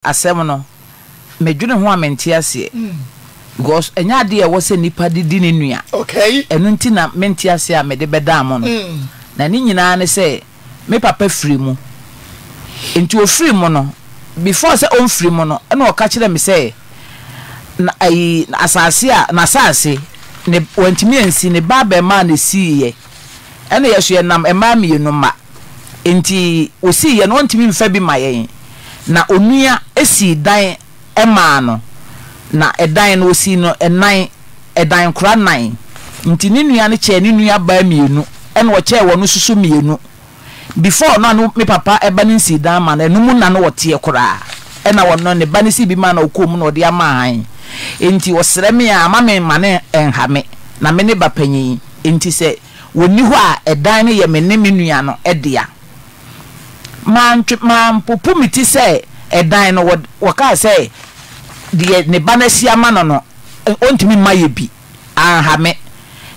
Asɛm no, medwene ho a mente aseɛ because ɛnyɛ adeɛ a ɛwɔ sɛ nipa de di ne nua. Ɛno nti na mente aseɛ a mede bɛdaa mo no. Na ne nyinaa ne sɛ me papa firi mu. Nti ɔfiri mu no, before sɛ ɔmfiri mu no, ɛna ɔka kyerɛɛ me sɛ na ayi asase a n'asase ne wantumi ansi, ne ba abarimaa na ɛsiiɛ. Ɛna yɛ so yɛnam mmaa mmienu mma. Enti wɔsii yɛn no, ɔntumi mfa bi ma yɛn. Na onua sii dan maa no, na ɛdan no, ɔsii no nnan, ɛdan nkora nnan. Nti ne nua no kyɛɛ ne nua baa mmienu, ɛna ɔkyɛɛ wɔn nso so mmienu. Before no a no me papa ba no nsii dan ma no, ɛno mu na na ɔteɛ koraa. Ɛna ɔno ne ba no sii bi maa no a ɔkɔɔ mu na ɔde ama hann. Enti ɔsrɛ me a, mma me mma no nha me, na me ne ba panyin. Enti sɛ wɔnni hɔ a, ɛdan no yɛ me ne me nua no dea. Mantwe, mampopo me ti sɛ ɛdan no, wɔ, wɔkaa sɛ deɛ ne ba no asi ama no no, ɔntumi mma yɛ bi. Anha me.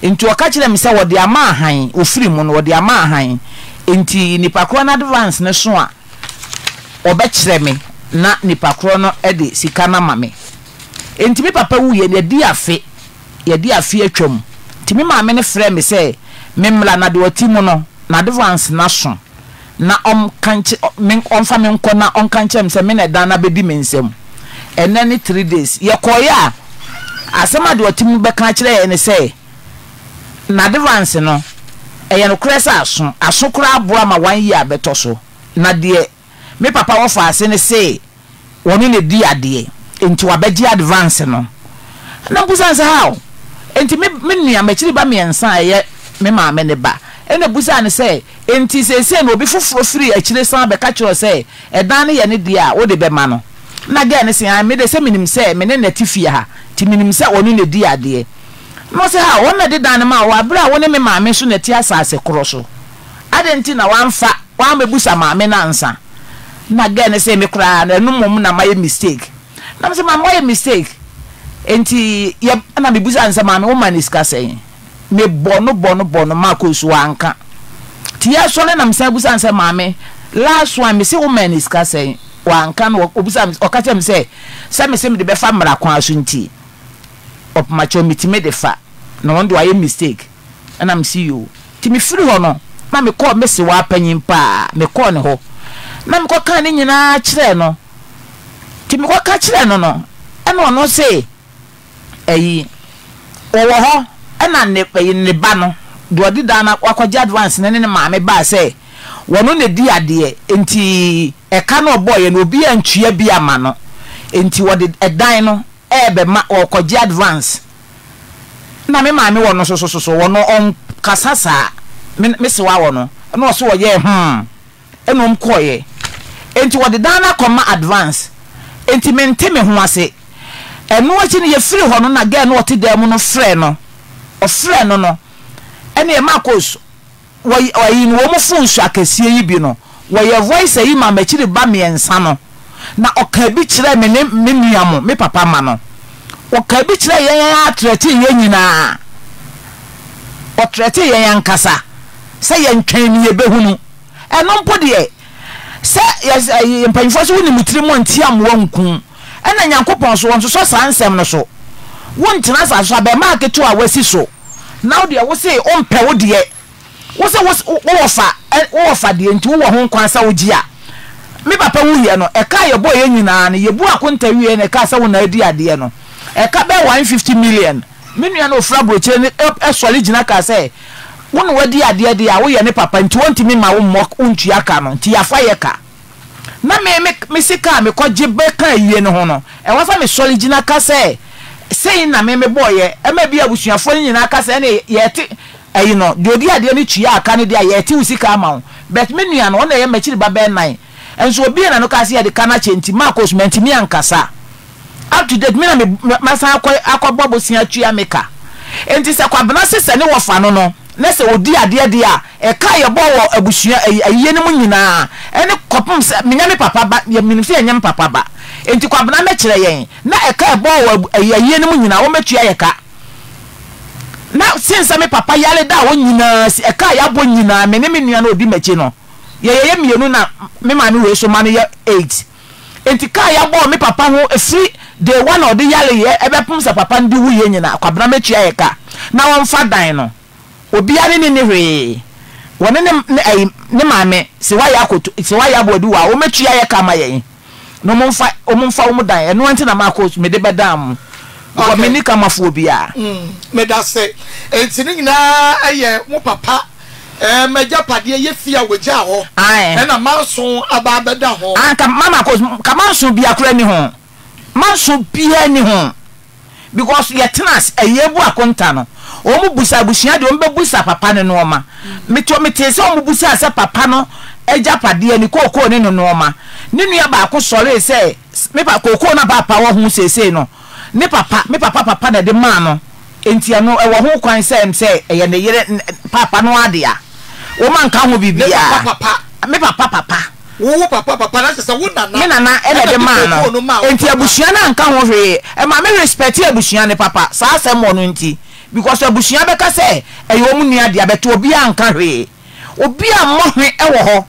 Enti ɔka kyerɛɛ me sɛ wɔde ama ahan, wɔfiri mu no, wɔde ama ahan. Enti nipa korɔ no advance no so a, ɔbɛkyerɛ me na nipa korɔ no de sika no ama me. Enti me papa wuiɛ no, yɛadi afe. Yɛde afe atwam nti me maame no frɛɛ me sɛ memmra na deɛ ɔte mu no n'advance no aso na ɔnka nkyerɛ me ɔmfa me nkɔ na ɔnka nkyerɛ me sɛ me na ɛdan no abɛdi me nsam. Ɛnnɛ ne 3 days. Yɛkɔeɛ a, asɛm a deɛ ɔte mu bɛka akyerɛ yɛn ne sɛ n'advance no ɛyɛ nokorɛ sɛ aso, aso koraa aboa ma one year abɛtɔ so na deɛ me papa wɔfaase no se wɔne no di adeɛ nti wabɛgye advance no. Ɛna mbusa no sɛ how? Nti me me nua m'akyiri ba mmiɛnsa a ɛyɛ me maame ne ba ɛna busaa no sɛ nti seesei no obi foforɔ firi akyire san bɛka kyerɛ wo sɛ ɛdan no yɛ ne deɛ a wode bɛma no? Na girl no se ae me de sɛ menim sɛ me ne no te fie ha nti menim sɛ ɔne no di adeɛ. Na ɔse how? Ɔno na ɛde dan no maa wo aberɛ a wo ne me maame nso na ɛte asaase korɔ so. Adɛn nti na wamfa wammɛbusa maame no ansa? Na girl no se me koraa no ɛno mmom na mayɛ mistake. Na mese maame wayɛ mistake nti yɛ na mebusa no sɛ maame woma no sika sɛn? Mebɔ no bɔ no bɔ no ma kɔ su wanka. Nti yɛsɔre na mesan busa no sɛ maame last one mese woma no sika sɛn? Wanka na ɔbusa me ɔka kyerɛ me sɛ sɛ mese mede bɛfa mmara kwan so nti ɔpemakyɛw metumi de fa na ɔno de wayɛ mistake. Ɛna mese yoo. Nti mefiri hɔ no na mekɔɔ me sewaa panyin paa, mekɔɔ ne hɔ na mekɔkaa ne nyinaa kyerɛɛ no. Nti mekɔka kyerɛɛ no no, ɛna ɔno se ayi wɔwɔ hɔ ɛna ne ayi ne ba no deɛ ɔde dan no wakɔgye advance no ne ne maame baa sɛ wɔno na ɛdi adeɛ nti ɛka no ɔbɔeɛ no obi antua bi ama no nti wɔde ɛdan no ɛɛbɛma ɔkɔgye advance. Na me maame wɔ no sosososo wɔ no ɔnkasa saa me me sewa wɔ no ɛna ɔse ɔyɛɛ hmm ɛna ɔm kɔɔyɛ enti wɔde dan no akɔma advance enti mente me ho ase ɛno akyi no yɛfiri hɔ no na girl no ɔte dan mu no frɛ no ɔfrɛ no no ɛne ɛma kos Wɔ ayi no wɔn fon so akɛseɛ yi bi no wɔyɛ voice ayi maa m'akyiri ba mmiɛnsa no na ɔkaa bi kyerɛɛ me ne me nua mo me papa ma no ɔkaa bi kyerɛɛ yɛn ara trɛtee yɛn nyinaa ɔtrɛtee yɛn ankasa sɛ yɛntwɛn ne yɛbɛhunu ɛno mpo deɛ sɛ yɛ mpanyinfoɔ sɛ wonim tiri mu nti amoa nku ɛna Nyankopɔn so wɔnsosɔ saa nsɛm no so wontena asase so abɛɛmaa ketewa a wasi so Na wo deɛ wo se wo mpɛ wo deɛ wo se wo wɔfa wo wɔfa deɛ nti wo wɔ ho kwan sɛ wo gye a me papa wuiɛ no ɛka a yɛbɔɔ yɛ nyinaa no yɛbu akonta wieɛ no ɛkaa sɛ wo na adi adeɛ no ɛka bɛyɛ 150 million me nua no ɔfiri aburokyire no sɔre gyina kaa sɛ wo na wadi adeɛ deɛ a woyɛ ne papa nti wɔntumi ma wo mmɔ wo ntua ka no nti yɛafa yɛ ka. Na me, me, me sika a mekɔgye bɛka ayie no ho no, ɛwɔ sɛ mesɔre gyina ka sɛ, Sei na me mebɔeɛ. Ɛma ebia abusuafoɔ no nyinaa ka sɛ, Ɛnneɛ yɛrete ayi no, deɛ ɔdi adeɛ no tuaa ka no deɛ a, yɛrete wo sika ama wo. But me nua no, ɔno na ɛyɛ m'akyiri ba bɛyɛ nan. Nso ɔbuee n'ano kaa sɛ yɛde ka no akyɛ nti, Marcos, mantumi ankasa. Up to date, me na me, masan akɔ, akɔbɔ bosea atua me ka. Enti sɛ Kwabena se sɛ ne wɔfa no no, na sɛ ɔdi adeɛ deɛ a, ɛka a yɛbɔɔ wɔ abusua ayi, ayiyɛ no mu nyinaa, ɛne kɔpem sɛ, menyɛ me papa ba, yɛ, menim sɛ yɛnyɛ me papa ba. Enti Kwabena mmɛkyerɛ yɛn, na ɛka a ɛbɔɔ wɔ abu, ayi, ayiyɛ no mu nyinaa, wɔmmɛtua yɛ ka. Na sen sɛ me papa yare da hɔ nyinaa, si, ɛka a yɛabɔ nyinaa, me ne me nua no a ɔdi m'akyi no, yɛyɛyɛ mmienu na me maame wei so ma no yɛ eight. Enti kaa yɛabɔɔ me papa ho firi day one a ɔde yareeɛ ɛbɛpem sɛ papa no de wuiɛ nyinaa, Kwabena mɛtua yɛ ka na wɔmfa dan no. Obiara ne no nni hwee. Wɔne ne ne ɛyi ne maame Sewaya Akoto Sewaya Aboaduwa wɔmɛtua yɛ ka ama yɛn na wɔmfa wɔmfa wɔn dan. Ɛno ara nti na makɔ mede bɛdan mo because Okay. menni kamafoɔ biara. Mm, medase. Enti ne nyinaa yɛ mo papa eh, m'agyapadeɛ yɛ fie a wɔgyaa hɔ Ae. ɛna manso aba abɛda ho. Ah, nka mama kɔ nka manso bia koraa ni ho. Manso biara ni ho. Because yɛtena ase ɛyɛ ebu akonta no. Wɔn busa abusua deɛ wɔn bɛ busa papa no nnoɔma. Meto metee sɛ wɔn busaa sɛ papa no agyapadeɛ ne kookoo ne no nnoɔma. Ne nua baako sɔree sɛ me pa kookoo no a paapa wɔ ho seesei no ne papa me papa papa na ɛde maa no. Enti ɛno ɛwɔ ho kwan sɛ sɛ ɛyɛ ne yere paapa no ara dea. Wɔn anka ho Ne biribiara. papa papa. Me papa papa. Wo wo papa papa na kyerɛ sɛ wo nana Me nana ɛna ɛna ɛde de maa no. kookoo no maa wo Enti papa. abusua no anka ho hwee. Ɛma me respect abusua no papa saa asɛm wɔ no nti. Because abusua bɛka sɛ ɛyɛ wɔn nua dea but obiara anka hwee. Obi ammɔ hwe wɔ hɔ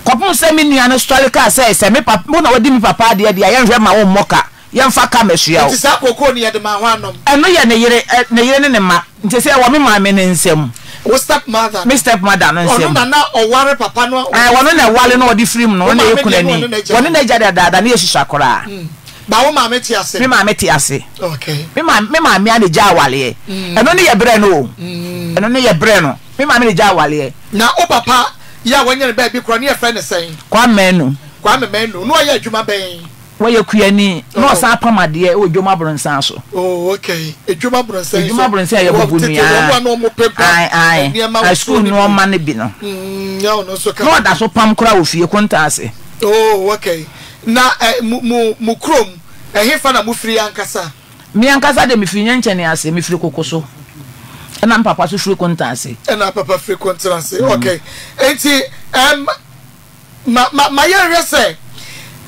kɔpem sɛ me nua no sɔre kaa sɛ sɛ me papa wo na wadi me papa adeɛ deɛ a yɛnhwɛ mma wo mmɔ ka. Yɛmfa ka mmɛsoa wo. Enti saa kookoo no yɛde maa hwannom? Ɛno yɛ ne yere, ne yere ne ne mma. Nti sɛ ɛwɔ me maame no nsam. Wo step mother no? Me step mother no nsam. Ɔno na na ɔware papa no a ɔde Ɛɛ, ɔno na firim ɛware no? na ɔde firim no. Wo Ɔno na ɛyɛ maame deɛ na kunani. ɔne n'agya Wɔne n'agya dadaada, na yɛsusua koraa. Ba wo maame te ase? Me maame te ase. Okay. Me maame, me maame a na egya awareɛ. Ɛno ne yɛ brɛ no o. Ɛno ne yɛ brɛ no. Me maame na egya awareɛ. Na wo papa yi a wanya no baabi korɔ no yɛfrɛ no sɛn? Kwame Manu. Kwame Manu. Na ɔyɛ adwuma bɛn? Wɔyɛ kuani na ɔsan pam adeɛ wɔ dwom abronsan so. Oh okay, edwom abronsan so. Edwom abronsan a yɛbubu Tete nnua. wɔn a na wɔn pempa Ae ae, nneɛma ae wɔ sukuu soɔ no bi. nnoɔma no bi no. Mm, nyɛ ɔno nso ka Na ho ɔda bi. so pam koraa wɔ fie konta ase. Oh okay, na ɛ mo mo mo kurom ɛhefa na mofiri ankasa? Me ankasa deɛ mefiri Nyankyɛne ase, mefiri Kokoso. Ɛna me papa nso firi Konta ase. Ɛna papa firi Konta ase, okay. Enti ɛm. Ma, ma, ma yɛnhwɛ sɛ,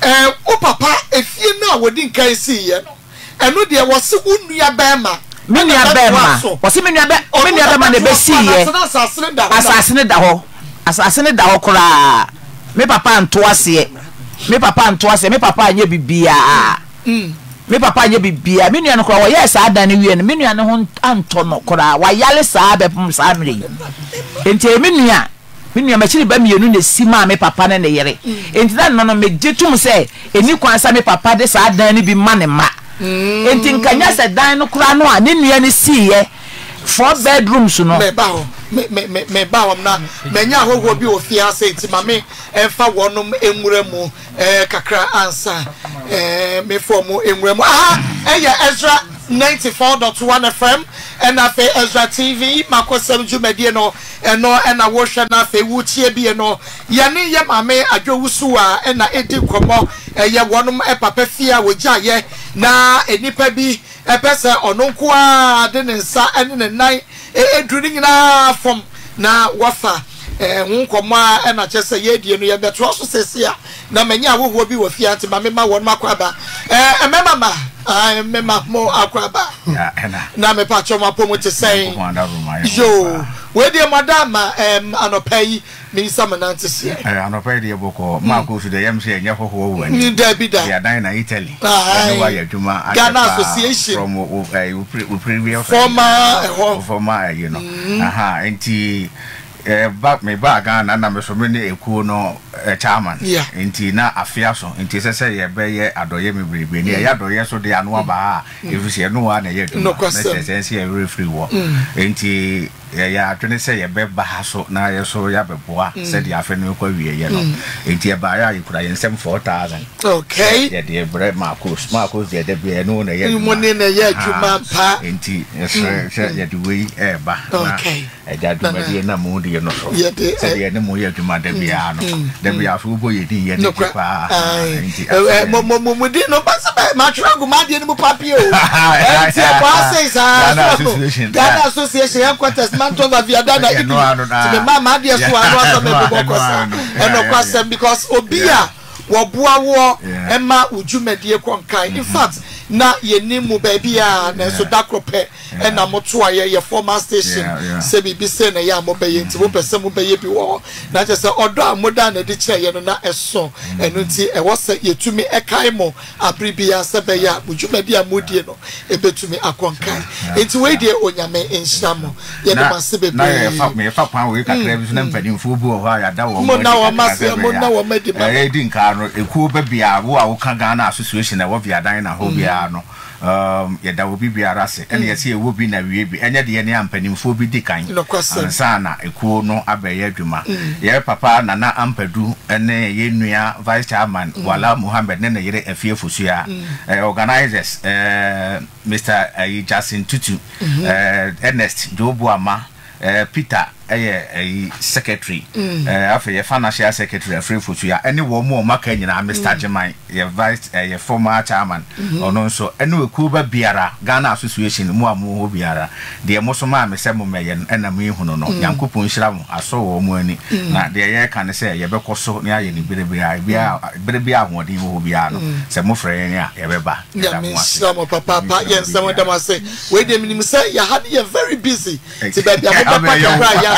ɛɛ, wo papa efie no a wɔdi nkan siiɛ no, ɛno deɛ wɔse wo nua bɛrima Me ɛna nua bɛtoa bɛrima, so. wɔse me nua bɛ, me Ɔno nua na bɛrima na bɛtoa so ɛbɛsiiɛ. anaasɛ na asase no da hɔ da? Asase no da hɔ, asase no da hɔ koraa. Me papa anto aseɛ, me papa anto aseɛ, me papa anyɛ biribiara. Me papa anyɛ biribiara. Me nua no koraa, wɔyɛɛ saa dan no wieɛ no, me nua no ho antɔ no koraa. Wayare saa bɛpem saa mmerɛ yi. Enti ɛyɛ me nua. Me nua, m'akyiri ba mienu na esi maa me papa ne ne yere. Enti na ɛno no, megye tom sɛ enni kwan sɛ me papa de saa dan no bi ma ne mma. Enti nka nyɛ sɛ dan no koraa no a ne nua no siiɛ, four bedrooms no. Meba hɔ, me, me, me, meba hɔ na manya ahɔhoɔ bi wɔ fie ha sɛ nti ma me mfa wɔnom nwura mu eh, kakra ansa eh, mefa wɔn nwura mu. Aha ɛyɛ Ezra 94.1 FM ɛna afei Ezra TV makɔsɛm dwumadie no. Ɛno na wohwɛ na afei wotie bie no. Yɛne yɛ maame Adwo Wusuwa na ɛdi nkɔmmɔ. Ɛyɛ wɔnom papa fie a wɔgyaeɛ na nnipa bi pɛ sɛ ɔno nko ara de ne nsa ne ne nan duru ne nyinaa fam na wafa. Ho nkɔmmɔ a na kyerɛ sɛ yɛredie no yɛbɛtoa so seesei a na manya ahohoɔ bi wɔ fie ha nti ma mema wɔnom akwaaba. Mmarima mma, ae, mema mo akwaaba. Na mepakyɛ mo apɔ mu te sɛn? Yoo, wei deɛ mo ada ama ɛm anɔpa yi meyisa mo nante seɛ. Anɔpa yi deɛ bɔkɔɔ, Marco so deɛ yɛm sɛ ɛnyɛ hɔhoɔ wɔ anim. Dabi da. Deɛ adan na Italy. Yɛne wo ayɛ adwuma akyɛ Ghana paa Association. from wo wo previous Former ɛhɔ. Former ɛyi no. Aha, nti Ba me baa Ghana na me so me ne ekuo no chairman nti na afe aso nti ɛsɛ sɛ yɛ bɛ yɛ adɔyɛ bebrebe ne yɛyɛ adɔyɛ so deɛ ano aba ha a ɛfiri sɛ yɛne wo ara na ɛyɛ adwuma na kyerɛ sɛ ɛnsɛ yɛ werɛ firi wɔ nti yɛyɛ adwene sɛ yɛ bɛ ba ha so na yɛ so yɛ abɛ boa sɛdeɛ afe no rekɔ awieɛ no nti yɛ baeɛ a yɛ kura yɛn nsam 4000 Okay. sɛ yɛde rebrɛ Marcos Marcos deɛ da biara yɛne wo na ɛyɛ Mo adwuma ne na ɛyɛ adwuma ampa. Nti yɛsrɛ sɛ yɛde wei reba na Okay. Agya dwumadie na mo die no so Yɛde ɛ. sɛdeɛ yɛne mo yɛ adwuma da biara no da biara so wobɔ yɛn din yɛn ani gye Nokorɛ. paa Ae. nti Ɛ ɛ afei mo mo mo mo din no ba sɛ bɛ matwerɛ agu m'adeɛ no mu papie o. Ɛnti ɛkɔ ha sei saa Ghana so ɛho. Association Ghana Association headquarters Mantova Viadana ɛno Italy. ano Nti me maa m'adeɛ so a na wasɛ mebobɔ ɛno kɔ saa. ano Ɛnɔkwasɛm because obi a wɔboa woɔ. ɛma wo dwumadie kɔ nkan. In fact, na yɛnnim mo baabiara, nanso da koro pɛ ɛna motoa yɛ yɛ former station sɛ biribi sei na ɛyɛ a mobɛyɛ nti mopɛ sɛ mobɛyɛ bi wɔ hɔ. Na kyerɛ sɛ ɔdɔ a modaa no adi kyerɛɛ yɛn no na ɛso. Ɛno nti ɛwɔ sɛ yɛtumi kae mo abere biara sɛ ɛbɛyɛ a mo dwumadi a modie no ɛbɛtumi akɔ nkan. Nti wei deɛ Onyame nhyira mo. Yɛda mo ase bebree. Na yɛfa yɛfa kwan wei kakra bi so na mpanimfoɔ bi wɔ hɔ a yɛada wɔn adi kakra sɛ ɛbɛyɛ a ɛdi nkaa no ekuo bɛ biara wo a woka Ghana Association a ɛwɔ Viadan na hɔ biara no um, yɛda obi biara ase ɛna yɛsɛ yɛwɔ bi na wie bi ɛnyɛ deɛ ne a mpanimfoɔ bi di kan ansa na ekuo no abɛyɛ adwuma. Yɛ papa Nana Ampadu ne yɛn nua Vice Chairman Wala Muhammed ne ne yere Afie Fosua, organisers Mister ayi Jackson Tutu, Ernest Joe Boama, Peter yɛ ayi secretary, afei yɛ financial secretary Afiri Fosuya ɛne wɔn mu a wɔn aka nyinaa, Mister Gyeman yɛ vice yɛ former chairman, ɔno nso ɛne ekuo ba biara, Ghana Association mu a mo wɔ hɔ biara, deɛ mo somaa me sɛ mo mmɛyɛ no ɛna mo ehunu no, Nyankopɔn nhyira mo, asɔ wɔn mo ani, na deɛ yɛreka ne sɛ yɛbɛkɔ so na yɛayɛ no bere biara, ebiara bere biara ahoɔden wɔ hɔ biara no, sɛ mo frɛ yɛn a yɛbɛba. Yɛda Nyame mo ase. nhyira mo papaapa Nyame yɛn nhyira nsɛm obi da mo biara. ase wei deɛ menim sɛ yɛha no yɛ very busy nti baabi a mobɛpa Abɛyɛ wo. kakra a yɛ asɛm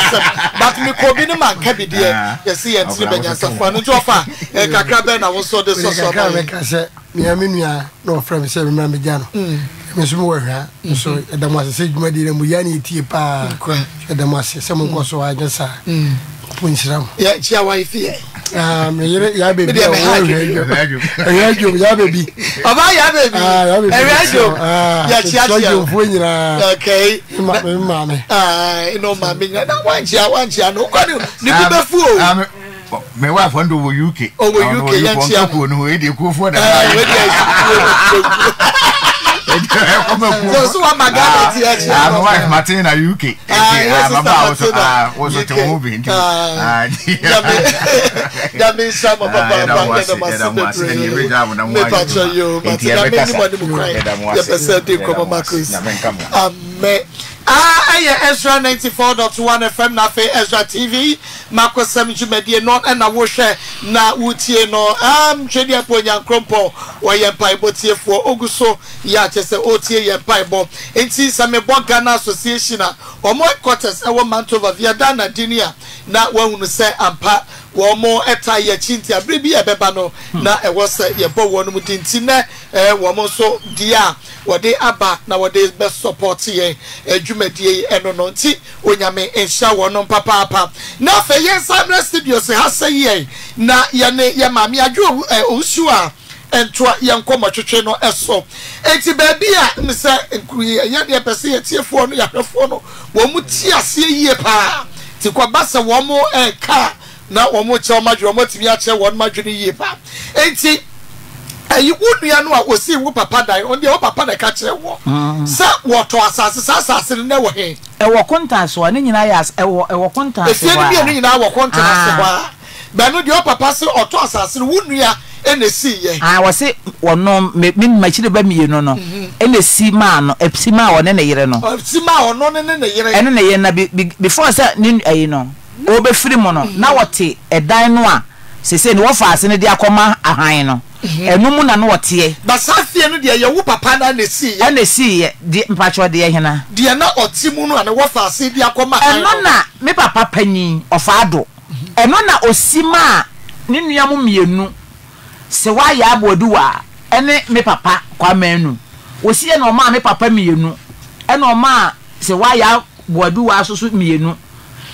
but mekɔ obi no manka bi deɛ Ah, yɛse yɛn tiri ɔkora wo so te bɛnyansafo wo. ano nti ɔfa eh, kakra bɛn na wo nso de Mede sɔ so kakra ama a yɛn mɛka sɛ mea me nua na ɔfrɛ me sɛ memmra mmɛgya no. Me nso mewɔ Ahwea nso yɛda mo ase sɛ dwumadie no moyɛ ne yɛtie paa. Yɛda mo ase sɛ monkɔ so anyɛ saa. Nyankopɔn nhyira mo. Yɛ nkyia wa ifi yɛ. Ah, me yere ya baby. Me ha adwom. Ɛhwɛ adwom ya baby. Ɔba ya baby. Ah, ya baby. Ɛhwɛ adwom. Ah, ya kyia kyia. Adwom fo nyinaa. Okay. Ma me maame. Ah, ino maame nyina na wankyia wankyia no. Okɔ ne ne bi bɛfu o. Ah, me me wife ɔno wɔ UK. Ɔwɔ UK yɛn kyia. Ɔno wɔ UK ɔno edi kuofoɔ na. Ah, wei deɛ kuo. So so wa ma Ghana ti ɛkyia. Ah, my wife Martina UK. Ah, yes, ah, maba wo so Martina. ah, wo so te wo ho bi nti. Ah, Ah, Nyame Nyame nhyira mo Ah, papaapa yɛda mo yɛda ase, mo ase yɛda mo ase. Ɛne bebree yɛbɛgya mo na mo ayɛ mepa kyɛ adwuma. yo Enti mate Nyame yɛbɛkasa. nim ɔne mu kwan Yɛda mo ase. yɛpɛ sɛ di Yɛda nkɔmmɔ mo ase. Marcus Nyame nka mo. amen ah ɛyɛ Ezra 94.1 FM na afei Ezra TV makosɛm dwumadie no ɛna wohwɛ na wotie no um Twedeɛ po Nyankrompɔn wɔyɛ mpaebɔ tiefoɔ ogu so yɛ a kyerɛ sɛ ɔretie yɛn mpaebɔ nti sɛ mebɔ Ghana Association a wɔn headquarters ɛwɔ Mantova Viadana dini a na woahunu sɛ ampa wɔn taa yɛn akyi nti a bere bi a ɛbɛba no na ɛwɔ sɛ yɛbɔ wɔn din nti nnɛ wɔn nso deɛ a wɔde aba na wɔde bɛ support yɛn dwumadie yi ɛno no nti Onyame nhyira wɔnom papaapa na afei yɛn san mmra studios ha sɛ yɛn na yɛne yɛn maame Adwo Owusu a ntoa yɛn nkɔmmɔtwetwe no so. Enti baabi a ne sɛ yɛn deɛ pɛ sɛ yɛtiefoɔ no yɛahwɛfoɔ no wɔn ti aseɛ yie paa nti kɔba sɛ wɔn ɛka a na wɔn kyerɛ wɔn adwene wɔn atumi akyerɛ wɔn adwene yie paa. Enti ɛyi wo nua no a osii wo papa dan ɔno deɛ wo papa na ɛka kyerɛ wɔ sɛ wɔtɔ asase saa asase no na ɛwɔ he? Ɛwɔ kontan so a ne nyinaa yɛ as ɛwɔ ɛwɔ kontan ase Efie hɔ no a. mmienu nyinaa wɔ kontan ase hɔ Ah. a. Bɛ no deɛ ɔpapa se ɔtɔ asase no wo nua na esii yɛ. Ah wɔse wɔno me me makyire ba mienu no ɛna esi maa no esi maa ɔne ne yere no. Ɔsi maa ɔno ne ne ne yere. Ɛne ne yere na be be before sɛ ne ɛyi no ɔbɛfiri mu no na wɔte ɛdan no a sesei no wɔfa ase no de akɔma ahan no ɛno mu na na ɔteɛ. But saa fie no deɛ ɛyɛ wo papa na na esii yɛ. Ɛna esii yɛ deɛ mpakyɛw deɛ hena. Deɛ na ɔte mu no a na wɔfa ase de akɔma han no. Ɛno na me papa panyin ɔfa do. Ɛno na osi maa ne nua mo mienu, Sewaa Yaa Boaduwaa ne me papa Kwame Anu. Osiiɛ na ɔmaa me papa mienu, ɛna ɔmaa Sewaa Yaa Boaduwaa nso so mienu.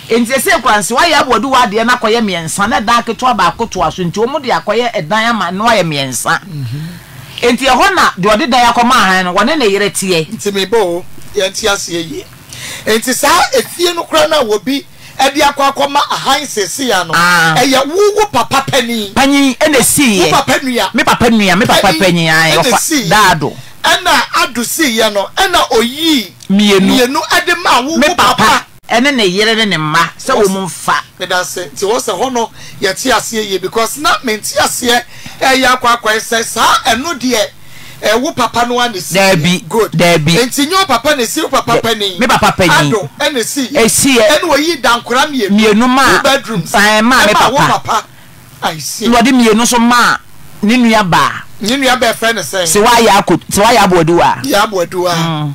Enti seesei koraa no, Sewaa Yaa Boaduwaa deɛ no akɔyɛ miɛnsa, na ɛdan ketewa baako toa so, nti wɔn de akɔyɛ ɛdan ama no ayɛ miɛnsa. Enti ɛhɔ na deɛ ɔde dan akɔma ahan no, ɔne ne yere teɛ. Nti me ba o, yɛnte aseɛ yie. Enti saa efie no koraa no a obi de akɔ akɔma ahan seesei ara no, ɛyɛ wo wo papa panin. Panyin na esiiɛ. Wo papa nua. Me papa nua, me papa panyin, ae, na ɔfa, esiiɛ. Daado. Ɛna Ado siiɛ no, ɛna oyii. Mienu. Mienu de maa wo Me wo papa. papa ne ne yere ne ne mma sɛ wɔn mfa. Medase nti hɔ sɛ hɔ no yɛte aseɛ yie because na mente aseɛ ɛyɛ akɔ akɔyɛ sɛ saa ɛno deɛ ɛ wo papa no ara na ɛsi Daabi, good daabi. nti nyɛ wo papa na ɛsi wo papa Dɛ, panin me papa panyin. Ado ɛna ɛsi yɛ Ɛsi yɛ. ɛna ɔyii dankora mienu Mienu maa, two bedrooms ɛɛ, maa me ɛmaa wo papa. papa I see. Na ɔde mienu nso maa ne nua baa. Ne nua bɛɛ frɛ no sɛn? Sewaa Yaa Ko, Sewaa Yaa Aboaduwaa. Yaa Aboaduwaa.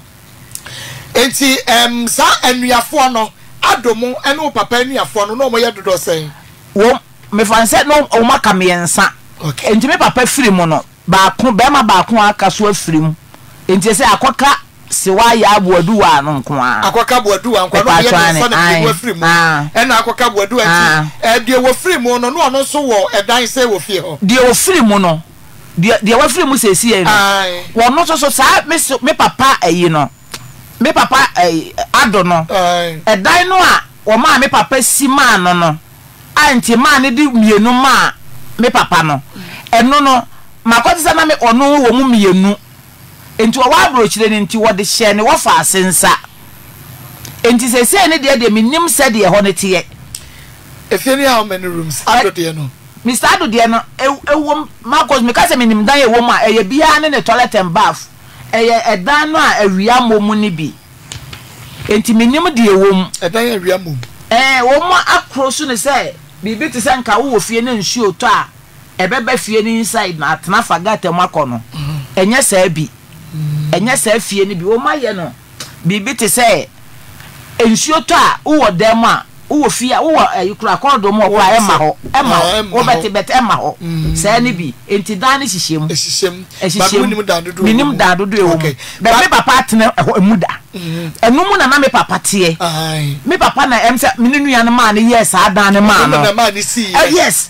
Enti ɛm saa anuafoɔ no, Ado mo ne wo papa anuafoɔ no, na wɔn yɛ dodoɔ sɛn? Wɔn, mefa no sɛ na wɔn aka mmiɛnsa. Okay. Enti me papa firi mu no, baako, barima baako a aka so afiri mu. Enti ɛsɛ akɔka Sewaa Yaa Boaduwaa no nko ara. Akɔka Boaduwaa nko ara, na wɔyɛ Mepatwɔ aane, mmiɛnsa na mmienu ae, afiri mu. aa. Ɛna akɔka Boaduwaa, nti Aa. ɛɛ deɛ wɔfiri mu no, na ɔno nso wɔ ɛdan sɛn wɔ fie hɔ? Deɛ ɔfiri mu no, deɛ, deɛ wafiri mu seesei no, Ae. ɔno nso so saa me so, me papa ayi no, me papa ɛyi, Ado no, Ae. ɛdan no a wɔmaa me papa si maa no no, a nti maa no de mmienu maa me papa no, ɛno no, makɔte sɛ na me ɔno wɔ mu mmienu, nti ɔwɔ aburokyire no nti wɔde hyɛɛ ne wɔfaase nsa. Nti seesei no deɛ deɛ mennim sɛdeɛ ɛhɔ no teɛ. Efie no yɛ how many rooms? Ado deɛ no. Mister Ado deɛ no, ɛwom, Marcus, meka sɛ menim dan a ɛwɔ mu a, ɛyɛ biara ne ne toilet and bath. Ɛyɛ ɛdan no a awia mmɔ mu no bi. Enti mennim deɛ ɛwɔ mu. Ɛdan a awia mmɔ mu? Ɛɛ, wɔn akoro so no sɛ biribi te sɛ nka wowɔ fie na nsuo retɔ a, ɛbɛba fie no inside na atena fa gutter mu akɔ no. Ɛnyɛ saa bi. Ɛnyɛ saa fie no bi. Wɔayɛ no biribi te sɛ nsuo tɔ a, wowɔ dan mu a, wowɔ fie a, wowɔ ayi koraa, kɔɔdɔ mu hɔ koraa, ɛmma hɔ. Ɛmma hɔ. Wobɛte but ɛmma hɔ. Saa no bi. Enti dan no hyehyɛ mu. Ɛhyehyɛ mu. Ɛhyehyɛ But mu. wonim dan dodoɔ a ɛwɔ Mennim mu? dan dodoɔ a ɛwɔ mu. Okay. But me But. papa atena ɛhɔ emu da. Ɛno mu na na me papa teɛ. Aye. Me papa na ɛm sɛ me ne nua no maa no yɛɛ saa dan no maa Ɔno no. na ɛmaa no siiɛ. Yes.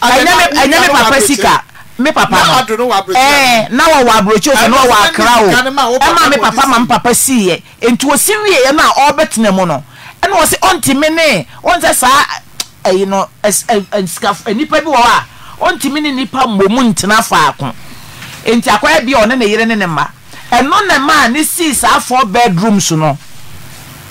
Adɛn, Ɛnyɛ na me wo ɛnyɛ nua me no wɔ papa aburokyire? sika. Me papa Na no. Ado no wɔ aburokyire Ɛɛ, anaa? na ɔwɔ aburokyire o, sɛ na Ɛno ɔwɔ sɛ ne Accra o. sika no maa wo papa Ɛmaa me ma ɔde papa ma me sii. papa siiɛ. Nti ɔsi wieeɛ no a ɔrebɛtena mu no, ɛna ɔse ɔntumi ne, wohu sɛ saa ɛyi no, ɛs ɛ ɛ sika nnipa bi wɔ hɔ a, ɔntumi ne nnipa mmɔ mu ntena faako. Nti akɔyɛ bi a ɔne ne yere ne ne mma. Ɛno na ɛmaa ne sii saa four bedrooms no.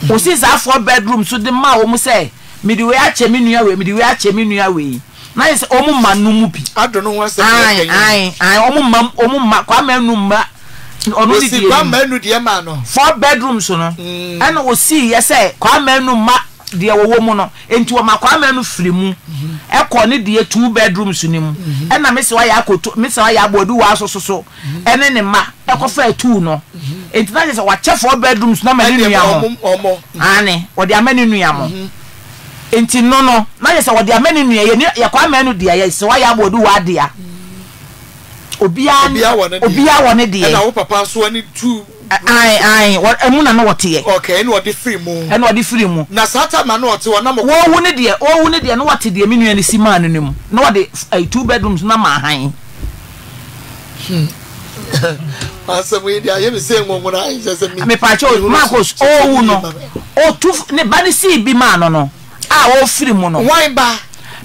Ɔsii saa four bedrooms so de maa wɔn sɛ, mede wei akyɛ me nua wei, mede wei akyɛ me nua wei. Na ayɛ sɛ wɔn mma no mu bi. Ado no ho asɛm na Ae, ɛka yi. ae, ae, wɔn mma, wɔn mma, Kwame Anu mma, ɔno ne Wɔsi deɛ Kwame nim. Anu deɛ maa no. Four bedrooms no, ɛna ɔsiiɛ sɛ Kwame Anu mma deɛ wɔwɔ mu no, enti wɔma Kwame Anu firi mu kɔɔ ne deɛ two bedrooms no mu, ɛna me sewa yɛ akɔtu, me sewa yɛ aboadu wɔ aso soso ɛne ne mma ɛkɔfaa two no, enti na kyerɛ sɛ wakyɛ four bedrooms no ama ne Ɛdeɛ nua mo, wɔn, wɔn. aane, wɔde ama ne nua mo. Enti no no, na kyerɛ sɛ wɔde ama ne nua, yɛ ne, yɛ Kwame Anu dea, yɛ sewa yɛ aboadu wɔ adea. Obiara Obiara wɔ ne deɛ. Obiara wɔ ne deɛ. Ɛna wo papa nso ani tu. Ae, ae, wɔ, ɛmu na na wɔteɛ. Okay, ɛna ɔde firi mu. Ɛna ɔde firi mu. Na saa time a na ɔte hɔ, na mo. Wɔrewu ne deɛ, ɔrewu ne deɛ, na wɔte deɛ me nua no si maa no no mu. Na wɔde ɛyi two bedrooms no ama ahan. Hmm. Asɛm yi deɛ ayɛ me sɛ nwonwona ayɛ sɛ me. Mepaakyɛw, Marcus, ɔrewu no, ɔtu ne ba no sii bi maa no no. a ɔrefiri mu no. Hwan ba?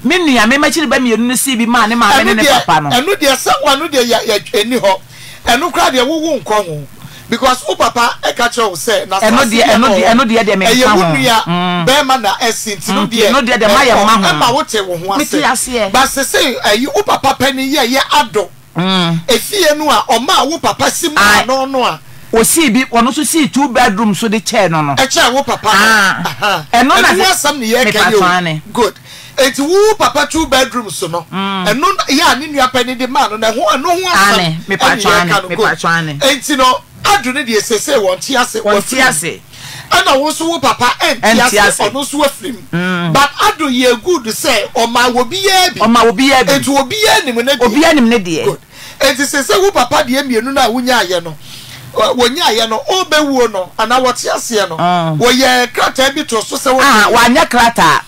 Me nua, me mmakyiri ba mmienu no sii bi maa ne maame ne ne papa no. Ɛno deɛ sɛ ɛno deɛ yɛ yɛ ɛnni hɔ. Ɛno koraa deɛ wo wo nkɔ ho because wo papa ɛka kyerɛ wo sɛ n'asaase bi a na ɔwɔ ɛno deɛ deɛ menka ɛyɛ wo ho. nua bɛrima na ɛsi nti no deɛ ɛno deɛ deɛ mayɛ ɛkɔ mma ho. ɛma wo te wo ho Mete ase. aseɛ. But sesei ɛyi wo papa panin yɛ yɛ ado. Efie no a ɔmaa wo papa si maa Ae. no no a. Ɔsii bi, ɔno nso sii two bedroom nso de kyɛɛ no no. Ɛkyɛɛ wo papa no. Ah. Aha. Ɛno na Ɛno ho asɛm ne yɛreka yi o. Mepa aane. Good. Enti wo papa two bedrooms no, ɛno yɛ a ne nua panin de maa no no, ɛho ɛno ho asɛm Aane, mepa ɛne aane, yɛreka no. mepa Good. aane. Enti no, Ado no deɛ seesei wɔnte ase, Wɔnte wafiri mu. ase. Ɛna wo nso wo papa ɛnte Ɛnte ase, ase. ɔno nso wafiri mu. But Ado yɛɛ good sɛ ɔmaa obiara bi. Ɔmaa obiara bi. Enti obiara nim ne deɛ. Obiara nim ne deɛ. Good. Enti seesei wo papa deɛ mmienu no a wonyaeɛ no, wɔnyaeɛ no, ɔrebɛwuo no anaa wɔte aseɛ no, wɔyɛɛ krataa bi too so sɛ wɔnyɛ Ah, yie? wanyɛ krataa.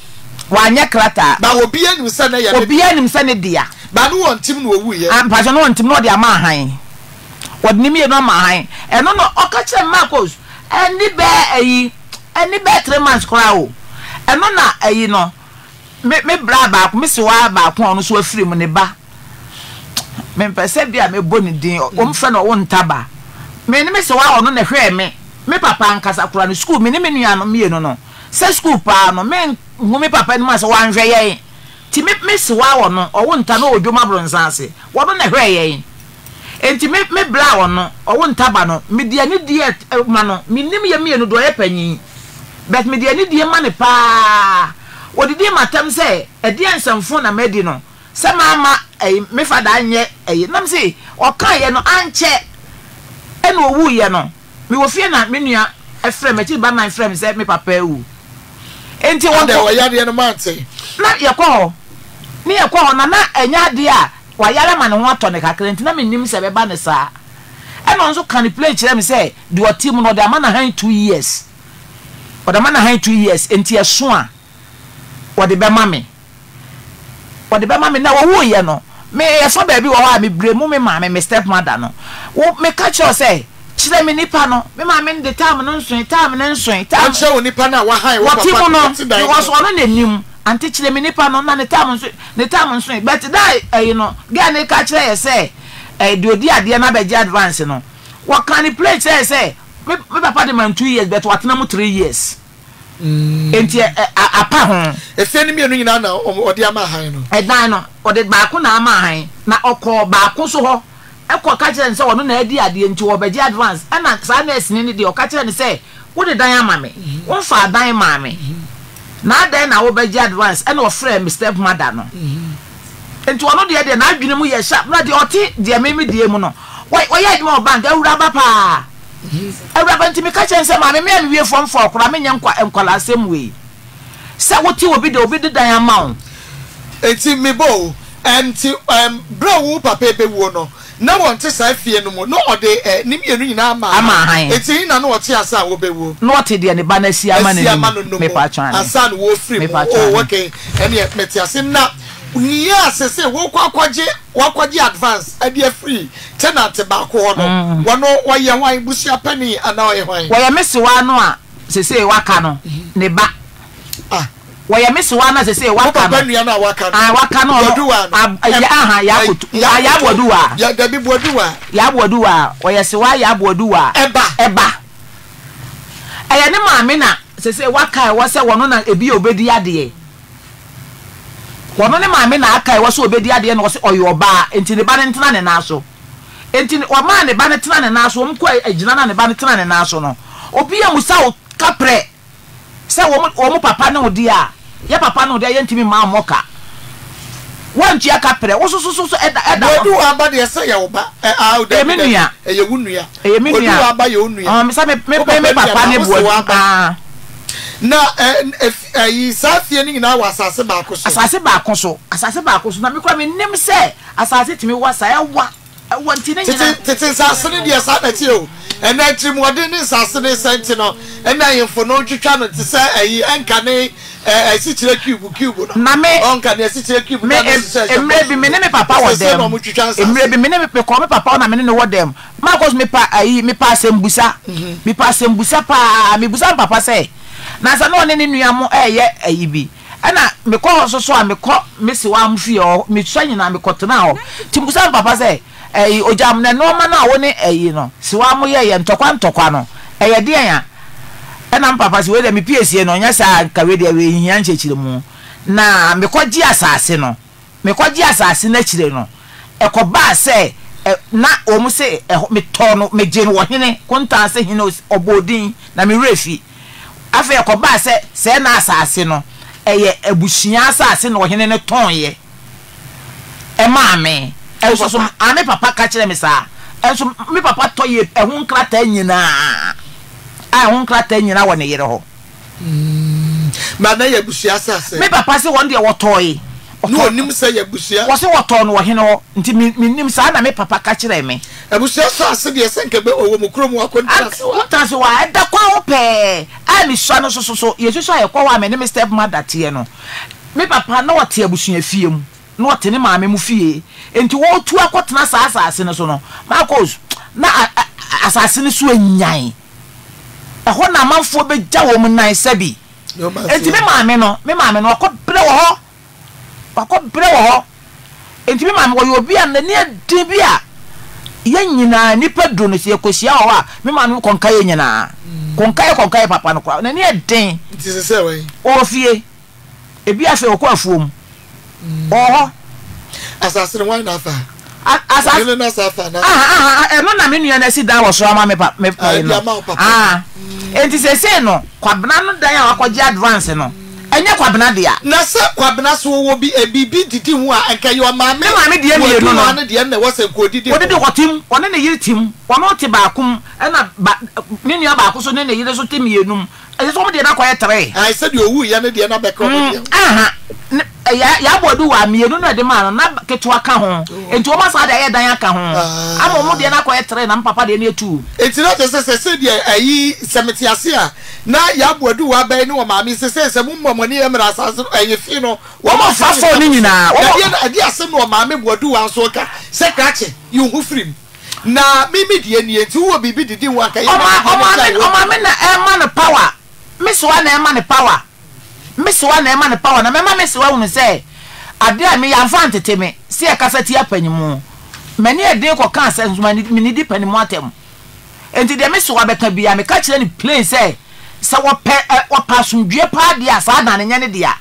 Wanyɛ krataa. Ba obiara nim sɛ na ɛyɛ ne dea. Obiara nim sɛ ne dea. Ba no wɔntim na ɔwuiɛ. Ah, mpakyɛ no wɔntim na ɔde ama ahan. Wɔde ne mmienu ama ahan. Ɛno na ɔka kyerɛɛ me Marcos, ɛnni bɛɛ ayi, ɛnni bɛɛ three months koraa o. Ɛno na ayi no, me, me bra baako, me sewaa baako a ɔno nso afiri mu, ne ba. Mempɛ sɛ bi a mɛbɔ ne din, wɔfrɛ no Ɔwo Ntaba. Me ne me sewaa ɔno na ɛhwɛɛ me. Me papa ankasa koraa no, sukuu, me ne me nua no mmienu no, sɛ sukuu paa no, menhu me papa anim a sɛ wanhwɛ yɛn. Nti me, me sewaa ɔno, Ɔwo Nta, na ɔwɔ Dwom Abrɔnsan ase. Ɔno na ɛhwɛɛ yɛn. Enti me, me bra ɔno, ɔwo ntaba no, mede anidie ma no, mennim yɛ mmienu deɛ ɔyɛ panyin, but mede anidie ma no paa. Ɔdidii m'atɛm sɛ, ɛdeɛn nsɛmfo na madi no, sɛ mamma ɛyi, me father anyɛ ɛyi nam se ɔkaeɛ no ankyɛ ɛna owuiɛ no mewɔ fie na me nua frɛ me akyiri ba nan frɛ me sɛ me papa awu enti wɔn Adɛn ɔyareɛ no moante? Na yɛkɔ hɔ ne yɛkɔ hɔ na na ɛnyɛ adeɛ a wayare ama ne ho atɔ no kakra nti na mennim sɛ ɛbɛba no saa ɛna ɔno nso ka ne plane kyerɛ me sɛ deɛ ɔte mu no ɔde ama no han 2 years, ɔde ama no han 2 years nti ɛso a wɔde bɛma me, wɔde bɛma me. Na wɔwuiɛ no, me ɛfa baabi wɔ hɔ a mebrɛ mu me maame, me step mother no, wo meka kyerɛ wo sɛ kyerɛ me nipa no, me maame no de time no nsoe, time no nsoe, time. Ɔnkyerɛ wo nipa no a wahan wo wɔte papa mu no, ɔte dan because mu. Ɔno na nim, ante kyerɛ me nipa no na ne time nso, ne time nsoe, but da ɛyi no, girl no ka kyerɛ yɛ sɛ ɛɛ deɛ odi adeɛ no abɛgye advance no, wɔka ne play kyerɛ yɛ sɛ me me papa de ma no 2 years but watena mu 3 years. Enti ɛ ɛ apa ho. Efie no mmienu nyinaa na ɔde ama ahan no. Ɛdan no, ɔde baako na ama ahan, na ɔkɔɔ baako nso hɔ kɔ ka kyerɛɛ no sɛ ɔno na adi adeɛ nti ɔrebɛgye advance. Ɛna saa nɛɛseni no deɛ, ɔka kyerɛɛ no sɛ, Wode dan ama me, womfaa dan mmaa me, na adɛn na worebɛgye advance? Ɛna ɔfrɛɛ me step mother no. Nti ɔno deɛ deɛ n'adwene mu yɛ sharp, na deɛ ɔte deɛ me me deɛ mu no, ɔyɛ adwuma wɔ bank, awuraba paa. Awuraba, nti meka kyerɛ no sɛ, Maame, me a mewie fam fɔɔ koraa, menyɛ nkwa nkwadaa-asɛm wei. Sɛ wote obi de obi de dan ama wo. Enti mebɔ o, ɛm nti ɛm berɛ a wo papa rebɛwuo no, na wɔnte saa fie no mu, na ɔde ɛ ne mmienu nyinaa ama Ama ahan. Enti he na na ɔte ansa a wɔbɛwuo? Na ɔte deɛ ne ba no asi ama no Asi no ama mu. no no mu Mepaatwɔ ane. ansa na wɔrefiri mu. Mepaatwɔ Oh, ane. okay, ɛnneɛ mete ase. Na nea sese wokɔ akɔgye, wakɔgye advance de afiri Tenant baako hɔ no, wɔno wɔyɛ hwan? Busua panin anaa ɔyɛ hwan? Wɔyɛ me sewaa no a sesei waka no ne ba. Ah. Wɔyɛ me sewaa no a sesei Wo waka papa no. nua no a waka no. Ah, waka no ɔno. Boaduwa no. Ab, ya, aha, ya Ɛm, koto. ya Ah, ya koto. Boaduwa. Ya, dabi, Boaduwa. Ya Boaduwa. Wɔyɛ sewaa ya Boaduwa. Ɛba. Ɛba. Ɛyɛ ne maame na sesei waka a ɛwɔ sɛ wɔno na ebi a obedi adeɛ. Ɔno ne maame na aka a ɛwɔ sɛ ɔbɛdi adeɛ na ɔse ɔyɛ ɔbaa nti ne ba no ntena ne nan so. Nti ɔmaa ne ba no tena ne nan so, wɔn kɔ agyina no a ne ba no tena ne nan so no, obi amusa wo kaprɛ sɛ wɔn wɔn papa ne wo deɛ a, yɛ papa ne wo deɛ a yɛntumi mma wo mmɔ ka. Woantua kaprɛ, wo soso so ɛda ɛda hɔ. Boadu aba deɛ sɛ yɛ wo ba ɛ ah Ɛyɛ dabi me dabi nua. ɛyɛ wo nua. Ɛyɛ me Boadu nua. aba yɛ wo nua. Ɔn sɛ me me Wo me papa me nua papa na ne wo se Boadu w'aba. ah. Na ɛ ɛ Ayi, saa fie no nyinaa wɔ asase baako so. Asase baako so, asase baako so. Na me koraa mennim sɛ asase tumi wa saa, ɛwa, ɛwa nti ne nyinaa. Tete, tete nsase no deɛ saa na ɛteɛ o. Ɛnnɛ atirimuɔden ne nsase no resa nti no, ɛnna ahemfo no retwitwa no te sɛ ayi, ɛnka ne ɛ, asikyire cube, cube no. Na me, Ɔnka ne asikyire cube me, no a na ɛhyehyɛ hyɛ mmerɛ bi bɔs me mu ne no. me papa wɔ Seesei na dɛm. wɔtwitwa nsase. Mmerɛ bi me ne me, mekɔɔ me papa hɔ na me ne no wɔ dɛm. Marcus, mepɛ ayi, mepɛ asɛmbusa. Mepɛ asɛmbusa paa. Mebusa me papa sɛ, Na sɛ na ɔne ne nua mo reyɛ ayi bi, ɛna mekɔ hɔ nso so a, mekɔ me sewaa mo fie hɔ, mesua nyinaa mekɔtenaa hɔ. Nti mebisaa me papa sɛ, Ɛyi, Ogyam, na nnoɔma no a wo ne ayi no, sewaa mo yɛeɛ, ntɔkwa ntɔkwa no, ɛyɛ deɛn a? Ɛna me papa se, Wei deɛ me piesie no, nyɛ saa a nka wei deɛ wei nhia nkyerɛkyerɛmu. Na mekɔgyee asase no. Mekɔgyee asase no akyire no, ɛkɔbaa sɛ ɛ, na wɔn se ɛhɔ, metɔɔ no, megyee no wɔ hene, Kontaa se hene, ɔbɔɔ din, na me werɛ fi. Afei ɛkɔbaa sɛ, sɛɛ na asase no, ɛyɛ abusua asase na ɔhene no tɔneeɛ maa me. Ɛnso so, a me papa ka kyerɛɛ me saa. Ɛnso me papa tɔeɛ ɛho nkrataa nyinaa, a ɛho nkrataa nyinaa wɔ ne yere hɔ. Ma na yɛ abusua asase. Me papa se wɔn deɛ wɔtɔɔe. Na ɔnim sɛ yɛ abusua. Wɔse wɔtɔɔ no wɔ hene hɔ, nti me mennim, saa na me papa ka kyerɛɛ me. Abusua asase deɛ sɛ nka ɔwɔ mo kurom hɔ Akontrase hɔ a. Akontrase hɔ a, ɛda kwan ho pɛɛ a mesua no nso so, yɛsusua a yɛkɔ hɔ a me ne me step mother teɛ no, me papa na ɔte abusua fie mu, na ɔte ne maame mo fie, nti wɔretu akɔtena saa asase no so no, Marcos, na asase no so anyan. Ɛhɔ na amanfoɔ bɛgya wɔn nan sɛbi. Enti me maame no, me maame no, wakɔ brɛ wɔ hɔ. Wakɔ brɛ wɔ hɔ. Enti me maame, ɔyɛ obi a n'ani aden bi a yɛn nyinaa, nnipa du no, sɛ yɛkɔhyia wɔ hɔ a, me maame kɔnka yɛn nyinaa. Kɔnka yɛ kɔnka yɛ papa no koraa. N'ani aden. Nti sɛ sɛ wɛn? Ɔwɔ fie. Ebi afei ɔkɔ afuom. Ɔwɔ hɔ. Asase no hwan na afa? Asase. Ɔhene no asa afa na. Aha aha ɛno na me nua no asi dan wɔ soro ama me pa me pa yi no. Ama wo papa. Ah. Enti seesei no Kwabena no dan a wakɔgye advance no. Ɛnyɛ Kwabena dea. Na sɛ Kwabena so ɔwɔ bi biribi didi ho a, nka ɛyɛ ɔmaame Ne maame deɛ mmienu no. Boaduwaa no deɛ na ɛwɔ sɛ nka ɔdidi ho. Ɔdidi ɔte mu, ɔne ne yere te mu, ɔno te baako mu, ɛna ba ne nua baako nso ne ne yere nso te mmienu mu. Ɛsɛ sɛ wɔn deɛ no akɔyɛ tree. Ae, sɛdeɛ ɔwuiɛ no deɛ na bɛka wɔn deɛ ho. Aha, ne, ya, Yaa Boaduwaa mmienu na ɛde maa no, na ketewa ka ho, enti wɔn asan de ayɛ dan aka ho, ama wɔn deɛ no akɔyɛ tree na me papa deɛ no yɛ two. Enti na kyerɛ sɛ sɛsei deɛ ayi, sɛ mete ase a, Na Yabu adu w'abɛn ne ɔmaame sesei sɛ mo mmɔ mo ani mmra asaase no ɛyɛ fi no wɔn fa fon no nyinaa wɔn. Ɛdeɛ na ɛdeɛ asɛm na ɔmaame Boaduwa nso ka sɛ krakye yi wo ho firi mu na me me deɛ nie nti wowɔ biribi didi ho anka yɛ Ɔma ɔmaame ɔmaame na ɛma no power me sewa na ɛma no power me sewa na ɛma no power na mɛma me sewa hunu sɛ adeɛ a meyɛ amfa antete me sɛ yɛkasa tia panimu m'ani ɛden kɔka asɛm nso menidi panimu atɛm. Enti deɛ me sewa bɛka biara, meka kyerɛ no plain sɛ, sɛ wɔpɛ ɛ, wɔpɛ asomdwoeɛ paa deɛ a, saa dan no nyɛ ne dea.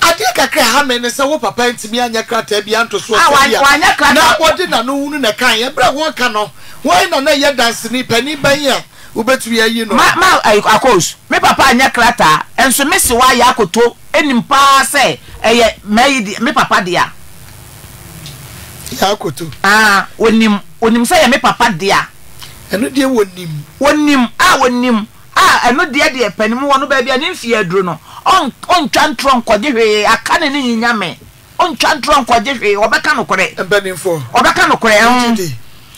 Adeɛ kakra a ɛha me ne sɛ wo papa antumi anyɛ krataa bi anto soɔ Ah, sɛdeɛ wanyɛ krataa. na ɔde n'ano hunu na ɛkaeɛ. Berɛ a wɔreka no, hwan na na ɛyɛ danseni? Panin bɛn a wobɛtumi ayi no? Ma, ma, ɛyi, Akos, me papa anyɛ krataa, nso me sewa ayɛ akoto nim paa sɛ ɛyɛ m'ayi deɛ, me papa dea. Yaa Koto. Ah, onim, onim sɛ ɛyɛ me papa dea. Ɛno deɛ wɔnim. Onim, ah, onim, ah, ɛno deɛ deɛ panin mu wɔ no baabi a ne mfeɛ aduru no, ɔn, ɔntwa ntorɔ nkɔgye hwee, aka ne ne nyinya me, ɔntwa ntorɔ nkɔgye hwee, ɔbɛka nokorɛ. Mpanimfoɔ. Ɔbɛka nokorɛ, Wogye ɛho. di?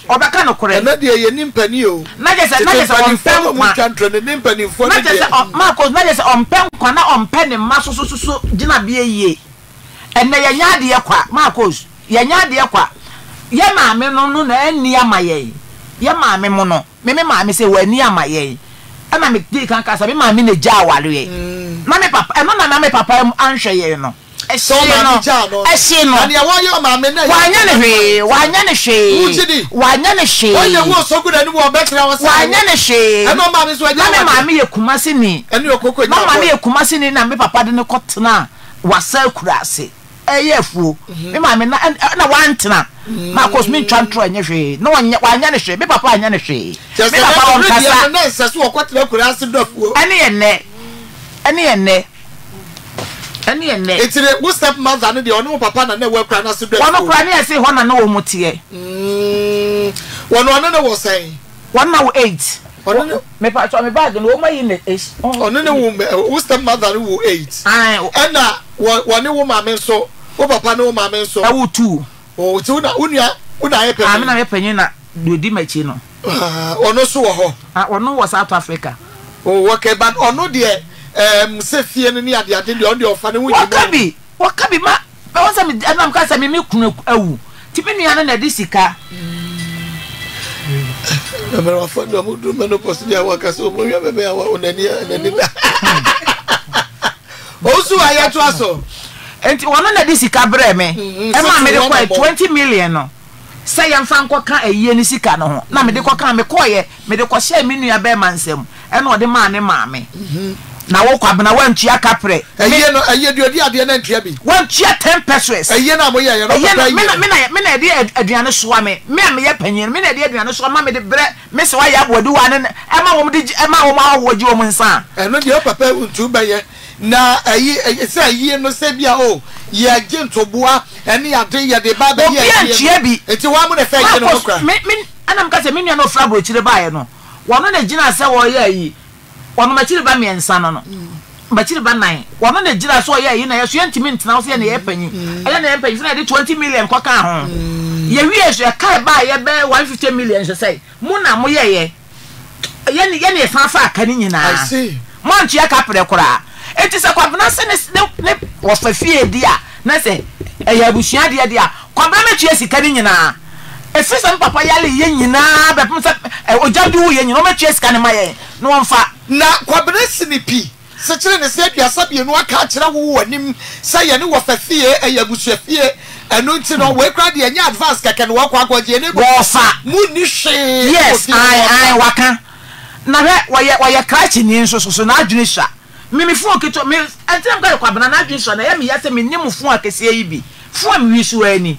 Ɔbɛka nokorɛ. Ɛnɛ deɛ yɛnni mpanin o. Na kyerɛ sɛ, na Tete kyerɛ sɛ ɔmpɛ mpanimfoɔ na nkwa. wɔtwa ntorɔ no, ne mpanimfoɔ Na no kyerɛ sɛ deɛ. ɔ, Marcos, na kyerɛ sɛ ɔmpɛ nkwa na ɔmpɛ ne mma so so so so gyinabea yie. Ɛnnɛ yɛnyɛ adeɛ kwa, Marcos, yɛnyɛ adeɛ kwa. Yɛ maame no no na anni ama yɛn. Yɛ maame mo no, me me maame sɛ wanni ama yɛn. Ɛna me dii kan kaa sɛ me maame na egyaa awareɛ. Na me papa, ɛno na na me papa anhwɛ yɛn no. Sɛ Ɛhyee ɔmaame no, gyaa no no, ɛhyee no. na nea wayɛ ɔmaame no ɛyɛ Wanyɛ no akwadaa hwee, no. wanyɛ no hwee, Wogye di? wanyɛ no Wɔn na hwee. ewu ɔsɔ gu n'anim wɔ ɔbɛtena hɔ saa Wanyɛ no hwee. Ɛna ɔmaame nso agya Na me awadeɛ. maame yɛ Kumasini. Ɛne ɔkoko Na gyaa ɔmaame bɔɔl. yɛ Kumasini na me papa de no kɔtenaa Wasa akuraase ɛyɛ afuo. Me maame na ɛna wantena. Ma kos me ntwa ntorɔ ɛnyɛ hwee. Na ɔnyɛ wanyɛ ne hwee. Me papa anyɛ ne hwee. Kyerɛ Me sɛ papa na ɛno deɛ ɔnkasa. no na ɛnsɛ sɛ wɔkɔtena akuraase dɔ afuo. Ɛne yɛ nnɛ. Ɛne yɛ nnɛ. Ɛne yɛ nnɛ. Nti ne wo step mother no deɛ ɔne wo papa na na ɛwɔ akura no ase dɔ Wɔn afuo. koraa ne yɛse hɔ na na wɔn teɛ. Mm, wɔn ɔne ne wɔ sɛn? Wɔn na wɔ eight. Ɔne ne. Mepakyɛw me bag no wɔn ayi na es. Ɔne ne wo wo step mother no wo eight. Ae. Ɛna wɔ wɔne wo maame nso wo papa ne wo maame nso. Ɛwo two. Oh ti wo na wo nua wo na ayɛ panyin. Ah me na meyɛ panyin na deɛ odi m'akyi no. Ah ɔno nso wɔ hɔ. Ah ɔno wɔ South Africa. Oh okay but ɔno deɛ ɛɛm sɛ fie no ne adeade deɛ ɔno deɛ ɔfa ne ho gye mu. Wɔka bi wɔka bi ma. Bɛhu sɛ me ɛna meka sɛ me me kunu awu nti me nua no na ɛde sika. Mmerɛwafo de ɔmo duru menopause deɛ wɔka sɛ ɔmo hwɛ bɛbɛ a wɔn ani n'ani da. Owusu a yɛtoa so. Nti ɔno na ɛde sika brɛɛ me ɛma mede kɔɛ 20 million no. Sɛ yɛmfa nkɔka ayie no sika no ho na mede kɔkaa, mekɔeɛ, mede kɔhyɛɛ me nua barima nsam, ɛna ɔde maa ne maame. Na wo Kwabena woantua kaprɛ. Ayie no, ayie deɛ ɔdi adeɛ no antua bi. Wantua ten pesewas. Ayie no a moyɛeɛ no, Ayie ɔpapa no, ayie me na, no. me na, me na ɛde aduane soa me, me a meyɛ panyin no, me na ɛde aduane soa ma mede brɛ me sewa yɛ aboaduwa ne, ɛma wɔn de gye, ɛma wɔn ahɔhoɔ gye wɔn nsa. Ɛno deɛ ɔpapa ntu bɛyɛ. Na ayi, sɛ ayie no sɛ bia o, yɛgye ntoboa ɛne ade yɛde ba abɛyɛ Obi ayie no. antua bi. Nti hwan mo na ɛfɛ ayie no ho Marcus, kora? me, me, ɛna meka sɛ me nua no ɔfiri aburokyire baeɛ no, wɔno na gyinaa sɛ wɔreyɛ ayi, wɔno m'akyiri ba mmiɛnsa no no, m'akyiri ba nan, wɔno na gyinaa sɛ ɔyɛ ayi na yɛso yɛntumi ntena hɔ sɛ yɛn na yɛyɛ panyin, ɛyɛ na yɛn mpanyinfo na yɛde 20 million kɔkaa ho. Yɛwie so yɛkae baeɛ bɛyɛ 150 million nso sɛ mo na moyɛeɛ. Yɛne yɛne yɛsan faa ka no nyinaa. Moantua ka prɛ koraa. Enti sɛ Kwabena se ne ne ne wɔfa fie di a, na sɛ ɛyɛ abusua adeɛ deɛ a, Kwabena mɛtua sika no nyinaa. Ɛfiri sɛ me papa yareeɛ nyinaa bɛpem sɛ ogya de wuiɛ nyinaa, ɔmmɛtua sika no ma yɛn na wɔmfa. Na Kwabena si ne pi. Sekyere ne sɛ 32 aka akyerɛ wo wɔ w'anim sɛ yɛne wɔfa fie ɛyɛ abusua fie ɛno nti no wei koraa deɛ ɛnyɛ advance kɛkɛ na wɔkɔ akɔgye ɛne Wɔfa. mo nni hwee wɔ Yes fie no ae wɔfa. ae waka na hwɛ wɔyɛ wɔyɛ krakye ni nso so so n'adwene sua me me phone ketewa me ɛnti na meka sɛ Kwabena n'adwene sua na ɛyɛ me ya sɛ menni mo phone akɛseɛ yi bi phone a mewi so ara ni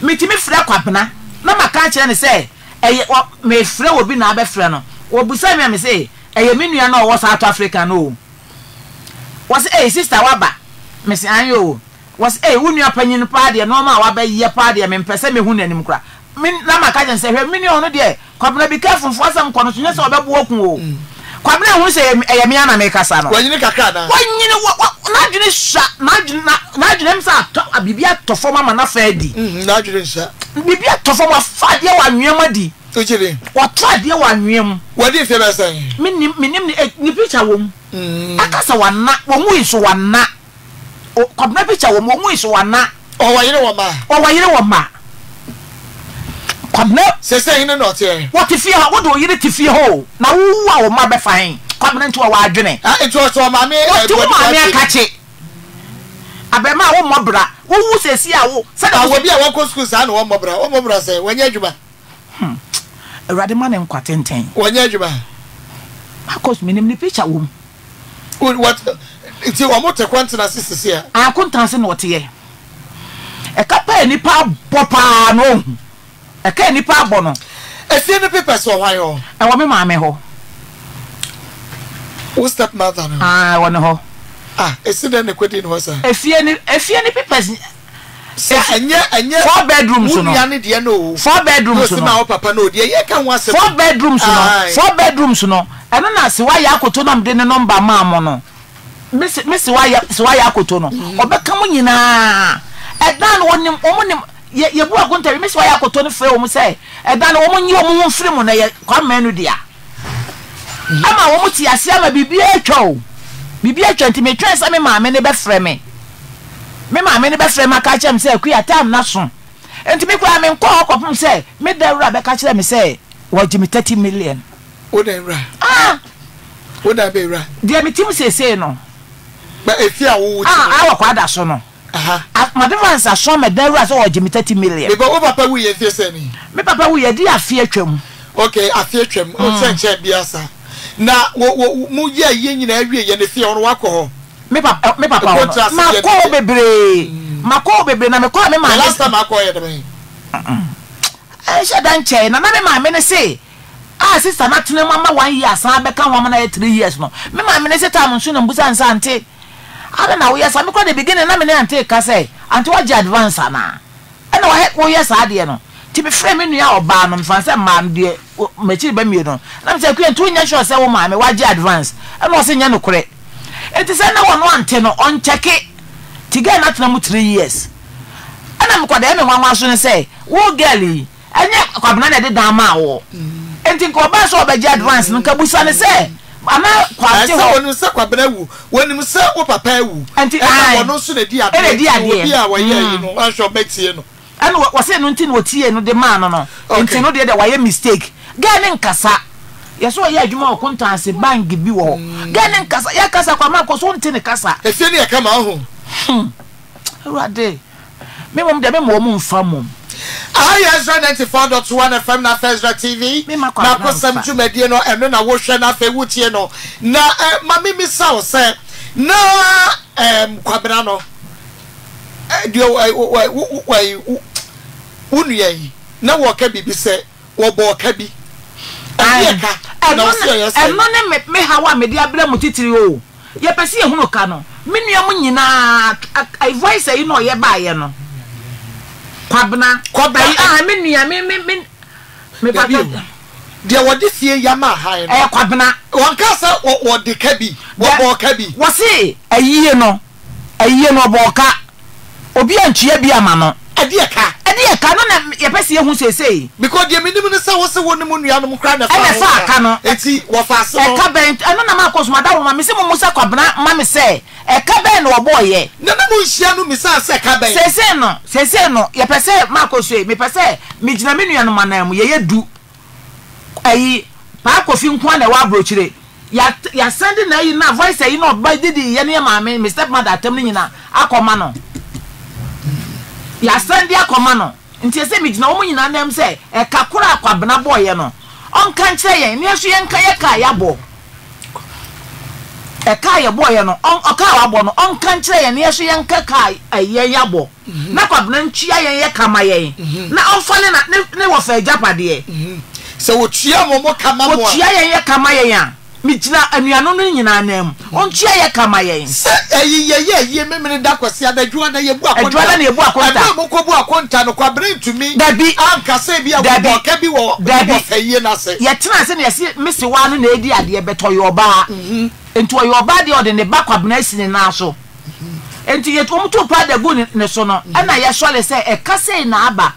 metumi frɛ Kwabena na maka akyerɛ no sɛ ɛyɛ wɔ mefrɛ obi na abɛfrɛ no wɔbusa me a mese Ɛyɛ me nua no a ɔwɔ South Africa no o. Wɔse ei sister waba? Mese aane oo. Wɔse ei wo nua panyin paa deɛ nnoɔma a wabɛyɛ paa deɛ mempɛ sɛ mɛhu n'anim koraa. Me na maka kyerɛ no sɛ hwɛ me nua ɔno deɛ Kwabena be careful mfa w'asɛm nkɔ no so nyɛ sɛ ɔbɛbo wo aku oo. Kwabena nhunu sɛ ɛyɛ me ara na mekasa no. Wanyini kakra anaa? Wanyini wa wa n'adwene sua n'adwene na n'adwene ɛm sɛ atɔ biribi atɔ fam ama n'afa adi. N'adwene nsua. Biribi atɔ fam wafa adeɛ wɔ anwea mu adi. Wogye di? Watɔ adeɛ wɔ anwea mu. Wadi mfeɛ bɛyɛ sɛn? Mennim mennim ne eh ne picture wɔ mu. Aka sɛ wana wɔnwui so wana. O Kwabena picture wɔ mu wɔnwui so wana. Ɔwɔ yere wɔ mma? Ɔwɔ yere wɔ mma. Kwabena. Sese hene na ɔteɛ? Wɔte fie hɔ wode wo yere te fie hɔ o na wowu a wo mma bɛfa he? Kwabena nti ɔwɔ adwene. Ah nti ɔte ɔmaame eh Ɔte wo maame akakye. Abarimaa wommɔ bra wowu sɛsi a wo sɛdeɛ Ah obi a wakɔ sukuu saa na wɔmmɔ bra wɔmmɔ bra sɛn wɔnyɛ adwuma. Hmm Awurade ma ne nkwa tenten. Wɔnyɛ adwuma. Marcus menim ne picture wɔ mu. What nti wɔn te kɔntena ase sisi a. Ah kontena ase na ɔteɛ. Ɛka paa nipa abɔ paa na ohu. Ɛka nipa abɔ no. Efie no papers wɔ hwan hɔ? Ɛwɔ me maame hɔ. Wo step mother no? Ah ɛwɔ ne hɔ. Ah esi dɛn na ekodi ne hɔ saa? Efie no efie no papers. Sɛ ɛnyɛ ɛnyɛ Four bedrooms wo no. nua ne deɛ no o. Four bedrooms No no. si ma wo papa no o deɛ yɛ ka ho asɛm. Four bedrooms no. Aye. Four bedrooms no. Ɛno na se wayɛ akoto na mede ne number maa mo no. Me se me se wayɛ se wayɛ akoto no. Ɔbɛka mo nyinaa. Ɛdan no wɔnim wɔn nim yɛ yɛbu akonta wie me se wayɛ akoto no frɛ wɔn sɛ ɛdan no wɔn nyi wɔn ho mfiri mu na ɛyɛ Kwame Manu dea. Ɛma wɔn te aseɛ ama biribiara atwa o. Biribiara atwa nti metwɛn sɛ me maame no bɛfrɛ me. Me maame no bɛfrɛ me aka akyerɛ me sɛ, Akua, time no aso. Enti me koraa menkɔɔ hɔ kɔpem sɛ me da wura bɛka kyerɛɛ me sɛ wɔgye me 30 million. Wo dan wura? Ah! Wo dan bɛn wura? Deɛ mete mu seesei no. Ba efie a wowo te mu? Ah, wɔ Kwada so no. Aha. Ah, made advance aso ama dan wura sɛ wɔgye me 30 million. Mebɔ, wo papa wuiɛ mfeɛ sɛn ni? Me papa wuiɛ, adi afe atwam. Okay, afe atwam. Mm. Sɛ nkyɛn biara saa. Na wo, wo, mo yɛ ayie nyinaa wie yɛ ne fie hɔ no, wakɔ hɔ? Me papa me papa hɔ no makɔ hɔ bebree makɔ hɔ bebree na mekɔ a me maame. The last time akɔ yɛ dɛbɛn. Ɛnhyɛ da nkyɛe na na me maame ne se a sista na tena mu ama one year asan abɛka ho ama na yɛ 3 years no me maame ne se time nso na mbusa nsa ante ada na woyɛ sa mekɔ the beginning na me ne ante ka sɛ ante wagye advance anaa. Ɛna wahɛ woyɛ saa adeɛ no nti me frɛɛ me nua ɔbaa no mefa no sɛ mmaa no deɛ m'akyiri ba mmienu no na me sɛ Akua nti wonyɛ sure sɛ wo maame wagye advance ɛna ɔse nyɛ nokorɛ nti sɛ na wɔno ante no ɔnkyɛke nti girl no atena mu 3 years ɛna mekɔ deɛ ɛme nwanwa so ne sɛ wo girl yi ɛnyɛ Kwabena na ɛde dan maa woɔ nti nka ɔbaa sɛ ɔbɛgye advance no nka busa ne sɛ ana Kwante Ɛsɛ hɔ wɔnim sɛ Kwabena awu wɔnim sɛ wo papa awu Nti ɛna ae wɔno nso na ɛdi ɛna adeɛ ɛdi nti adeɛ obi a wɔyɛ ayi no wanhwɛ ɔbɛtie no. Ɛna wɔ wɔse ɛno nti na ɔtiee no de maa no no Okay. nti no deɛ deɛ wayɛ mistake girl no nkasa yɛsɛ ɔyɛ adwuma wɔ Kontanse bank bi wɔ hɔ girl no nkasa yɛkasa kwa ma nkɔ so wonte ne kasa. Efie no yɛ kama ɔho. Hmm Awurade. Me mmom deɛ mema wɔn mfa mmom. Aha yɛ Ezra 94.1 FM na afei Ezra TV Mema Kwabena n'akosɛm mfa. dwumadie no ɛno na wohwɛ na afei wotie no na eh, ma memisa wo sɛ na eh, Kwabena no eh, deɛ eh, wo, wo, wo, eh, wo, wo nua yi na wɔka biribi sɛ wɔbɔɔ ka bi ɛdeɛ ka na ɔsi ɔyɛ sɛ ɛno ne me, me haw a mede abrɛ mo titiri o. Yɛpɛ sɛ yɛhunu ka no. Me nua mo nyinaa a voice ayi na ɔyɛ baayɛ no. Kwabena. Kwabena. Ayi ah me nua me me me me Dabi pata. o. Deɛ wɔde fie ya ma han no. Ɛyɛ Kwabena. Wɔnka sɛ wɔde ka bi, wɔbɔɔ ka bi. Wɔse ayie no ayie no ɔbɔɔ ka. Obi antua bi ama no. Ɛdeɛ ka? Ɛdeɛ ka no na yɛpɛ sɛ yɛhu seesei. Because deɛ menim ne sɛ wo se wo ne mo nuanom koraa na ɛfaa Ɛna ho ɛfaa ka no. Enti wɔfaa se no. Ɛka bɛn? Ɛno na makɔ so madaworo ma me se mo mmusa Kwabena ma me sɛ ɛka bɛn na wɔbɔɔyɛ? Na na monhyia no mmisaa sɛ ɛka bɛn? Seesei no, seesei no yɛpɛ sɛ makɔ so yi, mepɛ sɛ megyina me nuanom anan mu, yɛyɛ du. Ayi, Paa Kofi nko ara na ɛwɔ aburokyire. Ya yasɛnde n'ayi no a voice ayi no a ɔba didi yɛ ne yɛ maame me step mother atam no nyinaa akɔma no. Yasɛnde akɔma no. Nti ɛsɛ megyina wɔn nyinaa nan mu sɛ ɛka koro a Kwabena bɔɔyɛ no ɔnka nkyerɛ yɛn na yɛn nso yɛnka yɛ ka a yɛabɔ. Ɛka a yɛbɔɔyɛ no ɔn ɔka a wabɔ no ɔnka nkyerɛ yɛn na yɛn nso yɛnka ka a yɛn yɛabɔ. Na Kwabena ntua yɛn yɛ ka ma yɛn na ɔmfa ne na ne ne wɔfa agyapadeɛ. Sɛ wɔtua mo mo ka ma mo a. Wɔtua yɛn yɛ ka ma yɛn a. Megyina anuanom no nyinaa nan mu. Ɔntua yɛ ka ma yɛn. Sɛ ɛyi yɛyɛ ayie Memene da Kwasiada Adwuada yɛbu akonta. Adwuada na yɛbu akonta. Ɛberɛ a mokɔbu akonta no Kwabena ntumi Dabi. anka sɛ ebia Dabi. wobɔɔ ka bi wɔ ne Dabi. wɔfa ayie no ase. Yɛtenaa ase na yɛse me sewaa no na ɛredi adeɛ but ɔyɛ ɔbaa. Nti ɔyɛ ɔbaa deɛ ɔde ne ba Kwabena asi ne nan so. Nti yɛ wɔn too powder guu ne ne so no ɛna yɛsɔre sɛ ɛka sei na aba.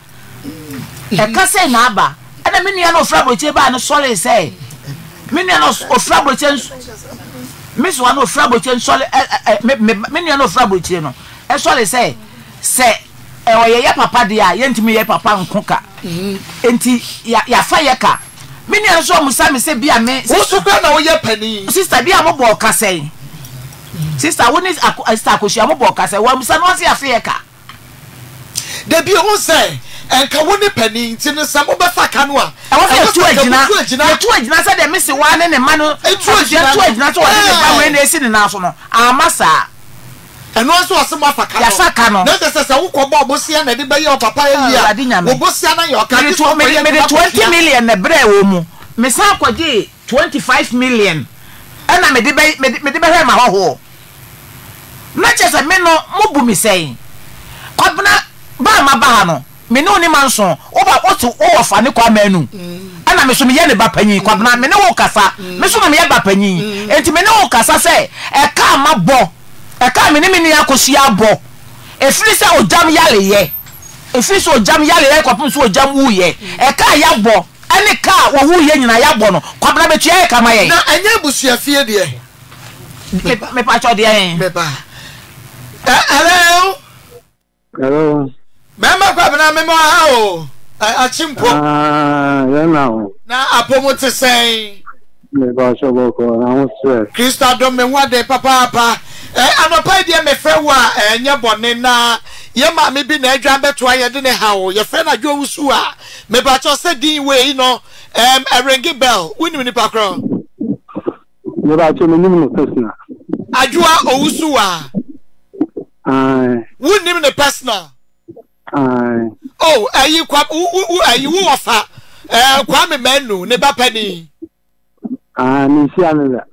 Ɛka sei na aba. Ɛna me nua no ɔfiri aburokyire baa no sɔree sɛ me nua no ɔfiri aburokyire nso me soa no ɔfiri aburokyire nsɔre ɛ ɛ me me me nua no ɔfiri aburokyire no ɛsɔre sɛ sɛ ɔyɛ yɛ papa deɛ a yɛntumi yɛ papa nko ka nti ya yafa yɛ ka me nua no nso ɔmusa me sɛ bi a me. Wo so kura na woyɛ panin. Sista bi a mo bɔ ɔka sɛn sista wo ne sista akosua mo bɔ ɔka sɛn wɔamusa no ɔse yafe yɛ ka. Dabi, ohu sɛ ɛnka wo ne panin nti no sɛ mobɛfa ka no a, Ɛwɔ sɛ ɛwɔ yɛtu sɛ nka agyina. motu agyina. Yɛtu agyina sɛdeɛ me sewaa ne ne mma no Etu abusua agyina tu no. agyina sɛ wɔde ne ba wei Ɛɛ. na esi ne nan so no, amma saa. Ɛno ara nso ɔse moafa ka no. Yɛafa ka no. Na kyerɛ sɛ sɛ wokɔbɔ bosea na ɛde bɛyɛ ɔpapa ayi a, Awurade Nyame. wo bosea no ayɛ ɔka, Mede gye sɛ to, mede, wokɔyɛ mede adwuma 20 kɔtua. million na ɛbrɛɛ wɔn mu. Mesan kɔgyee 25 million ɛna mede bɛ, mede, mede bɛhwɛɛ m'ahɔhoɔ. Na kyerɛ sɛ me no mo bu me sɛn? Kwabena ba a maba ha no me ne wo ne manso wo ba wo se wo wɔfa ne Kwame Anu ɛna me so meyɛ ne ba panyin Kwabena me ne wo kasa me so na meyɛ ba panyin enti me ne wo kasa sɛ ɛka a mabɔ ɛka a me ne me nua Akosua abɔ ɛfiri sɛ ogyam yareyɛ ɛfiri sɛ ogyam yareyɛ kɔpem sɛ ogyam wuyɛ ɛka a yɛabɔ ɛne ka a wɔwuyɛ nyinaa yɛabɔ no Kwabena bɛtua yɛ ka ma yɛn. Na ɛnyɛ abusuafie deɛ. Me me patsɔ deɛ yɛn. Me ba. Eh, hello. Hello. Mɛma kwabena me ma ha o. Akyi mpo. Ah, yɛn na o. Na apɔmu te sɛn. Me ba sɔ bɔkɔ na ho sɛ. Kristo adom me ho aden papaapa. Eh, anɔpa yi deɛ mefrɛ wo a ɛnyɛ bɔne na yɛ maame bi na adwan bɛtoa yɛde ne ha o. Yɛfrɛ no Adwo Owusu a. Mepakyɛw sɛ din wei no, um, ɛrenge bell. Wonim nipa korɔ? Mebakyɛ menim no personal. Adwoa Owusu waa. Ae. Wonnim ne personal? Ae. Oh, ayi kwa wo wo ayi wo wɔfa eh, Kwame Manu ne ba panin. Ah, menhyia no da.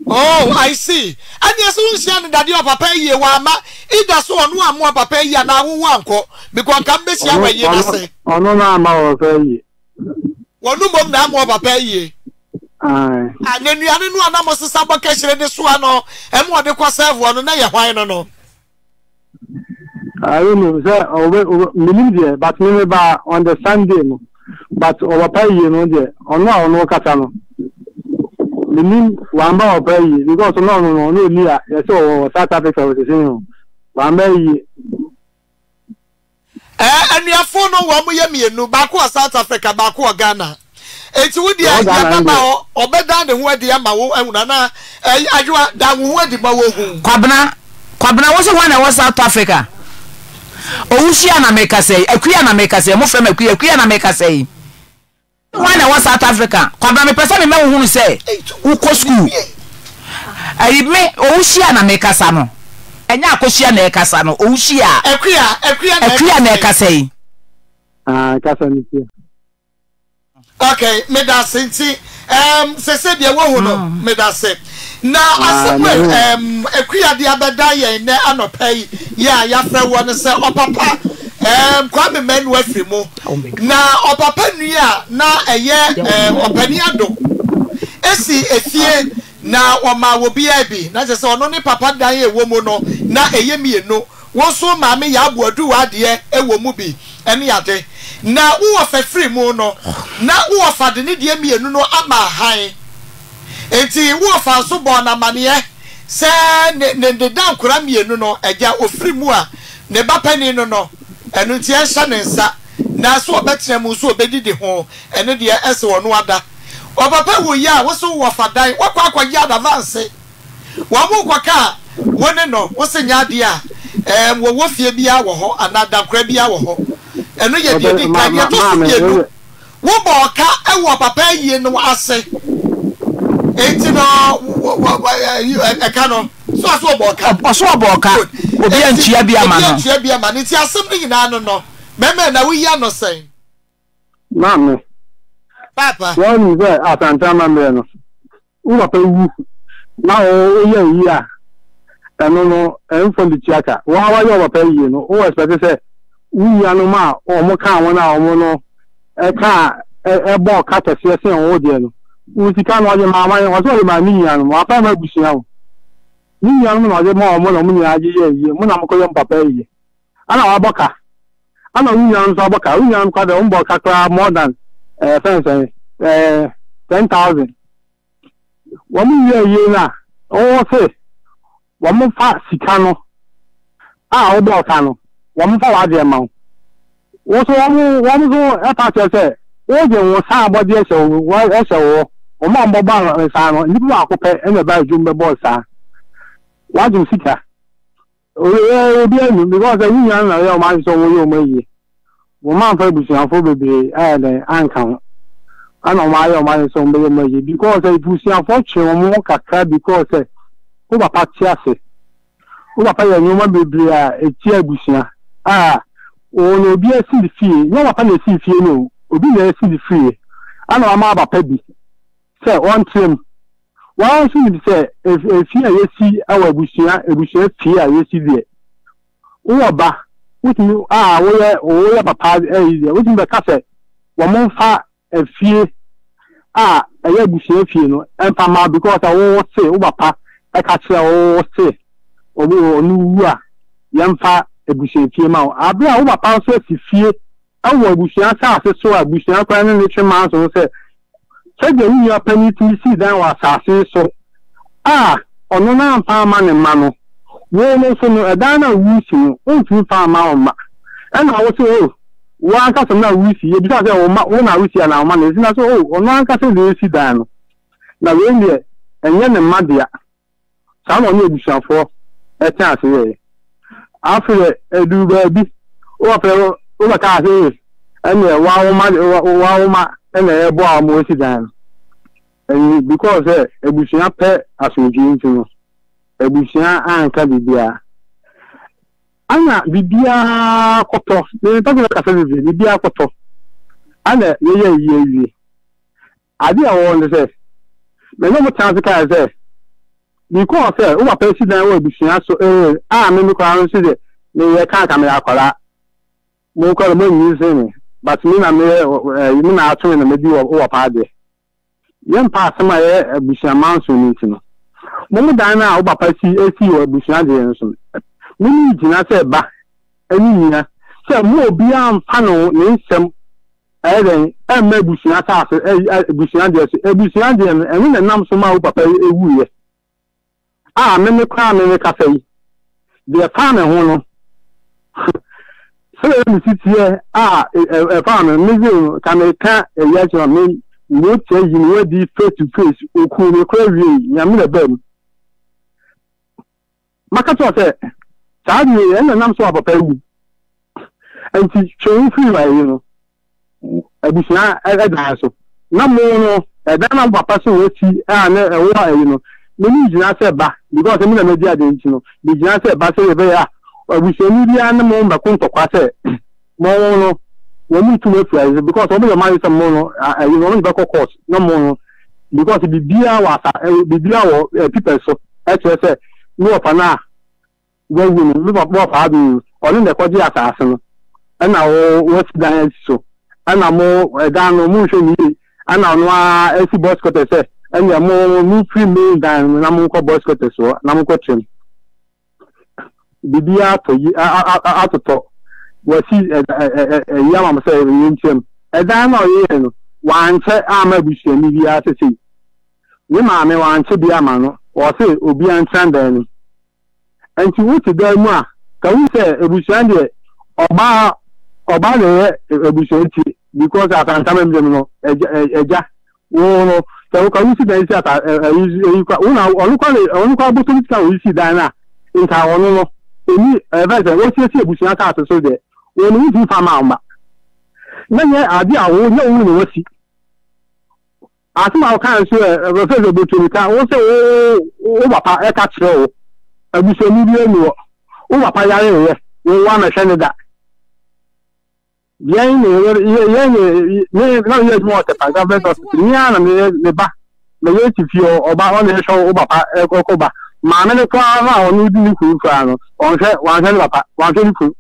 Oh, I see. Ɛne ɛsɛ wonhyia no dadeɛ ɔpapa ayie wama ida so ɔno amoa papa ayie anaa wo wankɔ because nka mbɛhyia wɔ ayie no ase. Ɔno na ama wɔ papa ayie. Wɔn mmom na ama ɔpapa ayie. Ae. Ah, na nnuane no a na mosesa bɔ kɛhyire de soa no ɛma ɔde kɔ sɛɛvoɔ no na yɛ hwan no no? I don't know sɛ ɔbɛ ɔbɛ menim deɛ but me me ba on the Sunday no but ɔpapa yie no deɛ ɔno a ɔno kasa no menim wamba ɔpapa yie because ɔno ɔno no ɔno ɔni a yɛsɛ ɔwɔ South Africa wɔ sese no wamba yie. Ɛɛ anuafo no wɔn yɛ mienu, baako wɔ South Africa, baako wɔ Ghana. Enti wo deɛ Ɔwɔ Ghana no yɛbɛba deɛ. hɔ, ɔbɛdan ne ho adi ama wo ahunu anaa? Ɛɛ Adwoa, dan wo ho adi ma wɔhu. Kwabena, Kwabena, wo se hwan na ɛwɔ South Africa? Owusu a na mekasa yi, Akua na mekasa yi, mofrɛ me Akua, Akua na mekasa yi. Hwan na ɛwɔ South Africa? Kwabena mepɛ sɛ mema wo hunu sɛ wokɔ sukuu. Ayi me Owusia na mekasa no. Ɛnyɛ Akosua na ɛkasa no, Owusia. Akua, Akua na Akua na ɛkasa yi. ɛkasa yi. Ah, kasa no tia. Okay, medase nti um, sese deɛ wohu no mm. medase na Ah, asɛm mehu. a um, akua de abɛda yɛn nɛ anɔpa yi yɛ a yɛafrɛ woɔ no sɛ ɔpapa um, Kwame Manu afiri mu na ɔpapa nua a na ɛyɛ um, ɔpani ado esi efie na ɔma wɔ biara bi na kyerɛ sɛ ɔno ne papa dan a ɛwɔ mu no na ɛyɛ mmienu Wo nso maame Yaa Boadu w'adeɛ wɔ mu bi ne ade. Na wo wɔfa firi mu no, na wo wɔfa de ne deɛ mienu no ama hann. Enti wo wɔfa nso bɔɔ no amaneɛ sɛ ne ne ne dankora mienu no agya ɔfiri mu a ne ba panin no no, ɛno nti ɛnhyɛ ne nsa, na sɛ ɔbɛtena mu nso ɔbɛdidi ho, ɛno deɛ ɛsɛ ɔno ada. Ɔpapa wuiɛ a, wo nso wo wɔfa dan, woakɔ akɔgye adavanse. Wɔn rekɔka a, wo ne no, wo se nyɛ adeɛ a, ɛɛm, wɔwɔ fie biara wɔ hɔ anaa dankora biara wɔ hɔ. Ɛno yɛ deɛ ɛdi kan. Deɛ ɛtɔ so mmienu, wobɔɔ ka wɔ papa ayie no ase. Enti no, ɛka no, so ɔso ɔbɔɔ ka. Ɔso ɔbɔɔ ka. Good. Obi Enti, antua bi ama obi no. antua bi ama no. Nti asɛm no nyinaa no no, mɛmɛ na woyi ano sɛn? Maame. Paapa. Wɔn nim sɛ Asante amammerɛ no. Wo papa wu na woyɛ ayi a, ɛno no ɛmfa de tua ka. Wo ara woayɛ wo papa ayie no, wo expect sɛ wo nuanom a wɔn kaa ho no a wɔn no ɛkaa ɛbɔɔ ka kɛseɛ sen wo deɛ no, wo sika no ɔde maa hwan? Ɔsɛ ɔde maa ne nuanom, wamfa amma abusua o. Ne nuanom na ɔde maa wɔn na wɔn nyinaa gye yɛɛ ayie, mo na mokɔyɛ mo papa ayie. Ɛna wabɔ ka. Ɛna wo nuanom nso abɔ ka. Wo nuanom koraa deɛ wɔn bɔ ka koraa more than ɛɛ fɛn sɛn ɛɛ 10,000. Wɔn wie ayie no a, wɔn se wɔn fa sika no a wobɔɔ ka no, wɔn fa w'adeɛ ma wo. Wo nso wɔn wɔn nso ɛpa kyerɛ sɛ wogye wo nsa abɔdeɛ hyɛ wo ɛhyɛ wo hɔ. Wɔn a wɔbɛbɔ nsa no, nnipa baako pɛ ɛna ɛbaa adwuma bɛbɔɔ saa. Wagye wo sika. Obi anu because ɛho hia na yɛ wɔn ayɛ sɛ wɔn yɛ wɔn ayie. Wɔn amfa abusuafo bebree ayɛ dɛn anka ho. Ɛna wɔn ayɛ wɔn ayɛ sɛ wɔn bɛyɛ wɔn ayie because abusuafo twe wɔn ho kakra because sɛ wo papa te ase. Wo papa yɛ nneɛma bebree a etia abusua a wɔn na obi asi ne fie. Nyɛ wo papa na esi fie no obi na esi ne fie. Ɛna wɔn ama papa bi sɛ ɔntra mu. Wɔn ara nso nim sɛ efie a yɛsi wɔ abusua abusua fie a yɛsi deɛ, wowɔ ba, wotumi a woyɛ woyɛ papa ayi deɛ, wotumi bɛka sɛ wɔmfa efie a ɛyɛ abusua fie no mfa ma because sɛ wo se wo papa ɛka kyerɛ wo se ɔno wu a yɛmfa abusua fie ma wo. Abere a wo papa nso asi fie wɔ abusua asase so a abusua koraa ne no twe manso no sɛ, sɛdeɛ wo nua panin tumi sii dan wɔ asase yi so a ɔno no amfa amma ne mma no, wo no nso no, ɛdan no a woresi no, wontumi mfa mma wo mma. Ɛna wo se, O, wo ankasa na woresi. Yɛbisa sɛ, wo mma, wo na woresi anaa wo mma na ɛsi? Na sɛ, O, ɔno ankasa na ɛresi dan no, na wei deɛ, ɛnyɛ ne mma dea. Saa na ɔne abusuafoɔ tena ase yɛeɛ. Afei deɛ ɛduru baabi, wobɛpɛ wobɛka ase ee, ɛnneɛ wawoma wawoma ɛna ɛboa wɔn wɔsi dan no. Ɛnni because sɛ abusua pɛ asomdwoeɛ nti no, abusua anka biribiara. Ana biribiara kɔtɔ, mempɛ sɛ mɛkasa bebree, biribiara kɔtɔ. Ana yɛyɛ ayi awie. Ade a ɛwɔ hɔ ne sɛ, me ne wɔn tenaa ase kae sɛ, Mekɔɔ sɛ wo papa asi dan wɔ abusua so ee, a me me koraa nso deɛ meyɛ kaa ka meyɛ akwadaa. Mo koraa deɛ moanyin sen me, but me na meyɛ ɛɛ me na ato me na madi wɔ wo papa adeɛ. Yɛmpa asɛm a ɛyɛ abusua manso no nti no, mo mo dan no a wo papa si esii wɔ abusua deɛ no so no, me ne gyina sɛ ba ne nua sɛ mo obiara mfa ne ne nsɛm Ɛyɛ dɛn ɛmma abusua asase ɛ abusua deɛ so abusua deɛ no ɛno na ɛnam so maa wo papa yi wuiɛ a me me koraa me me kasa yi deɛ ɛfaa me ho no sɛdeɛ me si teɛ a ɛfaa me me dze no ka me ka ɛyi akyerɛ me me tia yi me wadi face to face okuu me koraa wie nyame na ɛbaa mu Maka kyerɛ wo sɛ, saa ade wei, ɛno na ɛnam so a papa awu. Enti twe wo ho firi ayi no, abusua dan so. Na mo no, ɛdan na mo papa sɛ wasi a na ɛwɔ ayi no, me ne gyina sɛ ba, because me na madi ade nti no, megyina sɛ ba sɛ yɛbɛyɛ a, abusuani biara ne mo mmɛko ntɔkwa sɛ mo no, wɔn retu mo afiri ayi so, because wɔn yɛ wɔn adwene sɛ mo no, ayi no, wɔn de bɛkɔ court, na mo no, because biribiara wɔ asa, biribiara wɔ papers so. Ɛkyerɛ sɛ me wɔfa no a wawu no, me papa wɔfa ado yi, ɔno na ɛkɔgye asase no, ɛna wasi dan asi so, ɛna mo ɛdan no monhwɛ no yie, ɛna ɔno ara asi boys quarters sɛ ɛnneɛ mo momfiri main dan no na monkɔ boys quarters hɔ na monkɔtra mu. Biribiara atɔ yi atotɔ, wasi ɛyi ama mo sɛ yɛntra mu. Ɛdan no a ɔyɛɛ no, wankyɛ amma abusuani biara sɛ sei. Ne maame wankye bi ama no, ɔse obia ntena dan mu. Nti wote dan mu a, ka hu sɛ abusua deɛ ɔbaa ɔbaa na ɛyɛ abusua ti because asantam mdem no agya wo no sɛ woka wosi dan si asa ɛyi ɛyi kwa wo na ɔno kwa ɔno kwa abosom sika oyi si dan na nka ɔno no eni ɛfɛ sɛ wosiesie abusua asase so deɛ wɔn no wontumi fa ma ɔma na nyɛ ade a wo nyɛ wo na wasi. Asɛm a wokae nso ɛ, ɛfɛ sɛ botu ka wo sɛ wo wo papa ɛka kyerɛ wo, abusuani bi ani hɔ, wo papa yareeɛ, wo woammɛhwɛ ne da. Yɛn ne yɛn ne me na meyɛ adwuma wɔ Tepa government hospital, me ara na meyɛ me ba. Me yere te fie hɔ, ɔba ɔna ɛhwɛ wo papa ɛkɔ ba. Maame no koraa no a ɔno di ne kunu koraa no, ɔnhwɛ, wanhwɛ ne papa, wanhwɛ ne kunu.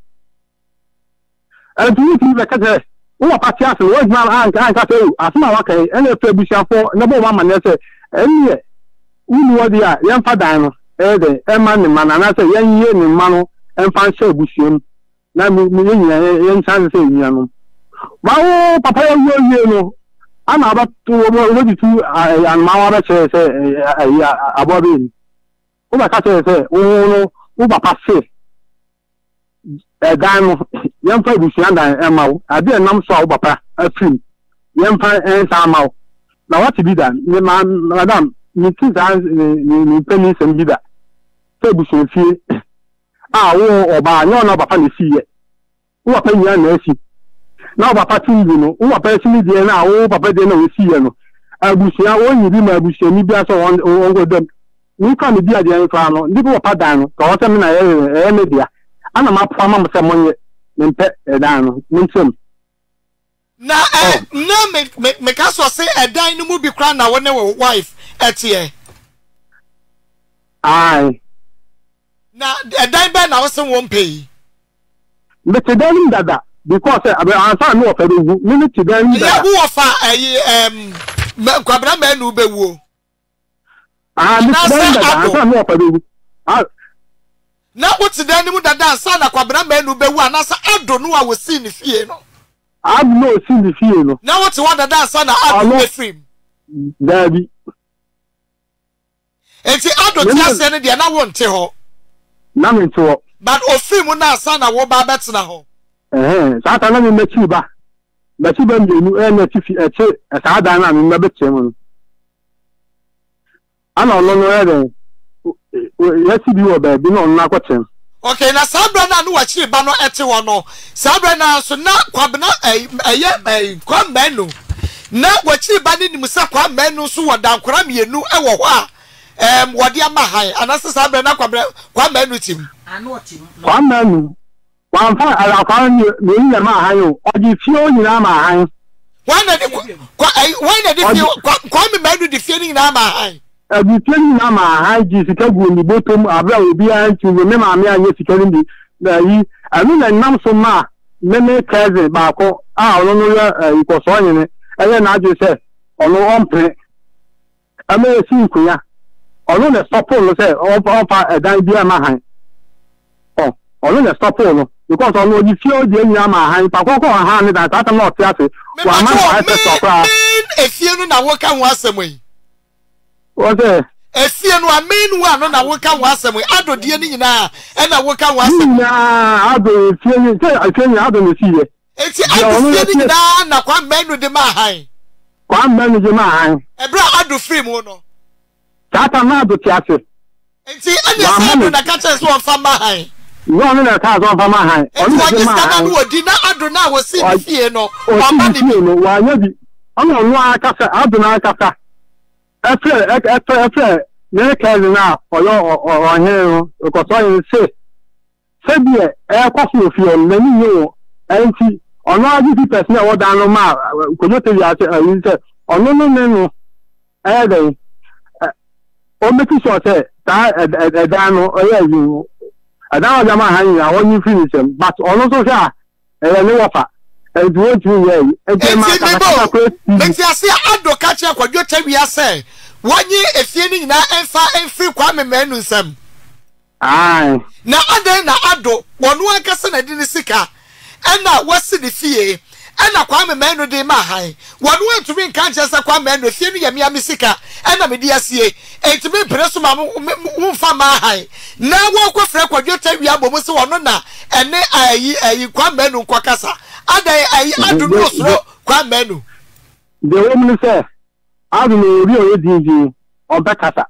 Ɛnti wotumi bɛka sɛ wo papa te ase no, woantumi anka anka sɛ o, asɛm a waka yi, ɛna ɛfrɛ abusuafoɔ na bɔ wɔn amanneɛ sɛ ɛnneɛ wonni hɔ deɛ a, yɛmfa dan no ɛyɛ dɛn ɛmma ne mma no anaasɛ yɛnyɛ ne mma no ɛmfa nhyɛ abusua mu na me me yɛn nyinaa yɛn yɛn nsa sɛ nuanom. Ba wo papa yɛ wu awie no, ana abɛto wɔbɛtutu anomaa wabɛkyerɛ sɛ ɛyi aboa bɛyɛ ni. Wobɛka kyerɛ sɛ wo no wo papa se ɛdan no yɛmfa abusua dan ɛma wo ade a ɛnam so a wo papa afiri mu yɛmfa nsa ama wo na wate bi da me ma madam mete saa ne ne ne mpanin nsɛm bi da sɛ abusuafie a wo ɔbaa nyɛ ɔna papa na esi yɛ wo papa nyia na asi na wo papa te ngu no wo papa asi ne deɛ na wo papa deɛ na osi yɛ no abusua wɔnyi bi ma abusuani bi asɛ wɔn wɔn dɛm me kura me di adeɛ no koraa no ne papa dan no ka wɔ sɛ me na ɛyɛ ɛyɛ me dea ana mapo ama mo sɛ monyɛ mempɛ ɛdan no monkyerɛ mu. Na ɛ na me me meka sɛ ɔse ɛdan no mu bi koraa na wo ne wo wife ɛteɛ. Ae. Na ɛdan bɛn na wose wo mpɛ yi? Mete dan no mu dada because sɛ abɛ ansa na me wɔfa bɛwu me me te dan no mu dada. Ɛyɛ wo wɔfa ɛyi ɛm Kwabena Manu bɛwuo. Ah, me te dan no mu dada ansa na me wɔfa bɛwu. Ah. Na wote dan no mu dada ansa na Kwabena Manu bɛwu anaasɛ Ado no a wɔsii ne fie no? Ado no a ɔsii ne fie no. Na wote hɔ dada ansa na Ado bɛfiri mu? Daabi. Enti Ado te aseɛ no deɛ na wonte hɔ? Na mente hɔ. But ofiri mu no ansa na wo ba abɛtena hɔ? Ɛhɛn, saa ta na me m'akyiri ba, m'akyi ba mmienu ɛna ɛte fi ɛte saa dan no a me mma bɛteɛ mu no. Ana ɔno no yɛ dɛn? Yɛasi bi wɔ baabi na ɔno no akɔkyɛn. Okay, na saa berɛ no a na wakyiri ba no te hɔ no, saa berɛ no ara nso na Kwabena ɛyɛ ɛyi Kwame Manu, na wakyiri ba no nim sɛ Kwame Manu nso wɔ dankora mmienu wɔ hɔ a ɛɛm wɔde ama han, anaasɛ saa berɛ na Kwabena Kwame Manu te mu? Kwame Manu Wamfa akwaa no mmienu na ɛmaa hann o, ɔgye fie hɔ nyinaa maa hann. Hwan na de kwa ɛyi hwan na de fie kwa Kwame Manu de fie no nyinaa maa hann. Ɔgye fie no nyinaa maa hann gyee sika guu ne bɔtɔ mu abere a obiara nti no, me maame anyɛ sika no bi na ayi ɛno na ɛnam so maa me me cousin baako a ɔno no yɛ ɛyi kɔsɔɔhene ɛyɛ n'adwene sɛ ɔno ɔmpene. Ɛma yɛsi nkonya. Ɔno na ɛstɔpoo no sɛ ɔmfa ɛdan biara mma han. Ɔ, ɔno na ɛstɔpoo no because ɔno ɔgye fie hɔ deɛ nyinaa maa han. Nipa korɔ kɔ ɔhan ne dan saa tam na ɔte ase. Wamma no Mepakyɛw, access me, koraa. main efie no na woka ho asɛm yi? Wɔ sɛ. Efie no a main one no na woka ho asɛm yi? Ado deɛ no nyinaa ɛna woka ho Ne asɛm yi? nyinaa Ado efie no, sɛ efie nyinaa Ado na esiiɛ. Enti Deɛ Ado ɔno fie no yɛte. nyinaa na Kwame Manu de maa han. Kwame Manu de maa han. Ɛberɛ a Ado firii mu no. Saa tam na Ado te ase. Enti ɛneɛ sɛ Wamma Ado no. na ɛka kyerɛɛ sɛ ɔmfa mma han. Nyɛ ɔno na ɛkaa sɛ ɔmfa mma han. Ɔno Enti na ɛde ɔgye maa sika no a han. na ɔdi na Ado no a ɔsii ne Ɔ, fie no ɔsii wamma ne no bi. fie no, wanyɛ bi. Ɛna ɔno ankasa, Ado no ankasa, ɛfrɛ, ɛ, ɛfrɛ, ɛfrɛ ne cousin a ɔyɛ ɔ, ɔ, ɔhene no, Nkɔsɔhene se, Sɛdeɛ ɛrekɔ so wɔ fie hɔ no, n'ani nnye ho. Ɛnti, ɔno ara gye papers no a ɛwɔ dan no maa Kojo Tawia sɛ ayi sɛ ɔno ne ne no ɛyɛ dɛn ɔmmeki sure sɛ saa ɛdan no ɛyɛ ayi no ɛdan a ɔde ama ha nyinaa wɔnyi mfiri ne nsam but ɔno nso hwɛ a ɛyɛ ne wɔfa ɛnti wɔntumi nyɛ ayi ɛnti ɛma Enti meba kasakasa o, koraa sii mete ase a Ado ka kyerɛɛ Kwadwo Tawia sɛ wɔnye efie no nyinaa mfa mfiri Kwame Manu nsam. Ae. Na adɛn na Ado, ɔno ankasa na de ne sika ɛna wasi ne fie, ɛna Kwame Manu de rema han? Wɔno antumi nka ankyerɛ sɛ Kwame Manu, efie no yɛ mea me sika ɛna mede asie, enti mempene so ma wo mfa mma han. Na wɔrekɔfrɛ Kwadwo Tawia mmom sɛ ɔno na ɛne ayi ayi Kwame Manu nkɔkasa. Adɛn ayi Ado no osuro Kwame Manu? Deɛ ɛwɔ mu ne sɛ, Ado no ɔyɛ obi a ɔyɛ dinn, ɔmpɛ kasa.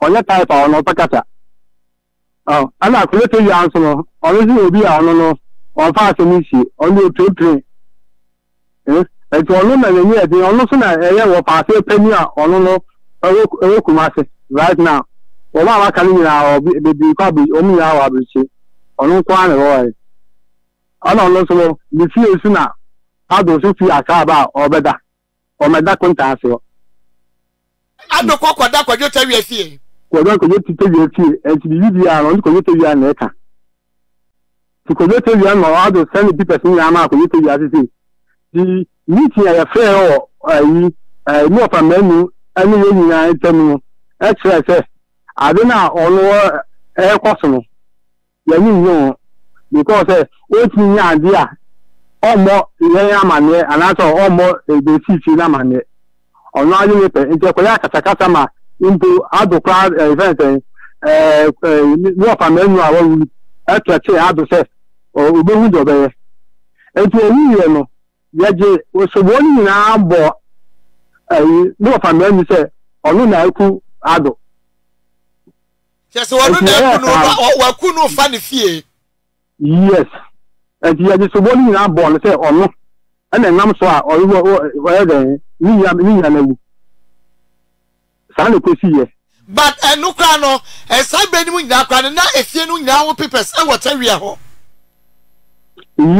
Ɔnyɛ type a ɔno ɔpɛ kasa. Ɔ ɛna Akolete Wia nso no, ɔno nso yɛ obi a ɔno no ɔmfa asɛm nsie, ɔno deɛ ɔpirepire. Eh, nti ɔno na n'ani yɛ den, ɔno nso na ɛyɛ wɔ paase panyin a ɔno no ɛwɔ ɛwɔ Kumasi right now. Wɔn a waka no nyinaa ɔ bebree kɔ abiri, wɔn nyinaa wɔ abirikyi. Ɔno nko ara na ɛwɔ hɔ yi. Ɛna ɔno nso no, ne fie nso na Ado nso fi Accra ba a ɔbɛda, ɔmmɛda kontaa ase hɔ. Ado kɔ kɔda Kwadwo Tawia fie. Kɔda Kwadwo Tawia fie, ɛnti biribi biara no ɔne Kwadwo Tawia na ɛka. Nti Kwadwo Tawia na Ado send papers nyinaa maa Kwadwo Tawia sesei. Nti meeting a yɛfrɛɛ wɔ ayi ɛɛ ne ɔfa manu ɛne yɛn nyinaa ntam no ɛkyerɛ sɛ ade no a ɔno ɛrekɔ so no yɛn ani nnye ho because sɛ ɔntumi nyɛ adeɛ a ɔmmɔ yɛn amanneɛ anaasɛ ɔmmɔ deɛ ɛsii fie no amanneɛ. Ɔno ara ne ne pɛ nti ɛkɔyɛ akasakasa ma mpo Ado koraa ɛɛ fɛn sɛn ɛɛ ɛɛ ne ɔfa manu a wawu yi ɛtrɛtee Ado sɛ ɔbɛhu deɛ ɔbɛyɛ. Nti ɔwuiɛ no yɛgye soboɔ no nyinaa bɔ ɛyi ne ɔfa manu sɛ ɔno na aku Ado. Kyerɛ sɛ ɔno Nti na ɛyɛɛ aku no saa na no. waku no fa ne fie. Yes. Nti yɛde soboɔ no nyinaa bɔɔ no sɛ ɔno ɛna ɛnam so a ɔyɛ dɛn ne nua ne nua no awu. Saa na ɛkɔsiiɛ. But ɛno koraa no, saa berɛ no mu nyinaa koraa no na efie no nyinaa ho papers ɛwɔ Tawia hɔ.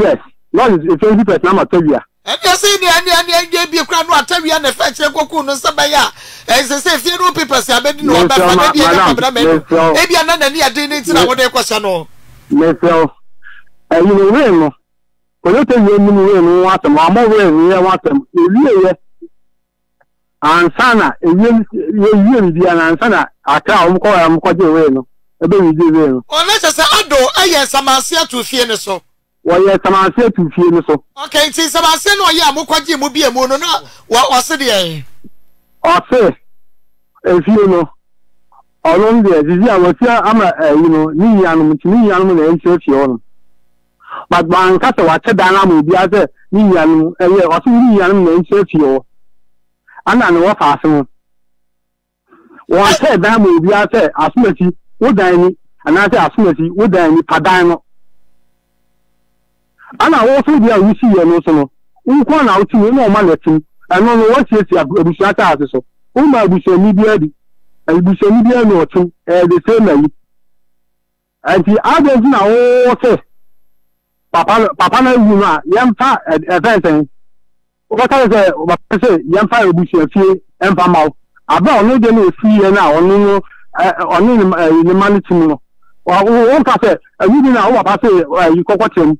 Yes. Na ɔde efie no papers no ama Tawia. Ɛnneɛ sɛ ɛnneɛ ɛnneɛ ɛnneɛ ɛnneɛ ebie koraa no Atawia na ɛfa akyire kɔkuu no sɛ bɛyɛ a ɛnsɛ sɛ efie no papers abɛdi no Mesrɛ ɔbɛfa wo na ma ebia ɛnyɛ madam Kwabena Manu mesrɛ wo ebia na n'ani yɛ den ne nti na me wode rekɔhyɛ no. mesrɛ wo ɛyi no wee no Kwadwo Tawia nim wee no ho asɛm wammɔ wee no yɛ ho asɛm ewieɛ ansa na ewie yɛwie biribiara no ansa na Accra a wɔkɔ a wɔkɔgye wee no ɛbɛwigye wee no. Ɔno kyerɛ sɛ Ado yɛ nsamanseɛ too fie no so. Wɔyɛɛ samanseɛ too fie no so. Okay, nti nsamanseɛ no ɔyɛ a mokɔgyee mo bie mu no na wɔ ɔse deɛn? Ɔse efie no ɔno no deɛ sisi a wasi ama ayi no ne nuanom nti ne nuanom na ɛnkyerɛ fie hɔ nom but wanka sɛ wakyɛ dan no ama obiara sɛ ne nuanom ɛyɛ ɔse ne nuanom na ɛnkyerɛ fie hɔ ana ne wɔfa ase no. Wɔnhyɛɛ dan ma obiara sɛ, Asomasi, wo dan ni, anaasɛ Asomasi, wo dan ni, fa dan no. Ɛna wo nso deɛ a wosiiɛ no nso no, wo nko ara na wote mu, wo ne wo mma na ɛte mu. Ɛno no, woasiesie abusua asase so. Womma abusuani biara bi, abusuani biara ni ɔte mu, ɛyɛ the same ayi. Ɛnti adɛn nti na wo se papa papa no awu no a, yɛmfa ɛfɛn sɛn? Wobɛka no sɛ wɔbɛka sɛ yɛmfa abusuafie mfa mma wo. Bere a ɔno deɛ no ofiri yɛ no a ɔno no ɔne ne ne mma no te mu no, wonka sɛ ɛno bi na wo papa sɛ ayi kɔkɔ te mu.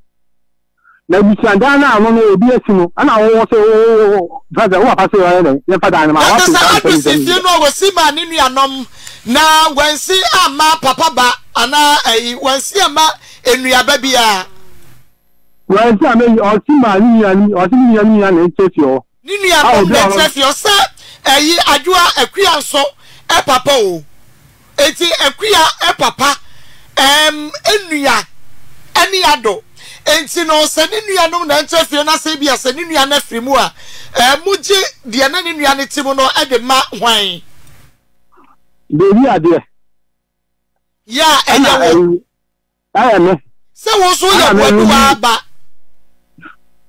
Na abusuadan no a ɔno no obi asi no, ɛna wowɔ sɛ wo fɛ sɛ wo papa sɛ ɔyɛ dɛn yɛmfa dan no ma Na wate sɛ saa nsɛm Ado si nsɛm fie yi. no a wɔsi maa ne nuanom na wansi amma papa ba anaa ayi wansi amma nnuaba biara. Wansi a meyi ɔsi maa ne nua ne ɔsi ne nua ne nua na ɛnkyerɛ fie hɔ. Ne nua A nom obi na a ɛnkyerɛ ɔno. fie hɔ sɛ ɛyi Adwoa Akua nso papa o eti Akua papa ɛɛm nua ɛne Ado enti no sɛ ne nua nom na ɛnkyerɛ fie na sɛ ebia sɛ ne nua no afiri mu a ɛɛ mo gye deɛ na ne nua no te mu no ɛde ma hwan? Beebi adeɛ. Yɛ a Ɛna ɛyɛ wo. ɛyi Ɛyɛ me. Sɛ wo nso woyɛ Ɛna me Boaduwaa me ba.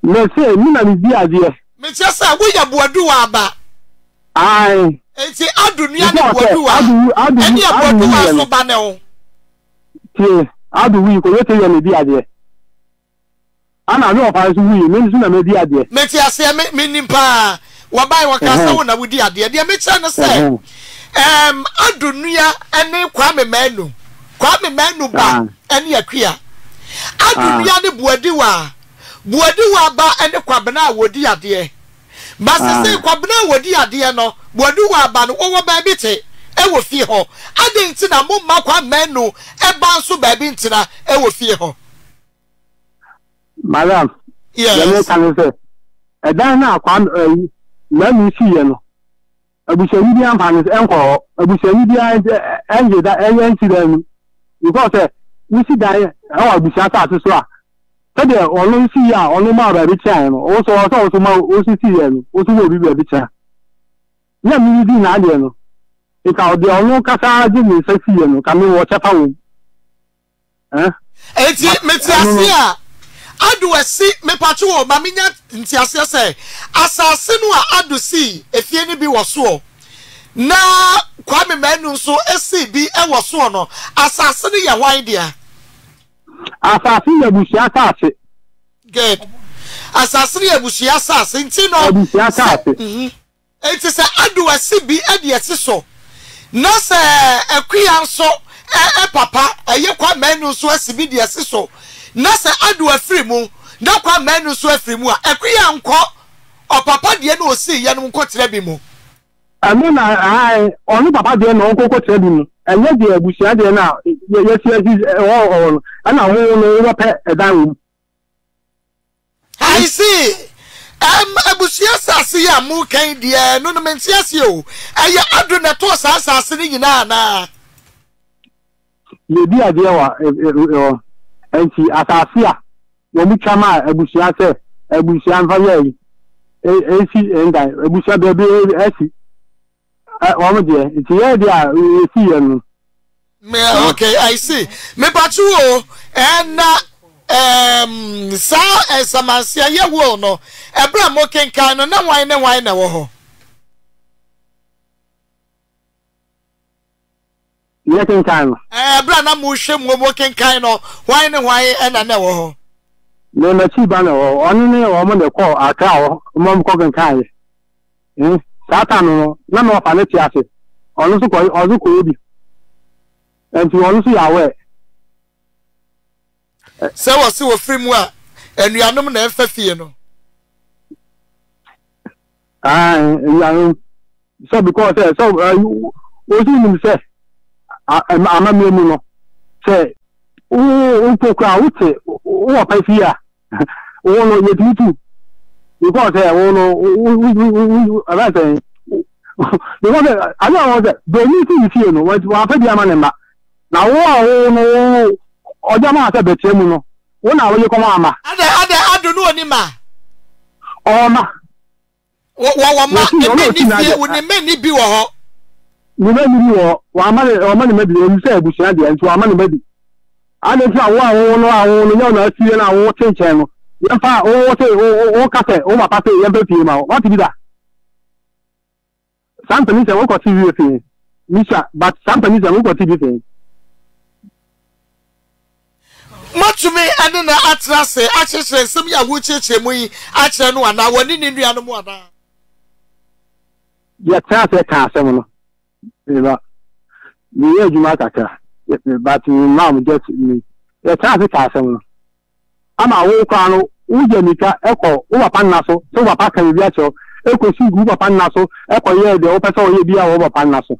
Me se me na medi adeɛ. Mekyerɛ sɛ woyɛ Boaduwaa ba. Ae. Enti Ado nua ne Before sɛ Boaduwaa. Ado wu Ado wu Ɛneɛ Ado Boaduwaa wuiɛ nso no. ba ne wo. Tie, Ado wui Koyote yɛ na edi adeɛ. Ana me ɔfa nso wui, me nso na madi adeɛ. Mete aseɛ, me, menim paa. Wɔbae, wɔkaa sɛ wo na wodi adeɛ. Deɛ mekyerɛ ne sɛ, ɛɛm, Ado nua ne Kwame Manu. Kwame Manu ba ne Akua. Ado nua ne Boadiwaa. Boadiwaa ba ne Kwabena a wɔdi adeɛ. Ba sesei Kwabena a wɔdi adeɛ no, Boadiwaa ba no, wɔwɔ baabi te wɔ fie hɔ. Adɛn nti na momma Kwame Manu ba nso baabi ntena wɔ fie hɔ? Madam, deɛ Yes. meka ne sɛ, ɛdan no a Kwame ayi Manu siiɛ no, abusuani biara mfa ne nkɔ hɔ. Abusuani biara ɛngye da ɛnyɛ nsi dan mu. Because sɛ wosi dan ɛwɔ abusua asase so a, sɛdeɛ ɔno si yɛ a ɔno maa baabi tenaeɛ no, wo nso ɔwɔ sɛ wo nso ma wo nso si yɛ no, wo nso ma obi baabi tena. Na me di n'adeɛ no, nka ɔdeɛ ɔno kasa gye ne nsa si yɛ no, nka me wɔ kyɛfa wɔ mu. Eh? Enti mete ase a Ado asi mepatwo o ma menya nteaseɛ sɛ asase no a Ado sii efie no bi wɔ soɔ na Kwame Manu nso sii bi wɔ soɔ no asase no yɛ hwan dea? Asase yɛ abusua asase. Good. Asase no yɛ abusua asase nti no. Abusua asase. Mm -hmm. Enti sɛ Ado asi bi de asi so, na sɛ Akua nso ɛ papa, ɛyɛ Kwame Anu nso asi bi de asi so, na sɛ Ado afiri mu, na Kwame Anu nso afiri mu a, Akua nkɔ ɔpapa deɛ na ɔsiiɛ no nkɔtena bi mu. Ɛno na ae, ɔno papa deɛ na ɔnkɔ kɔtena bi mu, ɛnyɛ deɛ abusua deɛ no a yɛasi asi hɔ hɔ no, ɛna wo no wobɛpɛ ɛdan wɔ mu. I see. Ɛm, abusua asase yi a moreka yi deɛ, ɛno no mente aseɛ o. Ɛyɛ Ado na ɛtɔɔ saa asase no nyinaa anaa? Yɛdi adeɛ wɔ hɔ. Ɛnti asase a wɔtwa maa abusua sɛ abusua mfa yɛ ayi, ɛsi ndan, abusua baabi asi. Wɔn deɛ, nti yɛ deɛ a yɛsi yɛ no. Me, okay, I see. Me pacho o, ɛna um, saa nsamanseɛ yɛ will no, ɛberɛ a mo kenkan no, na hwan ne hwan na ɛwɔ hɔ? Yɛ kenkan no. Ɛberɛ a na mohwɛ mu mo kenkan no, hwan ne hwan ɛna na ɛwɔ hɔ? Me m'akyi ba na ɛwɔ hɔ, ɔno ne wɔn na ɛkɔɔ Accra hɔ, wɔn kɔ kenkan yɛ. Eh, saa time no, na me wɔfa no te ase. Ɔno nso kɔ, ɔno nso kɔyɛ bi. Nti ɔno nso yɛ aware. Sɛ wɔse wɔfiri mu a, anuanom na ɛmfa fie no. Ae, anuanom. Sɛ because sɛ, sɛ, wɔsi nim sɛ, amammerɛ mu no, sɛ wo mpo koraa wote wo wɔfa fie a, wo no yɛtumi tu because sɛ wo no wo ɛbɛn sɛ because sɛ ade a wɔn sɛ broni si ne fie no wɔafa bi ama ne mma na wo a wo no wo ɔgya ma sɛ bɛkyerɛ mu no wo na woyɛ kɔma ama. Adɛ adɛ ado no oni ma. Ɔma. Wɔ wɔ ma ne mma nni fie, wo ne mma nni bi wɔ hɔ. Ne mma nni bi wɔ hɔ. Wamma ne wamma ne mma bi. Onim sɛ abusua deɛ nti wamma ne mma bi. Adɛn nti na wo a wo no a wo no nyɛ wo na afie no a wo te nkyɛn no yɛmfa wo wo se wo wo ka sɛ wo papa se yɛmfa fie ma wo. Wate bi da? Saa mpanin sɛ wokɔ te wie fee. Misa but saa mpanin sɛ wokɔ te bi fee. Moatumi ne no atena ase akyerɛkyerɛ nsɛm yi a worekyerɛkyerɛ mu yi akyerɛ no anaa? Wɔne ne nuanom anaa? Yɛtena ase ka asɛm no. Meba. Meyɛ adwuma kakra. But me mom just me. Yɛtena ase ka asɛm no. Ama wo koraa no, wogya mmirika kɔ wo papa nna so sɛ wo papa ka biribi akyerɛ wo, kɔsi gu wo papa nna so kɔyɛɛ deɛ wopɛ sɛ ɔyɛ biara wɔ wo papa nna so.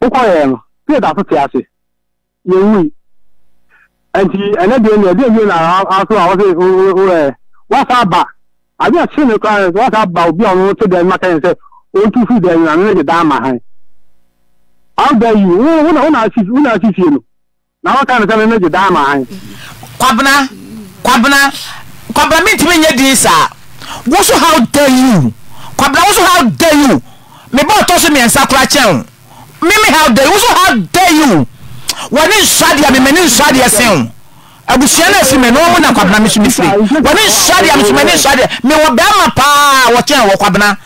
Wokɔyɛɛ no, sɛ yɛda so te ase, yɛnwui. Ɛnti ɛnɛ deɛ nea ɛdeɛ wie na aso a wɔse wo wasa aba. Ade a ɛkyere me koraa ne sɛ wasa aba obi a ɔno te dɛn ma ka yɛn sɛ ɔntu firi dɛn na ne de dan ma han. How dare you? Wo wo na asi fie no. Na wɔka no sɛ me megye daa ma han. Kwabena, Kwabena, Kwabena mentumi nyɛ din saa. Wo so how dare you? Kwabena wo so how dare you? Me ba ɔtɔ so mmiɛnsa koraa kyɛn wo. Me me how dare you? Wo so how dare you? W'ani nsɔ adeɛ a me m'ani nsɔ adeɛ sen wo. Abusua no a ɛfiri me no wɔn na Kwabena me so mefiri. W'ani nsɔ adeɛ a me so m'ani nsɔ adeɛ. Mewɔ bɛrima paa a ɔkyɛn wɔ Kwabena.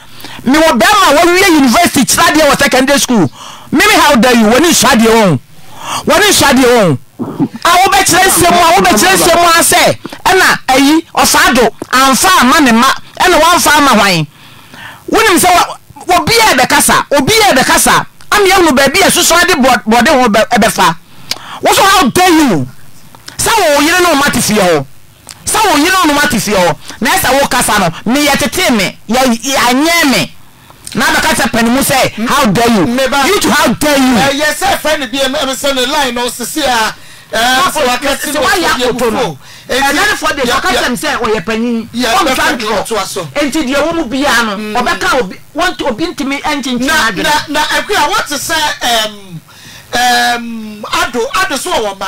Mewɔ bɛrima a wawie university kyerɛ adeɛ wɔ secondary school. Me me how dare you? W'ani nsɔ adeɛ wɔn. W'ani nsɔ adeɛ wɔn. A wobɛkyerɛ nsɛm mu a wobɛkyerɛ nsɛm mu ara sɛ ɛna ayi ɔsaado amfa amma ne mma ɛna wamfa ama hwan. Wonim sɛ obiara ɛbɛkasa obiara ɛbɛkasa ama yɛahunu baabi a susuan de bɔde ho bɛfa. Wo so how dare you sɛ wo yere ne wo mma te fie hɔ sɛ wo yere ne wo mma te fie hɔ na ɛsɛ wo kasa no me yɛtetee me yɛ yɛanyɛn me na abɛka kyerɛ panin mu sɛ how dare you you too how dare you. Ɛyɛ sɛ fɛ no bi ɛm sɛ ne line no sisi a ɛɛ sɛ waka si no sɛ yɛ akoto no ɛnɛ ne fɔ de ɔka kyerɛ me sɛ ɔyɛ panyin ɔntwa ntorɔ nti deɛ ɛwɔ mu biara no ɔbɛka obi wɔn obi ntumi nkyenkyen n'adwene. Na na Akua wote sɛ ɛɛm ɛɛm Ado Ado so ɔwɔ mma.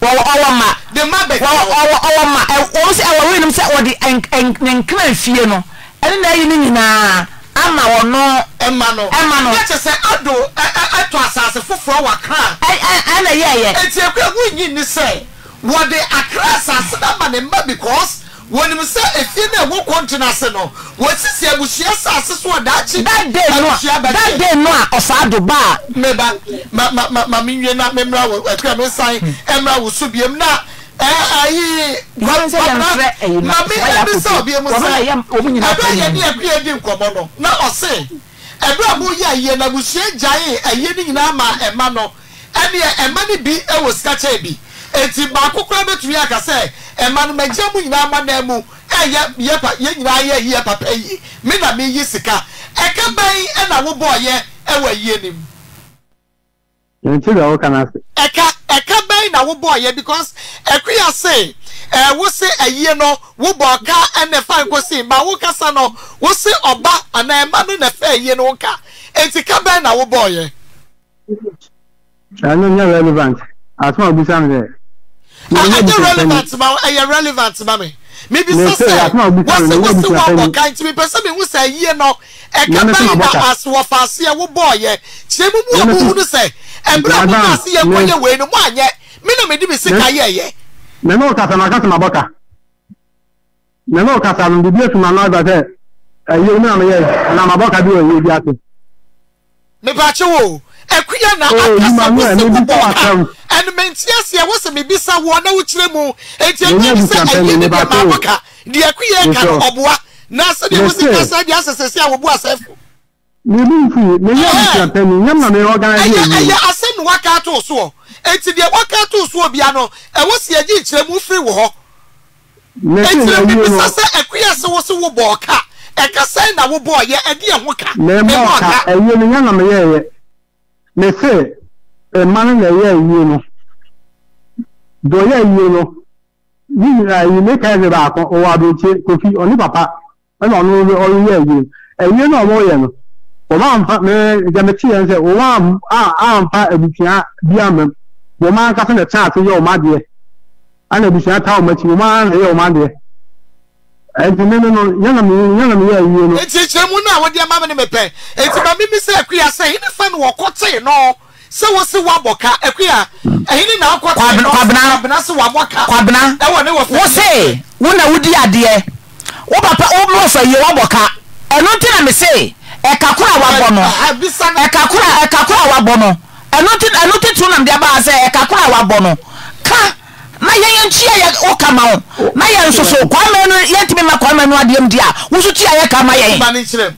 Wɔwɔ ɔwɔ mma. Ne mma bɛka hɔ. Ɔwɔ ɔwɔ mma. Ɛ wɔn sɛ ɛwɔ wenom sɛ ɔde ɛn ɛn ne nkran fie no ɛne n'ayi no nyinaa ama ɔno. Ɛma no. Ɛma no. Na kyerɛ sɛ Ado ɛ ɛ ɛtɔ asase foforɔ wɔ Accra. Ɛ ɛ ɛna ɛyɛɛyɛ. Enti Akua wonnye nni sɛ wɔde Accra asase no ama ne mma because wɔnim sɛ efie no a ɛwɔ Konto no ase no wɔasisi abusua asase so a daakye That day no a abusua that bɛgye. day no a Ɔsaado baa. Me ba, ma ma ma ma menwie na memmra wo Akua mensan mmra wo so biom na. Ayi Kwabena, ma me mmisa wo bio mu sɛ, ɛberɛ a yɛne Akua redi nkɔmmɔ no, na ɔse ɛberɛ a moreyɛ ayie no, abusua gyaee ayie no nyinaa maa mma no, ɛnneɛ mma no bi wɔ sika kyɛn bi, enti baako koraa bɛtumi aka sɛ, mma no, magyina mo nyinaa mo ananmu reyɛ yɛ pa, yɛn nyinaa yɛ ayie papa yi, me na meyi sika. Ɛka bɛn na wobɔeɛ wɔ ayie no mu? Mente deɛ woka no ase. Ɛka ɛka bɛn na wo bɔɔ yɛ because Akua se ɛɛ wo se ayie no wo bɔɔ ka ɛna ɛfa nkosi ma wo kasa no wo se ɔba anaa ɛma no na ɛfa ayie no wo ka enti ka bɛn na wo bɔɔ yɛ. Ɛno nyɛ relevant asem a wobisa me dɛ. Ɛnyɛ relevant ma wo, ɛyɛ relevant ma me. Mebisa sɛ, wose wose woabɔ ka nti mepɛ sɛ mehu sɛ ayie no ɛka bɛn na as wɔfa aseɛ wobɔɔyɛ. Kyerɛ mu mu a mohunu sɛ ɛberɛ a mokaa se yɛnkɔyɛ wei no moanyɛ. Me na mede me sika yɛɛyɛ. Me ne wo kasa maka sɛ mabɔ ka. Me ne wo kasa no biribi afi m'ano aba sɛ ayie no me na meyɛɛ anaa mabɔ ka bi wɔ ayie bi ase. Mepaakyɛw o, Akuya na Oh, aka sɛ Emmanuel, wose mebisa wobɔɔ ka w'asɛm. and mente aseɛ wose mebisa woɔ na wokyerɛ mu enti Menyɛ ɛnyɛ ne sɛ abusuapanin, ayie no deɛ mebaakyɛw o. maabɔ ka deɛ Akuya reka no Mesrɛ wo. ɔboa na sɛdeɛ wosi Mese, kasa deɛ asɛ sɛsɛ a wɔbu asɛfo. me bo mfui, menyɛ Ɛhɛɛ, abusuapanin, nyɛ me na me organise ɛyɛ ayie ɛyɛ no. asɛm na waka ato wo soɔ enti deɛ waka ato wo soɔ bia no ɛwɔ sɛ yɛgye nkyerɛmu firi wo hɔ. Mese Enti na ayie mebisa no. sɛ, Akua se wo se wo bɔɔ ka? Ɛka sɛn na wo bɔɔ yɛ? Ɛdeɛn ho ka? Memmɔɔ Memmɔɔ ka, ka. ayie no nyɛ na meyɛeɛ. Mese mma no na ɛyɛ ayie no. Deɛ ɔyɛ ayie no, ne nyinaa ayi, me cousin baako, ɔwɔ aburokyire, Kofi, ɔne papa ɛna ɔno ɔreyɛ ayie no. Ayie no a wɔreyɛ no, wɔn amfa, me deɛ meteɛ ne sɛ, wɔn amfa abusua bi amma mu. Wɔn ankasa na ɛtena ase yɛ wɔn adeɛ. Ɛna abusua taa wɔn akyi, wɔn ara na ɛyɛ wɔn adeɛ. Ɛnti me no no, nyɛ na me nyɛ na meyɛ ayie no. Enti nkyerɛmu no a wode ama me no mepɛ. Enti ma memmisa Akua sɛ, henefa na wɔkɔtee no sɛ wose woabɔ ka? Akua, ɛhene na wokɔtee no sɛ Kwabena, Kwabena se wabɔ ka Kwabena, wɔ ne wɔfa wo fie? se wo na wodi adeɛ, wo papa, wo wɔfa yie woabɔ ka. Ɛno nti na mese ɛka koro a woabɔ no, Bisa no. ɛka koro a, ɛka koro a woabɔ no, Ɛno nti, ɛno titiriw na mede aba ha sɛ ɛka koro a wabɔ no ka na yɛn yɛntua yɛ wo ka ma wo, na yɛn nso so, Kwame Anu, yɛntumi mma Kwame Anu adeɛ mu di a, wo nso tua yɛ ka ma yɛn. Ma no nkyerɛ mu.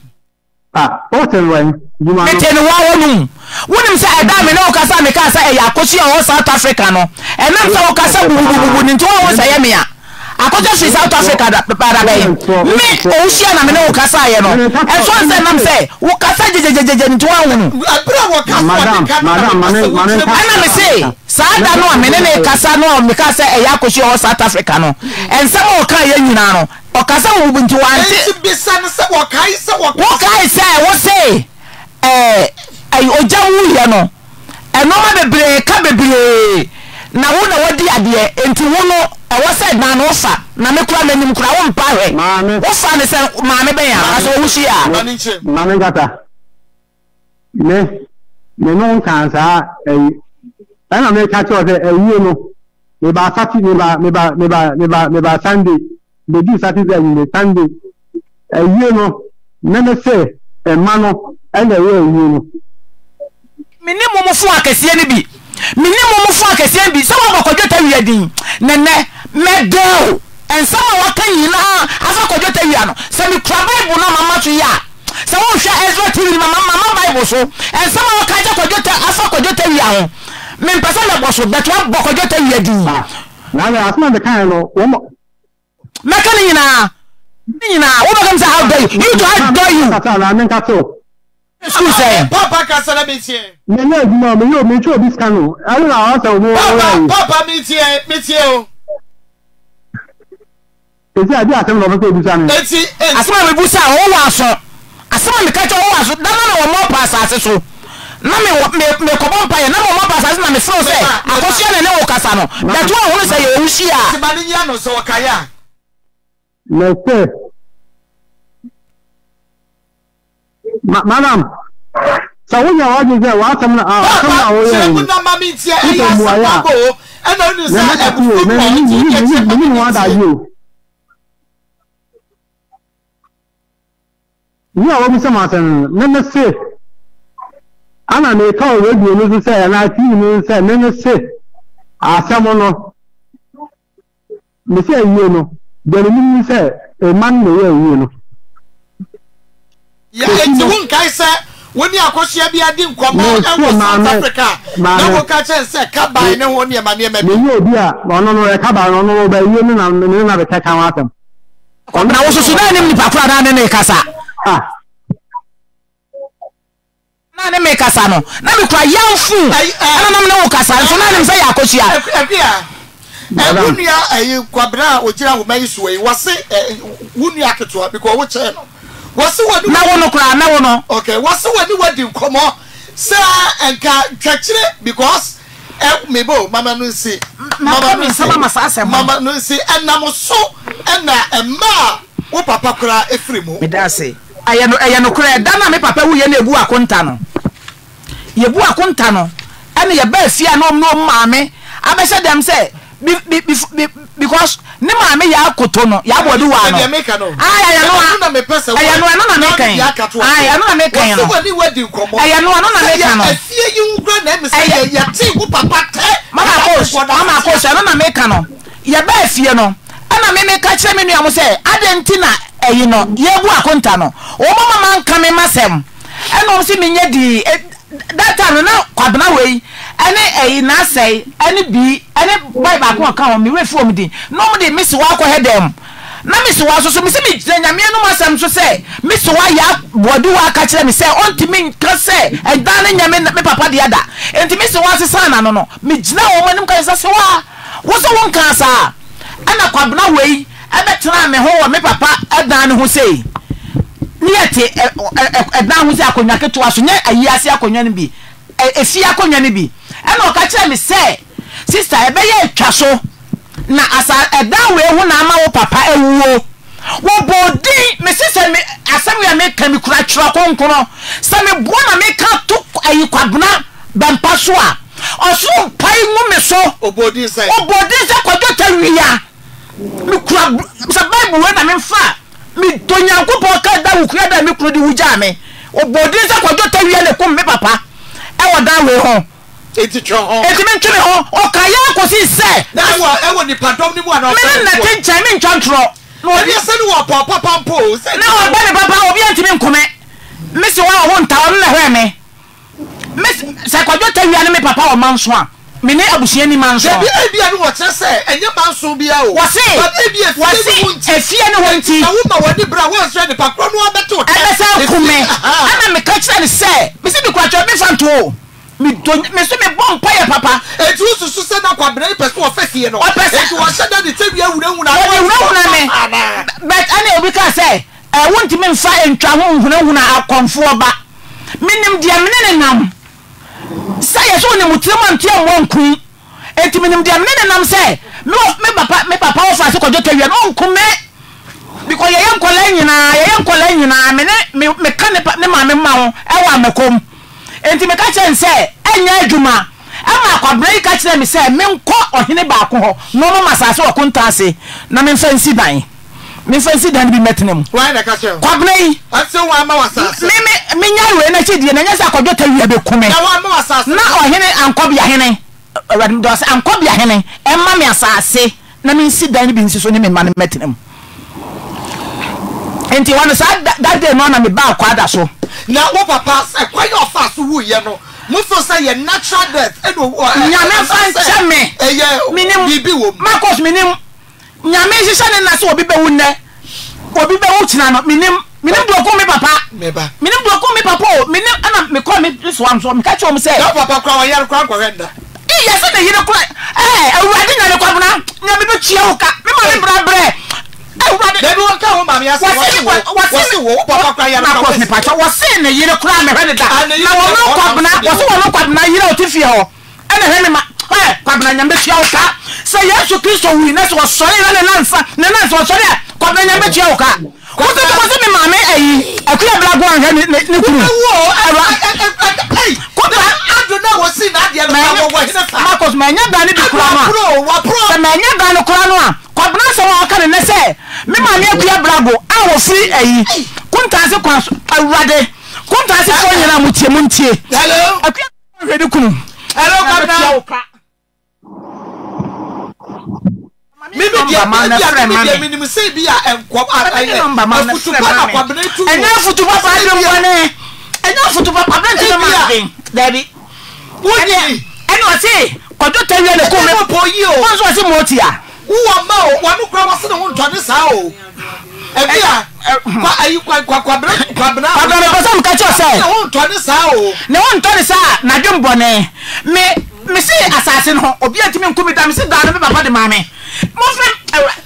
Ah, wote no wɛn? Dwuma no. Mete no wɔ hɔ nom. Wonim sɛ ɛda a me ne wo kasa a mekaa sɛ ɛyɛ Akosua a ɔwɔ South Africa no, ɛnam sɛ wokasa bububububu no nti woanhu sɛ ɛyɛ me a. Akɔtɔ firi South Africa da ba da bɛn? Me Owusia na me ne wo kasaeɛ no. Ɛso ansɛ nam sɛ wo kasa gyegyegyegye nti woanhunu. Ɛna me se saa da no a me ne no rekasa no a mekaa sɛ ɛyɛ Akosua ɔwɔ South Africa no, nsɛm a ɔkaeɛ nyinaa no, ɔkasa wɔ wo nti wante. Wokae sɛ wo se ɛɛ ogya wuiɛ no. Nnoɔma bebree ka bebree na wo na wadi adeɛ enti wo no ɛwɔ sɛ dan no wofa na me koraa m'anim koraa wo mpa hwɛ Maame. wo fa no sɛ maame bɛn a na sɛ ɔwo hyia a. Maame nkasa me me ne wo nkaa saa ayi ɛna me ka kyerɛ wo sɛ ayie no me ba sati me ba me ba me ba me ba me ba Sunday Bɛduru Saturday anwummere, Sunday, ayie no, ne me se mma no na ɛyɛ ayie no. Menni mo mofo akɛseɛ no bi. Menni mo mofo akɛseɛ no bi. Sɛ woabɔ Kwadwo Tawia din, na nnɛ, mɛdɛɛ wo. Nsɛm a woaka nyinaa afa Kwadwo Tawia no, sɛ mekura Bible no a mama so yi a, sɛ wonhwɛ Ezra TV no ma mama Bible so, nsɛm a woaka akyɛ Kwadwo Ta, afa Kwadwo Tawia ho, mempɛ sɛ mɛbɔ so, but woabɔ Kwadwo Tawia din. Ah, na asɛm a mekaeɛ no, wɔn. Mɛka ne nyinaa. Ne nyinaa. Wobɛka m sɛ how dare you. You too how dare you. Kasa anaa menka so. School sɛn. Papa kasa na metie. Menyɛ adwuma o, meyɛ o, mentwa obi sika no. Ɛno na ɔsɛ wo Papa, papa metie, metie o. Eti adi asɛm na ɔpɛ sɛ obisa me. Eti, eti. Asɛm a mebusa a ɔwɔ aso. Asɛm a meka kyerɛ ɔwɔ aso. Da no na wɔmmɔ pa asase so. Na me wɔ me mekɔbɔ mpaeɛ na wɔmmɔ pa asase na mefrɛ wo sɛ akosua na ɛne wo kasa no. But woanhunu sɛ yɛwɔ wo hyia a. Eti ma no nyia no sɛ ɔkae a. Mese, ma madam, sɛ woyɛ w'adwene sɛ w'asɛm no a asɛm no a Papa, woyɛe kyerɛ mu no, na ma mentie, wopɛ ɛyɛ asɛm mmuaeɛ a, baako o, ɛna wonim me sɛ mɛka abufuo o, bi me wɔ hɔ menni nti wodeɛ menni kyerɛ ma menni me ho mentie. adagye o. Ni a wɔbisa me asɛm no, me mese, ana meka wɔ radio no so sɛ anaa TV no so sɛ me mese asɛm no. Mese ayie no, deɛ menim ne sɛ mma no na ɛyɛ ayie no. Yɛ enti wonkae sɛ wo ne akosua bi adi nkɔmmɔ Mese wɔ South maame, Africa a na maame, woka kyerɛ no sɛ kaban ne ho nneɛma nneɛma bi? menyɛ obi a ɔno no ɛkaban no ɔno no ɔba ayie no na me ne no abɛka ho asɛm. Ɔno Na wososo na anim nipa koro a na ne ne rekasa. Ah. Na ne me kasa no, na mekura yamfo ɛna na me ne wo kasa nso na nim sɛ yɛ akosua. Akua, wo nua ɛyi Kwabena a ogyina ahoma yi soɔ yi, wɔse wo nua ketewa because wo kyɛn no, wɔse wɔne Mɛwo no koraa, mɛwo no. Okay, wɔse wɔne wadi nkɔmɔ sɛ nka twakyire because ɛ mebo mama no nsi, mama no nsi, mama no nsi ɛnam so ɛna ɛmaa wo papa koraa efiri mu. Meda ase. Ɛyɛ no, ɛyɛ nokorɛ, da no a me papa wuiɛ na yɛbuu akonta no, yɛbuu akonta no, ɛna yɛbaa fie a na wɔn ne wɔn maame abɛhyɛ dɛm sɛ, be, be, be, be, because ne maame yɛ akoto no, yɛ abɔ aduwa no. Ɛdeɛ meka no. Ae, ɛyɛ no a, Ɛno na mepɛ sɛ ɛyɛ no, ɛno na meka yi. Ae, ɛno na meka yi no. Wɔsɛ wɔne wadi nkɔmmɔ. Ɛyɛ no, ɛno na meka no. Sɛ yɛ afie yi ho kura na ɛmi sɛ yɛ yɛte wo papa tɛ. Mama Akos, Mama Akos, ɛno na meka no. Yɛbaa fie no, ɛna me meka kyerɛ me nua mo sɛ, adɛn nti na ɛyi no, yɛrebu akonta no, wɔn ama manka me m'asɛm, ɛna wɔn se menyɛ dii, that time no na Kwabena wei, ɛne ɛyi N'asɛe, ɛne Bii, ɛne boy baako a ɔka ho, me werɛ fi wɔn din, na wɔn de me sewa akɔhɛ dan mu, na me sewa nso so, me se me gyina Nyame anom asɛm so sɛ, me sewa Yaa Boaduwaa ka kyerɛ me sɛ ɔntumi nka sɛ ɛdan no nyɛ me me papa dea da, enti me sewa sesaa n'ano no, me gyinaa wɔn anim ka kyerɛ sɛ, Sewaa! Wo nso wonkaa saa? Ɛna Kwabena wei bɛtenaa me ho wɔ me papa dan no ho sei. Ne yɛte ɛdan ho sɛ akonnwa ketewa so, nyɛ ayi ase akonnwa no bi, efie akonnwa no bi. Ɛna ɔka kyerɛɛ me sɛ, Sista, ɛbɛyɛ atwa so na asa ɛdan wei ho na ama wo papa awuo. Wɔbɔɔ din, mese sɛ me asɛm wei a meka mekura twerɛ kronkron, sɛ meboa na meka to ayi Kwabena Bɛmpa so a, Ɔsoro mpae ngu me so. Ɔbɔɔ din sɛn? Ɔbɔɔ din sɛ Kwadwo Tawia. Mekura sɛ Bible wei na memfa medɔ Nyankopɔn ka da wukua da a me kunu de wu gyaa me. Ɔbɔɔ din sɛ Kwadwo Tawia na ɛkum me papa ɛwɔ dan wei ho. Enti twe ho. Enti mentwe me ho. Ɔkaeɛ ara kɔsii sɛ. Na ɛwɔ ɛwɔ nipadɔm no mu anaa Me ne ɔpɛ no te nkyɛn, mentwa ntorɔ. Na ɔde. Ɛdeɛ sɛ ne wɔ ɔpɔ papa mpo o. Sɛ Na ɔbɔ me papa, obiara ntumi nku me. Me se wa ɔho nta, ɔno na ɛhwɛɛ me. Me sɛ Kwadwo Tawia ne me papa wɔ manso a, me ne abusua ni manso. Dabi ebia no wɔkyerɛ sɛ ɛnyɛ manso biara o. Wɔse, But ebia efie wɔse ne ho nti. efie ne hɔ nti. Sɛ woma w'ani bere a woansrɛ nipa korɔ no ara bɛte wo tɛ. Ɛbɛsan aku me. Efie ahaa. Ɛna meka kyerɛɛ no sɛ, mese mekura kyerɛ mefa nto o. Medɔ, mese mebɔ mpaeɛ papa. Enti wosusu sɛ na Kwabena yi pɛ sɛ ɔfa fie no? Ɔpɛ sɛ. Enti ɔhyɛ da de Tawia hunahuna Ɔde no hunahuna me. anaa? But ɛna obi kaa sɛ, ɛɛ wontumi mfa ntwa ho nhunahuna akɔmfoɔ ba. Menim deɛ mene ne nam sɛ yɛ sɛ onim wo tirim anto ammɔ nku enti menim deɛ mene ne nam sɛ me wɔ me papa me papa wɔ faase kɔdwo tawia no ɔnku me because yɛyɛ nkɔlaa nyinaa yɛyɛ nkɔlaa nyinaa me ne me meka ne ne maame ma ho ɛwɔ amakom enti meka kyerɛ no sɛ ɛnyɛ adwuma ɛma akwabena yi ka kyerɛ me sɛ menkɔ ɔhene baako hɔ na ɔma ma asase wɔ kontaase na memfa nsi dan. Memfa nsi dan bi mmɛtena mu. Hwan na ɛka kyerɛɛ wo? Kwabena yi. Ɛnte wɔamma wo asase. Me, me, menyae wei n'akyi deɛ, na ɛnyɛ sɛ akɔdwo tawia bɛku me. Na wɔamma wo asase. Na ɔhene ankɔbeahene, Awurade, meda wo ase, ankɔbeahene mma me asase na mensi dan no bi nsi so ne me mma no mmɛtena mu. Enti hɔ no, saa da, that day no na mebaa Kwada so. Na wo papa, ɛkwan a ɔfaa so wuiɛ no, mo feel sɛ ɛyɛ natural death ɛna owu, ɛ, ɛ, Nyame mfa anaasɛ nkyɛ me. ɛyɛ Menim, biribi wɔ mu? Marcus, menim. Nyame nhyehyɛ ne nna sɛ obi bɛwu nnɛ, obi bɛwu kyena no, menim, menim deɛ ɔkum me papa, menim deɛ ɔkum me papa o, menim, ɛna mekɔ me soa nso, meka kyerɛ wɔn sɛ. Na papa kora wayare kora nkɔhwɛ nda. Ii, yɛsɛ ne yere kora, ɛɛ, Awurade Nyame Kwabena, Nyame bɛtua wo ka, me maame bra brɛ, Awurade. Dabi wɔnka wo maame asɛm, wɔse wo, wɔse wo, wo papa kora yare kora wɔse. Mepakyɛ, wɔse ne yere kora mehwɛ ne da, na wɔn Kwabena, wɔse wɔn Kwabena yere a ɔte fie hɔ. Ɛna hwɛ ne ma ɛ Kwabena Nyame bɛtua wo ka sɛ Yesu Kristo wui na sɛ ɔsɔre na ne nansa ne nansa ɔsɔre a Kwabena Nyame bɛtua wo ka wosɛ sɛ wɔsɛ me maame ayi Akua Blago anhwɛ ne ne ne kunu ɛwura Kwabena ado na wɔsi n'adeɛ no ma wɔwɔ hene fa Marcus manya dan no bi kora no a sɛ manya dan no kora no a Kwabena asɛm a ɔka ne nɛ sɛ me maame Akua Blago a wɔfiri ayi Kuntaase kwan so Awurade Kuntaasefoɔ nyinaa motie montie Akua Hwɛ ne kunu. Hello, Kwabena. Maame Me me deɛ me deɛ me deɛ menim sɛ bi a nkɔ afutu pa na kwabena tu. Ɛnyɛ afutu pa pa adwene bɔne. Ɛnyɛ afutu pa pa aberante bɛma adwene. Dabi. Wonyini. Ɛna ɔse kwadwo tawia ne kum me. Ɛnyɛ mɔpɔ yi o. Wɔn nso ɔse mɔtia. Wowɔ mma o, wɔn kura wɔse ne ho ntɔ ne saa o. Ebi a kwa ayi kwa kwa kwabena kwabena. Kwabena mepɛ sɛ meka kyerɛ sɛ. Ne ho ntɔ ne saa o. Ne ho ntɔ ne saa n'adwene bɔne. Me mese asase no ho obi antumi nku me da mese daa no me papa de maa me. Mofrɛ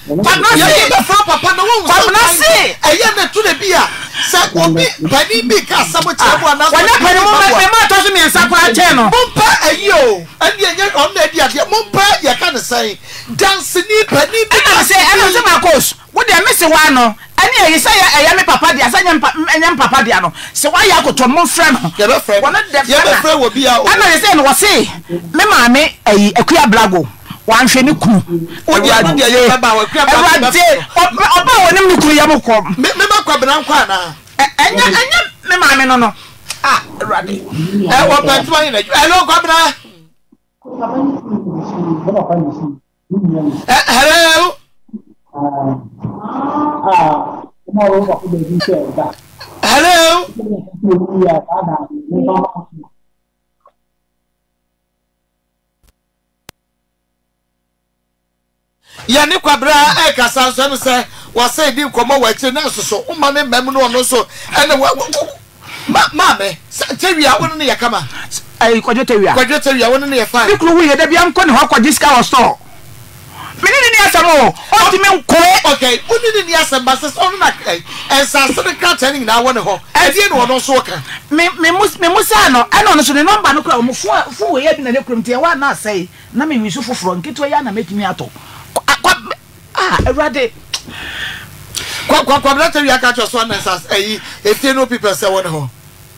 Kwabena se. Yɛde bɛfrɛ papa na wɔn Kwabena se. Ɛyɛ na ɛto da bi a sɛ obi panin bi ka asɛm kyerɛ mo anaasɛ. Wɔnyɛ panin mo mma mma ɛtɔ so mmiɛnsa koraa kyɛn no. Mompɛ ayi o ɛnni ɛnyɛ ɔno na ɛdi adeɛ mompɛ yɛka ne sɛn. Danseni panin bi Ɛna mese, ɛna ɔse Marcos, wo deɛ mese wo ano, ɛne ɛyi sɛ ɛyɛ ɛyɛ me papa dea, sɛ ɛnyɛ mpa ɛnyɛ me papa dea no, sɛ wayɛ akoto no monfrɛ no. Yɛbɛfrɛ no, Wɔno deɛ frɛ na, yɛbɛfrɛ wɔ bi a o. ɛna sesei no wɔse me maame ɛyi Akua Blago, wanhwɛ ne kunu. Wo deɛ ɛno deɛ Awurade, yɛbɛba hɔ, Akua Blago Awurade, bɛfrɛ no. ɔba ɔba a wɔnim ne kunu yam kɔm. Me mema Kwabena nkɔ anaa? Ɛ ɛnyɛ ɛnyɛ me maame no no, ah Awurade. Ɛ wɔpɛ ntoma yɛ n'adwuma, hello Kwabena. Hello. Hello. Yɛne Kwabena ɛrekasa nso ɛne sɛ wɔsɛ di nkɔmmɔ wɔ akyire na nso so woma ne mma mu no ɔno nso ɛne wa ma maame sɛ tewia wo ne ne yɛ kama. Ɛyi kwadwo tewia. Kwadwo tewia wo ne ne yɛ fine. Me kunu wu yɛ dabi ankɔ ne hɔ akɔgye sika wɔ store. Me ne ne ni asɛm o ɔntumi nkoe. Okay wo ne ne ni asɛm ba sɛ ɔno na nsaase ne krataa ne nyinaa wɔ ne hɔ ɛdeɛ na ɔno nso ɔka. Me me mu me mu saa no ɛna ɔno nso ne nɔmba no kura wɔn fon fon wɔ yɛ bi na ne kurom ti ɛwɔ ana asɛe. Na me nwisu foforɔ nketewa yi ara na mɛtumi atɔ. Kwa, kwa, ah, Awurade. Kwa, kwa, Kwabena Tawia ka kyerɛ so ana nsas ayi efie no pipɛ sɛ wɔ ne hɔ.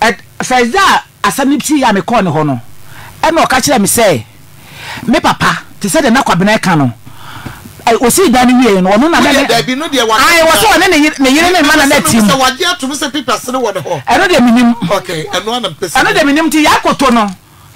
Ɛ, first da a asɛm no sii a mekɔɔ ne hɔ no, ɛna ɔka kyerɛɛ me sɛ me papa, te sɛ deɛ na Kwabena reka no, ɛ, ɔsii dan no wieeɛ no, ɔno na na Wodeɛ ne, daabi no deɛ waka ae, wɔ sɛ ɔne ne yere, ne yere ne mma na na Mepɛ sɛ ɛte mehu mu. sɛ wagye atom sɛ pipɛs no wɔ ne hɔ. Ɛno deɛ mennim. Okay, ɛno ara na mepɛ sɛ Ɛno deɛ mehu. mennim, nti yɛakoto no.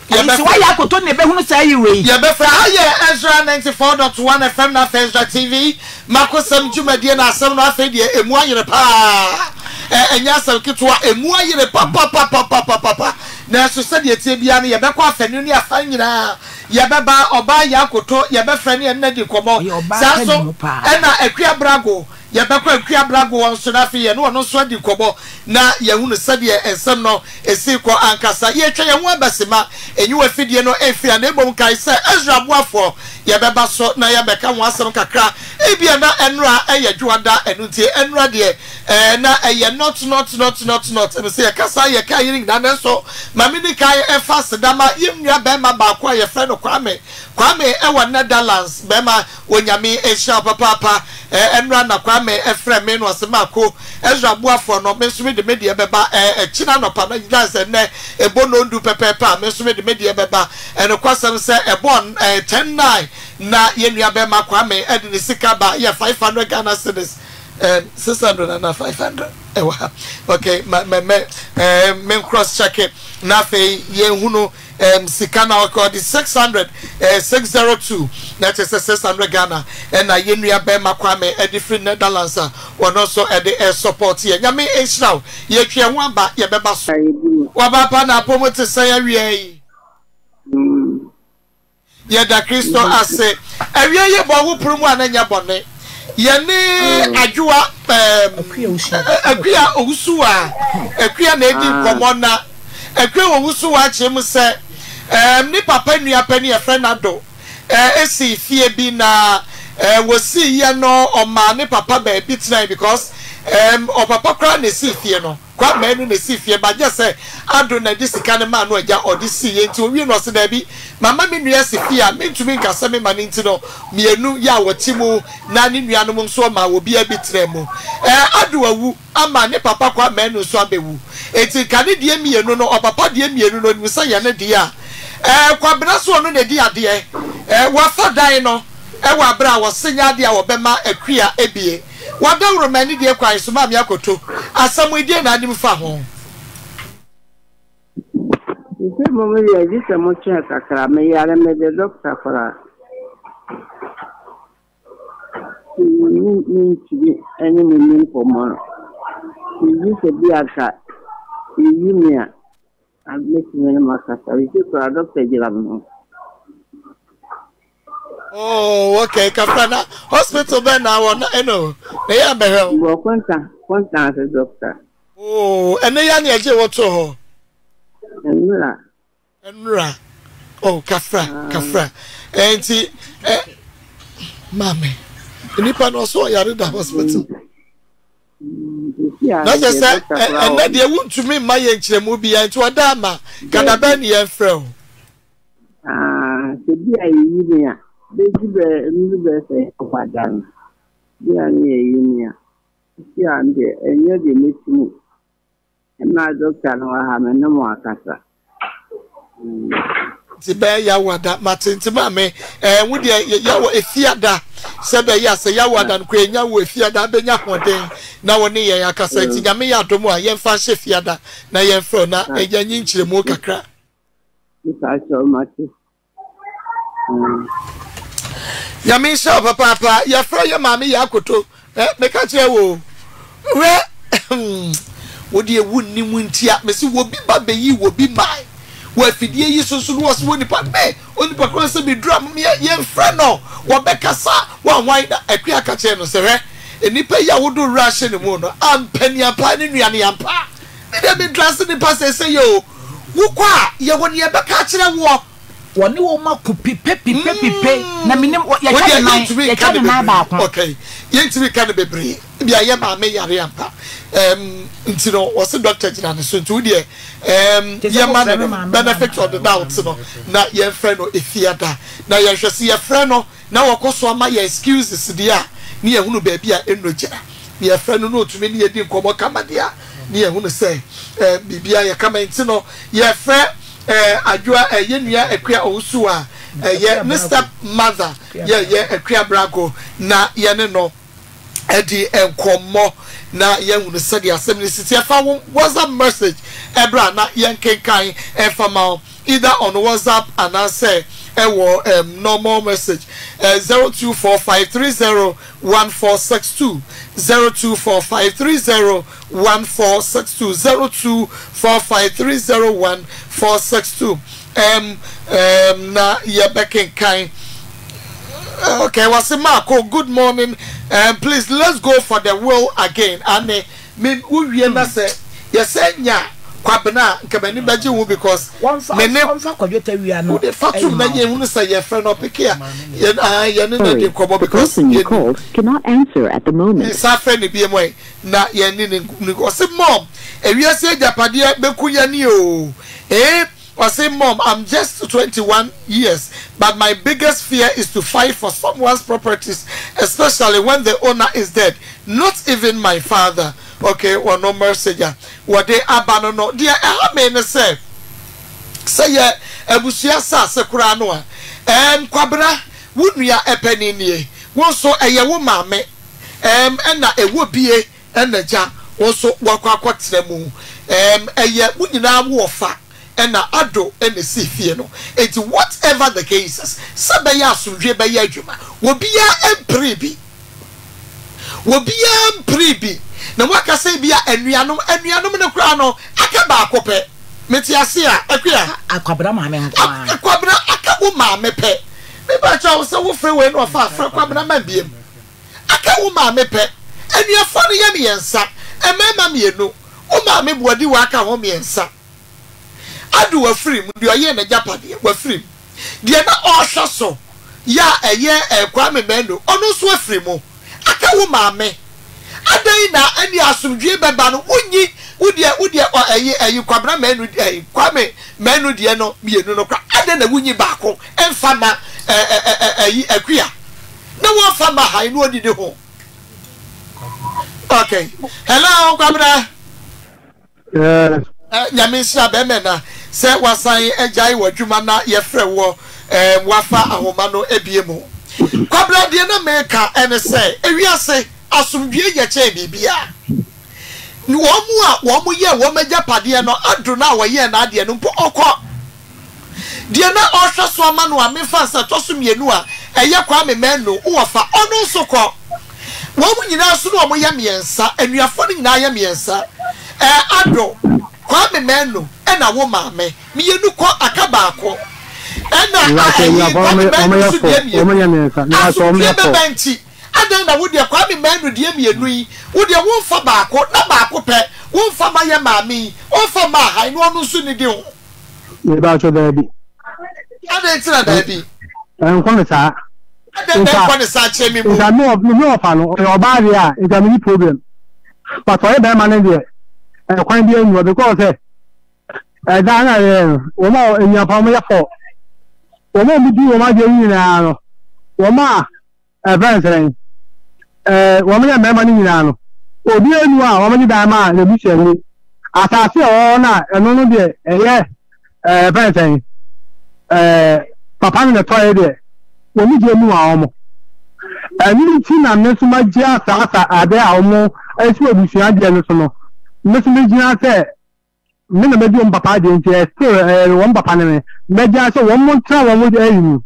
Ɛyi sɛ wayɛ akoto na ebɛhunu saa yi wei. Yɛbɛfrɛ ha yɛ Ezra 94.1 FM na afei Ezra TV makosɛm dwumadie na asɛm no afei deɛ emu ayere paa ɛ ɛnyɛ asɛm ketewa emu ayere papapapapapapa nanso sɛdeɛ ɛteɛ biara no yɛbɛkɔ afanu ne afa nyinaa yɛbɛba ɔbaa yɛ akoto yɛbɛfrɛ ne yɛne no adi nkɔmmɔ saa nso ɛna Akua Brago Yɛbɛkɔ Akua Brago hɔ nso na afei yɛne ɔno nso adi nkɔmmɔ na yɛahunu sɛdeɛ nsɛm no si rekɔ ankasa. Yɛretwa yɛn ho aba simma, nyi w'afidie no mfiri ha na mmom kae sɛ Ezra boafoɔ, yɛbɛba so na yɛabɛka ho asɛm kakra. Ebia na ɛnnora yɛ Dwoada, ɛno nti ɛnnora deɛ ɛɛ na ɛyɛ not not not not not. Ɛno sɛ yɛkasa yɛka yei nyinaa nanso ma menni kan mfa aseda ma yɛn nua barima baako a yɛfrɛ no Kwame. Kwame wɔ Netherlands, barima Onyame nhyira wo papaapa eh Ɛnora na Kwame frɛ me na ɔse Mako Ezra boafoɔ no me nso me de me deɛ bɛba eh Ɛkyena anɔpa na gyina sɛ nnɛ ɛbɔ nondu pɛpɛɛpɛ a me nso me de me deɛ bɛba Ɛnokwasɛm sɛ ɛbɔɔ eh 10:09 na yɛn nua bɛɛma Kwame de ne sika ba yɛ 500 Ghana cedis eh 600 anaa 500 ɛwɔ ha ok ma mɛ mɛ eh me cross check na afei yɛn hunu Ɛɛm sika na ɔka ɔde 600 ɛɛ 602 na kyerɛ sɛ 600 Ghana ɛna yɛn nua bɛɛma Kwame ɛde firi Netherlands a ɔno nso ɛde ɛɛsupɔt yɛn. Nyame nhyira wo. Yɛtwe yɛn ho aba yɛbɛba so. Waba pa na apɔmu te sɛn awia yi? Yɛda Kristo ase. Awia yi yɛbɔ wo pono mu a na ɛnyɛ bɔne. Yɛne Adwoa ɛɛm Akua Owusuwaa, Akua na edi nkɔmmɔ na Akua Owusuwaa kyerɛ mu sɛ ɛɛm ne papa nua panin a yɛfrɛ no Ado ɛɛ esii fie bi na ɛɛ wɔsii yɛ no ɔmaa ne papa baabi tenae because ɛɛm ɔpapa koraa na esii fie no. Kwame no na esii fie ba gyɛ sɛ Ado na ɛde sika no maa no agya ɔde siiɛ nti owie no ɔse daabi mama me nua asi fie a mentumi nka sɛ mema no nti no mienu yɛ a wɔte mu na ne nuanom nso ɔmaa obiara bi traa mu ɛɛ Ado awu ama ne papa Kwame Anu nso abɛwu nti nka ne deɛ mienu no ɔpapa deɛ mienu no onim sɛ yɛ ne deɛ a ɛɛ Kwabena so ɔno na ɛdi adeɛ ɛɛ wafa dan no ɛwɔ aberɛ a wɔse nyɛ adeɛ a wɔbɛma Akua abie W'adaworo ma anidie kwan so ma me akoto. Asɛm yi, deɛn na anim fa ho? Nti mmom deɛ gye sɛ motwɛn kakra. Meyare mede dɔkta koraa. Nti no me mentumi ne mo nni nkɔmmɔ no. Megye sɛ bi a anka yɛyi me a, anka mɛtumi ne mo akasa. Seesei koraa dɔkta gyina me ho. Oh, okay. Kafra na hospital bɛn na wɔ na ɛno na yɛ abɛhwɛ o. Wɔ kɔnta kɔnta ase dɔkta. Oh, ɛnɛ yɛ ne ɛgye wɔ to hɔ. Nnura. Nnura. Oh, kafra kafra. Ɛnti ɛ maame nipa na ɔso ɔyare da hospital. Na kyerɛ sɛ ɛnɛ deɛ wuntumi mma yɛ nkyerɛmu bi ya nti ɔda ama kadabɛn ne yɛn frɛ o. Ah, sɛ bi a yɛyi me a, bɛdi bɛ nnuru bɛyɛ sɛ yɛakɔ da no, bi a ne yɛyi me a, sisi a deɛ ɛnyɛ deɛ mɛtumi. Ɛma dɔkta no wɔ ha, me ne mo akasa. Mm. Nti bɛyɛ Yawoada, mate nti maame, ɛɛ wo deɛ yɛwɔ Efiada, sɛ bɛyɛ a sɛ Yawoada no koraa yɛnya wo Efiada abɛnya ahoɔden na wo ne yɛn akasa nti Nyame yɛ adom a yɛmfa nhyɛ Fiada na yɛmfrɛ wo na yɛnye nkyerɛmu kakra. Mepakyɛw mate. Nyame nhyira wo papaapa yɛfrɛ yɛ maame yɛ akoto eh, meka kyerɛ wo hwɛ wo deɛ wo nni mu ntia mese wɔ bi ba bɛyi wɔ bi mae wɔ afidie yi so nso no wɔ se wɔ nipa me onipa korɔ sɛ meduru a yɛmfrɛ no wɔbɛkasa wɔahwan na akua ka kyerɛ no sɛ hwɛ nnipa yi a wodo werɛ ahyɛ ne mu no ampaniampa ne nua ne ampa Me deɛ me ntrase nipa seesei o. Wokɔ a yɛwɔ nea yɛbɛka akyerɛ woɔ. Wɔne wɔn ako pipe pipe pipe na menim yɛtwa ne nan yɛtwa ne nan baako. Okay, yɛntumi nka no bebree. Ebia yɛ maame yare ampa. Um, nti no wɔse doctor gyina ne so nti wo deɛ um, yɛma no benefit of the doubt no na yɛmfrɛ no efiada na yɛnhwɛ sɛ yɛfrɛ no na wɔkɔ so ama yɛn excuses deɛ a, ne yɛhunu baabi a ɛnnɔ gyina. Ne yɛfrɛ no na ɔtumi ne yɛdi nkɔmmɔ kama deɛ a, ne yɛhunu sɛ eh, biribiara yɛ kama. Nti no, yɛfrɛ eh, Adwoa, eh, yɛn nua Akua Owusu a ɛyɛ ne step mother, yɛyɛ Akua Brago, na yɛne no adi nkɔmmɔ na yɛahunu sɛdeɛ asɛm no si teɛ. Fa wo WhatsApp message ɛberɛ a na yɛnkenkan ɛmfa ma wo either on WhatsApp anaasɛ ɛwɔ um, normal message uh, 0245301462 0245301462 0245301462 um, um, na yɛbɛkenkan. Okay, wase Marco, good morning. Um, please let's go for the will again. Ane, me wo wie na sɛ yɛsɛ nya kwabena a nka m'ani bɛgye ho because me ne wɔmfa kwadwo tawia no wode fa tom na yɛhunu sɛ yɛfrɛ no ɔpeke a yɛn ah, yɛne no di Sorry, nkɔmmɔ the because person you yɛni called cannot answer at the moment. nsa frɛ ne biem ɛ na yɛne ne ɔse mom ewiase agyapadeɛ bɛku yɛne o eh Ɔse mom I'm just 21 years but my biggest fear is to fight for someone's properties especially when the owner is dead not even my father ok ɔno message a wɔde aba no no deɛ ɛha me ne sɛ sɛ yɛ abusua asase koraa no a ɛɛm Kwabena wo nua ɛpanin nie wo nso ɛyɛ wo maame ɛɛm ɛna ɛwɔ bie ɛna gya wo nso wakɔ akɔtena mu ɛɛm ɛyɛ mo nyinaa mo wɔfa ɛna Addo na esii fie no enti what ever the cases sɛ bɛyɛ asomdwie bɛyɛ adwuma obiara mpree bi obiara mpree bi na moaka sɛ ebia anuanom anuanom no koraa no aka baako pɛ mete ase a Akua Aka Kwabena maame nko ara. Kwabena aka wo maame pɛ me ba kyɛw sɛ wofrɛ wei na ɔfa afrɛ Kwabena ma biem aka wo maame pɛ anuafoɔ no yɛ mmiɛnsa mmarima mmienu wo maame Boadiwa aka ho mmiɛnsa. Ado wafiri mu, deɛ ɔyɛɛ n'agyapadeɛ, wafiri mu. Deɛ na ɔrehwɛ so yɛ a ɛyɛ eh, Kwame Manu, ɔno nso afiri mu. Aka wo maame. Adɛn na ɛnneɛ asomdwoeɛ bɛba no, wonyi wo deɛ, wo deɛ ɔ, ɛyi, ɛyi Kwabena Manu, ɛyi, Kwame Manu deɛ no mmienu no koraa, adɛn na wonyi baako mfa ma ɛ, ɛ, ɛ, ɛ, ɛyi Akua, na wɔmfa ma Han na ɔnni ne ho? Okay. Hello, Kwabena. Yes. Nyame nhyira bɛmɛ na sɛ wasan agyae w'adwuma na yɛfrɛ woɔ eh, wafa ahoma no abie mu. Kwabena deɛ na meka ɛne sɛ ewiase asomdwie yɛ kyɛn biribiara. Wɔn a wɔn yɛ wɔn agyapadeɛ no ado no a wɔyɛɛ n'adeɛ no mpo ɔkɔ. Deɛ na ɔrehwɛ so ama no a memfa nsa ɛtɔ so mmienu a ɛyɛ Kwame Manu wɔfa ɔno nso kɔ. Wɔn nyinaa nso na wɔyɛ mmiɛnsa, anuafoɔ no nyinaa yɛ mmiɛnsa. Ɛɛ Ado, Kwame Manu ɛna wo maame. Mmienu kɔ, aka baako. Ɛna a ɛyi Kwame Manu nso deɛ mmienu. Asomdwoeɛ bɛba nti, adɛn na wo deɛ Kwame Manu deɛ mmienu yi, wo deɛ womfa baako, na baako pɛ, womfa ma yɛ maame yi, womfa mma Ahan na ɔno nso nnidi ho? Mebakyɛ daabi. Adɛn nti na daabi? Ɛnkɔ no saa. Adɛn na ɛnkɔ no saa kyerɛ me mu? Nka me me ɔfa no ɔyɛ ɔbaa deɛ a nka me ni problem but ɔyɛ bɛrima no deɛ ɛkwan bi anyi hɔ because sɛ ɛdan na yɛ no wɔn a nnuafa wɔn yɛ fɔ wɔn a wɔn di wɔn adeɛ nyinaa no wɔn a Ɛfrɛ no sɛn? Ɛɛ, wɔn yɛ mmarima no nyinaa no, obiara nni hɔ a wɔde dan maa n'abusuani. Asase a ɛwɔ hɔ no a ɛno no deɛ ɛyɛ ɛɛ ɛfrɛ no sɛn? Ɛɛ, papa no na ɛtɔeɛ deɛ, wɔn gye mu ma wɔn. Ɛno nti na me nso magye asaasa adeɛ a wɔn asi wɔ abusua deɛ no so no, me nso megyina sɛ Me na mɛdi wɔn papa adeɛ nti ɛyɛ still ɛyɛ wɔn papa ne me mɛgyaa sɛ wɔn ntena wɔn ayi mu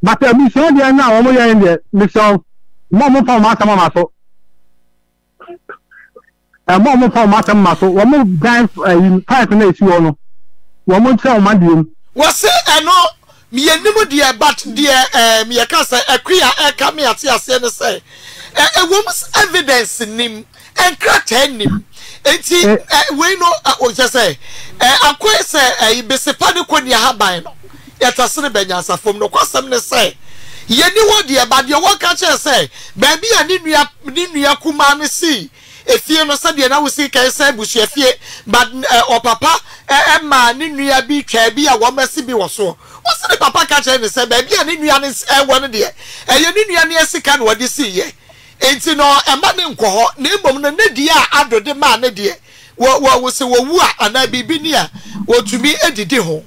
but abusua deɛ no a wɔn yɛ no deɛ mesrɛ wo mma wɔn mfa wɔn asɛm ama so ɛmma wɔn mfa wɔn asɛm ma so wɔn dan ɛyi pipe na esi hɔ no wɔn ntena wɔn adeɛ mu. Wɔse ɛno Yɛnnim deɛ but deɛ ɛɛm yɛka sɛ Akua ɛreka me ate aseɛ ne sɛ ɛ ɛwom sɛ evidence nnim, nkrataa nnim nti ɛ wei no ɛ o kyɛ sɛ ɛ akɔyɛ sɛ ɛyi besepa ne kɔni ahaban no yɛtasene bɛ nyansafam. Nokwasɛm ne sɛ yɛnni hɔ deɛ but deɛ wɔka kyerɛ sɛ baabi a ne nua ne nua kumaa no sii efie no sɛdeɛ na wosi kan sɛ abusuafie but ɔpapa maa ne nua bi twaa bi a wɔasi bi wɔ soɔ. Ɔse ne papa ka kyerɛ no sɛ baabi a ne nua no wɔ no deɛ ɛyɛ ne nua no sika na ɔde siiɛ nti no ɛmma no nkɔ hɔ na mmom no ne deɛ a Ado de maa no deɛ wɔ wɔ sɛ wɔwu a anaa biribi ni a wɔtumi didi ho.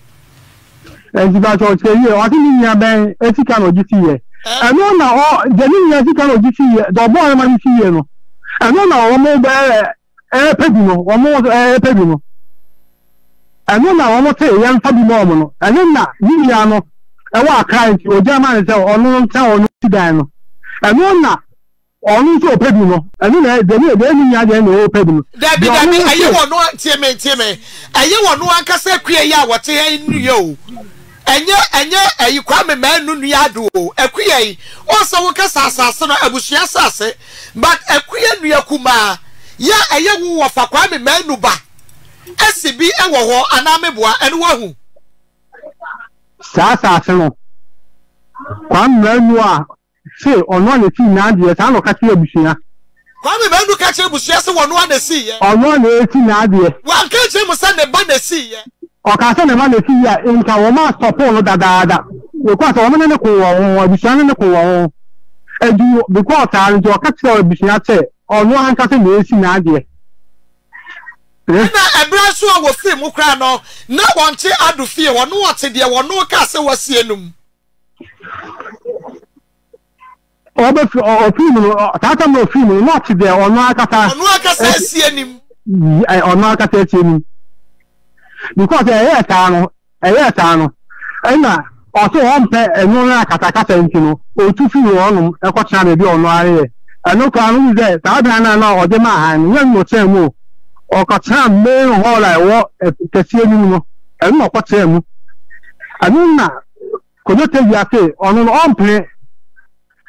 Ɛnti pakyɛ ɔkyerɛ yie ɔse ne nua bɛn sika na ɔgye siiɛ ɛno na ɔ deɛ ne nua sika na ɔgye siiɛ deɛ ɔbɔɔ no ma no siiɛ no ɛno na wɔn bɛ ɛɛpɛ bi no wɔn ɛɛpɛ bi no ɛno na wɔn se yɛnfa bi ma wɔn no ɛno na ne nua no ɛwɔ akra nti ɔgya ma no sɛ ɔno nsa ɔno si dan no ɛno na Ɔno nso ɔpɛ bi no, ɛno na deɛ ne deɛ ne nua deɛ na ɔpɛ bi no. Dabi Deɛ dabi, ɔno ɛyɛ se. wɔn a tie me tie me, ɛyɛ wɔn ankasa akua yi a wɔte ha yi nua o, ɛnyɛ ɛnyɛ ɛyi Kwame Manu nua ado o, akua yi, wɔn sɛ wɔka sɛ asase no abusua asase, but akua nua kumaa yɛ a ɛyɛ wo wɔfa Kwame Manu ba ɛsi bi ɛwɔ hɔ anaa meboa ɛno wahu. Saa asase no, Kwame Manu a Se ɔno a na esii n'adeɛ, saa na ɔka kyerɛ abusua. Kwame Manu ka kyerɛ abusua se wɔno a na esiiɛ. Ɔno a na esi n'adeɛ. Wanka ankyerɛ mo sɛ ne ba na esiiɛ. Ɔkaa sɛ ne ba na esiiɛ a, nka wɔn astɔpoo no dadaada. Because wɔn ne no koo wɔn ho, abusua ne no koo wɔn ho. Enti because saa no nti ɔka kyerɛɛ abusua sɛ ɔno ankasa na esi n'adeɛ. Ɛna ɛberɛ nso a wɔfiri mu koraa no, na wɔnte Ado fie hɔ, na wɔte deɛ wɔno kaa sɛ wasie no mu. Ɔbɛfiri ɔfiri mu no saa tam na ɔfiri mu no na ɔte deɛ ɔno ankasa. Ɔno ankasa asie nim. Ɔno ankasa asie nim because ɛyɛ saa no ɛyɛ saa no ɛna ɔso ɔmpɛ ɛno no akasakasa nti no ɔtu firi hɔnom ɛkɔtena baabi a ɔno ara yɛ ɛno koraa no sɛ saa dan no a na ɔde maa han no nyɛ no ɔtena mu o ɔkɔtena main hall a ɛwɔ kɛseɛ no mu no ɛno na ɔkɔtena mu. Ɛno na Kojo Tawia se ɔno no ɔmpene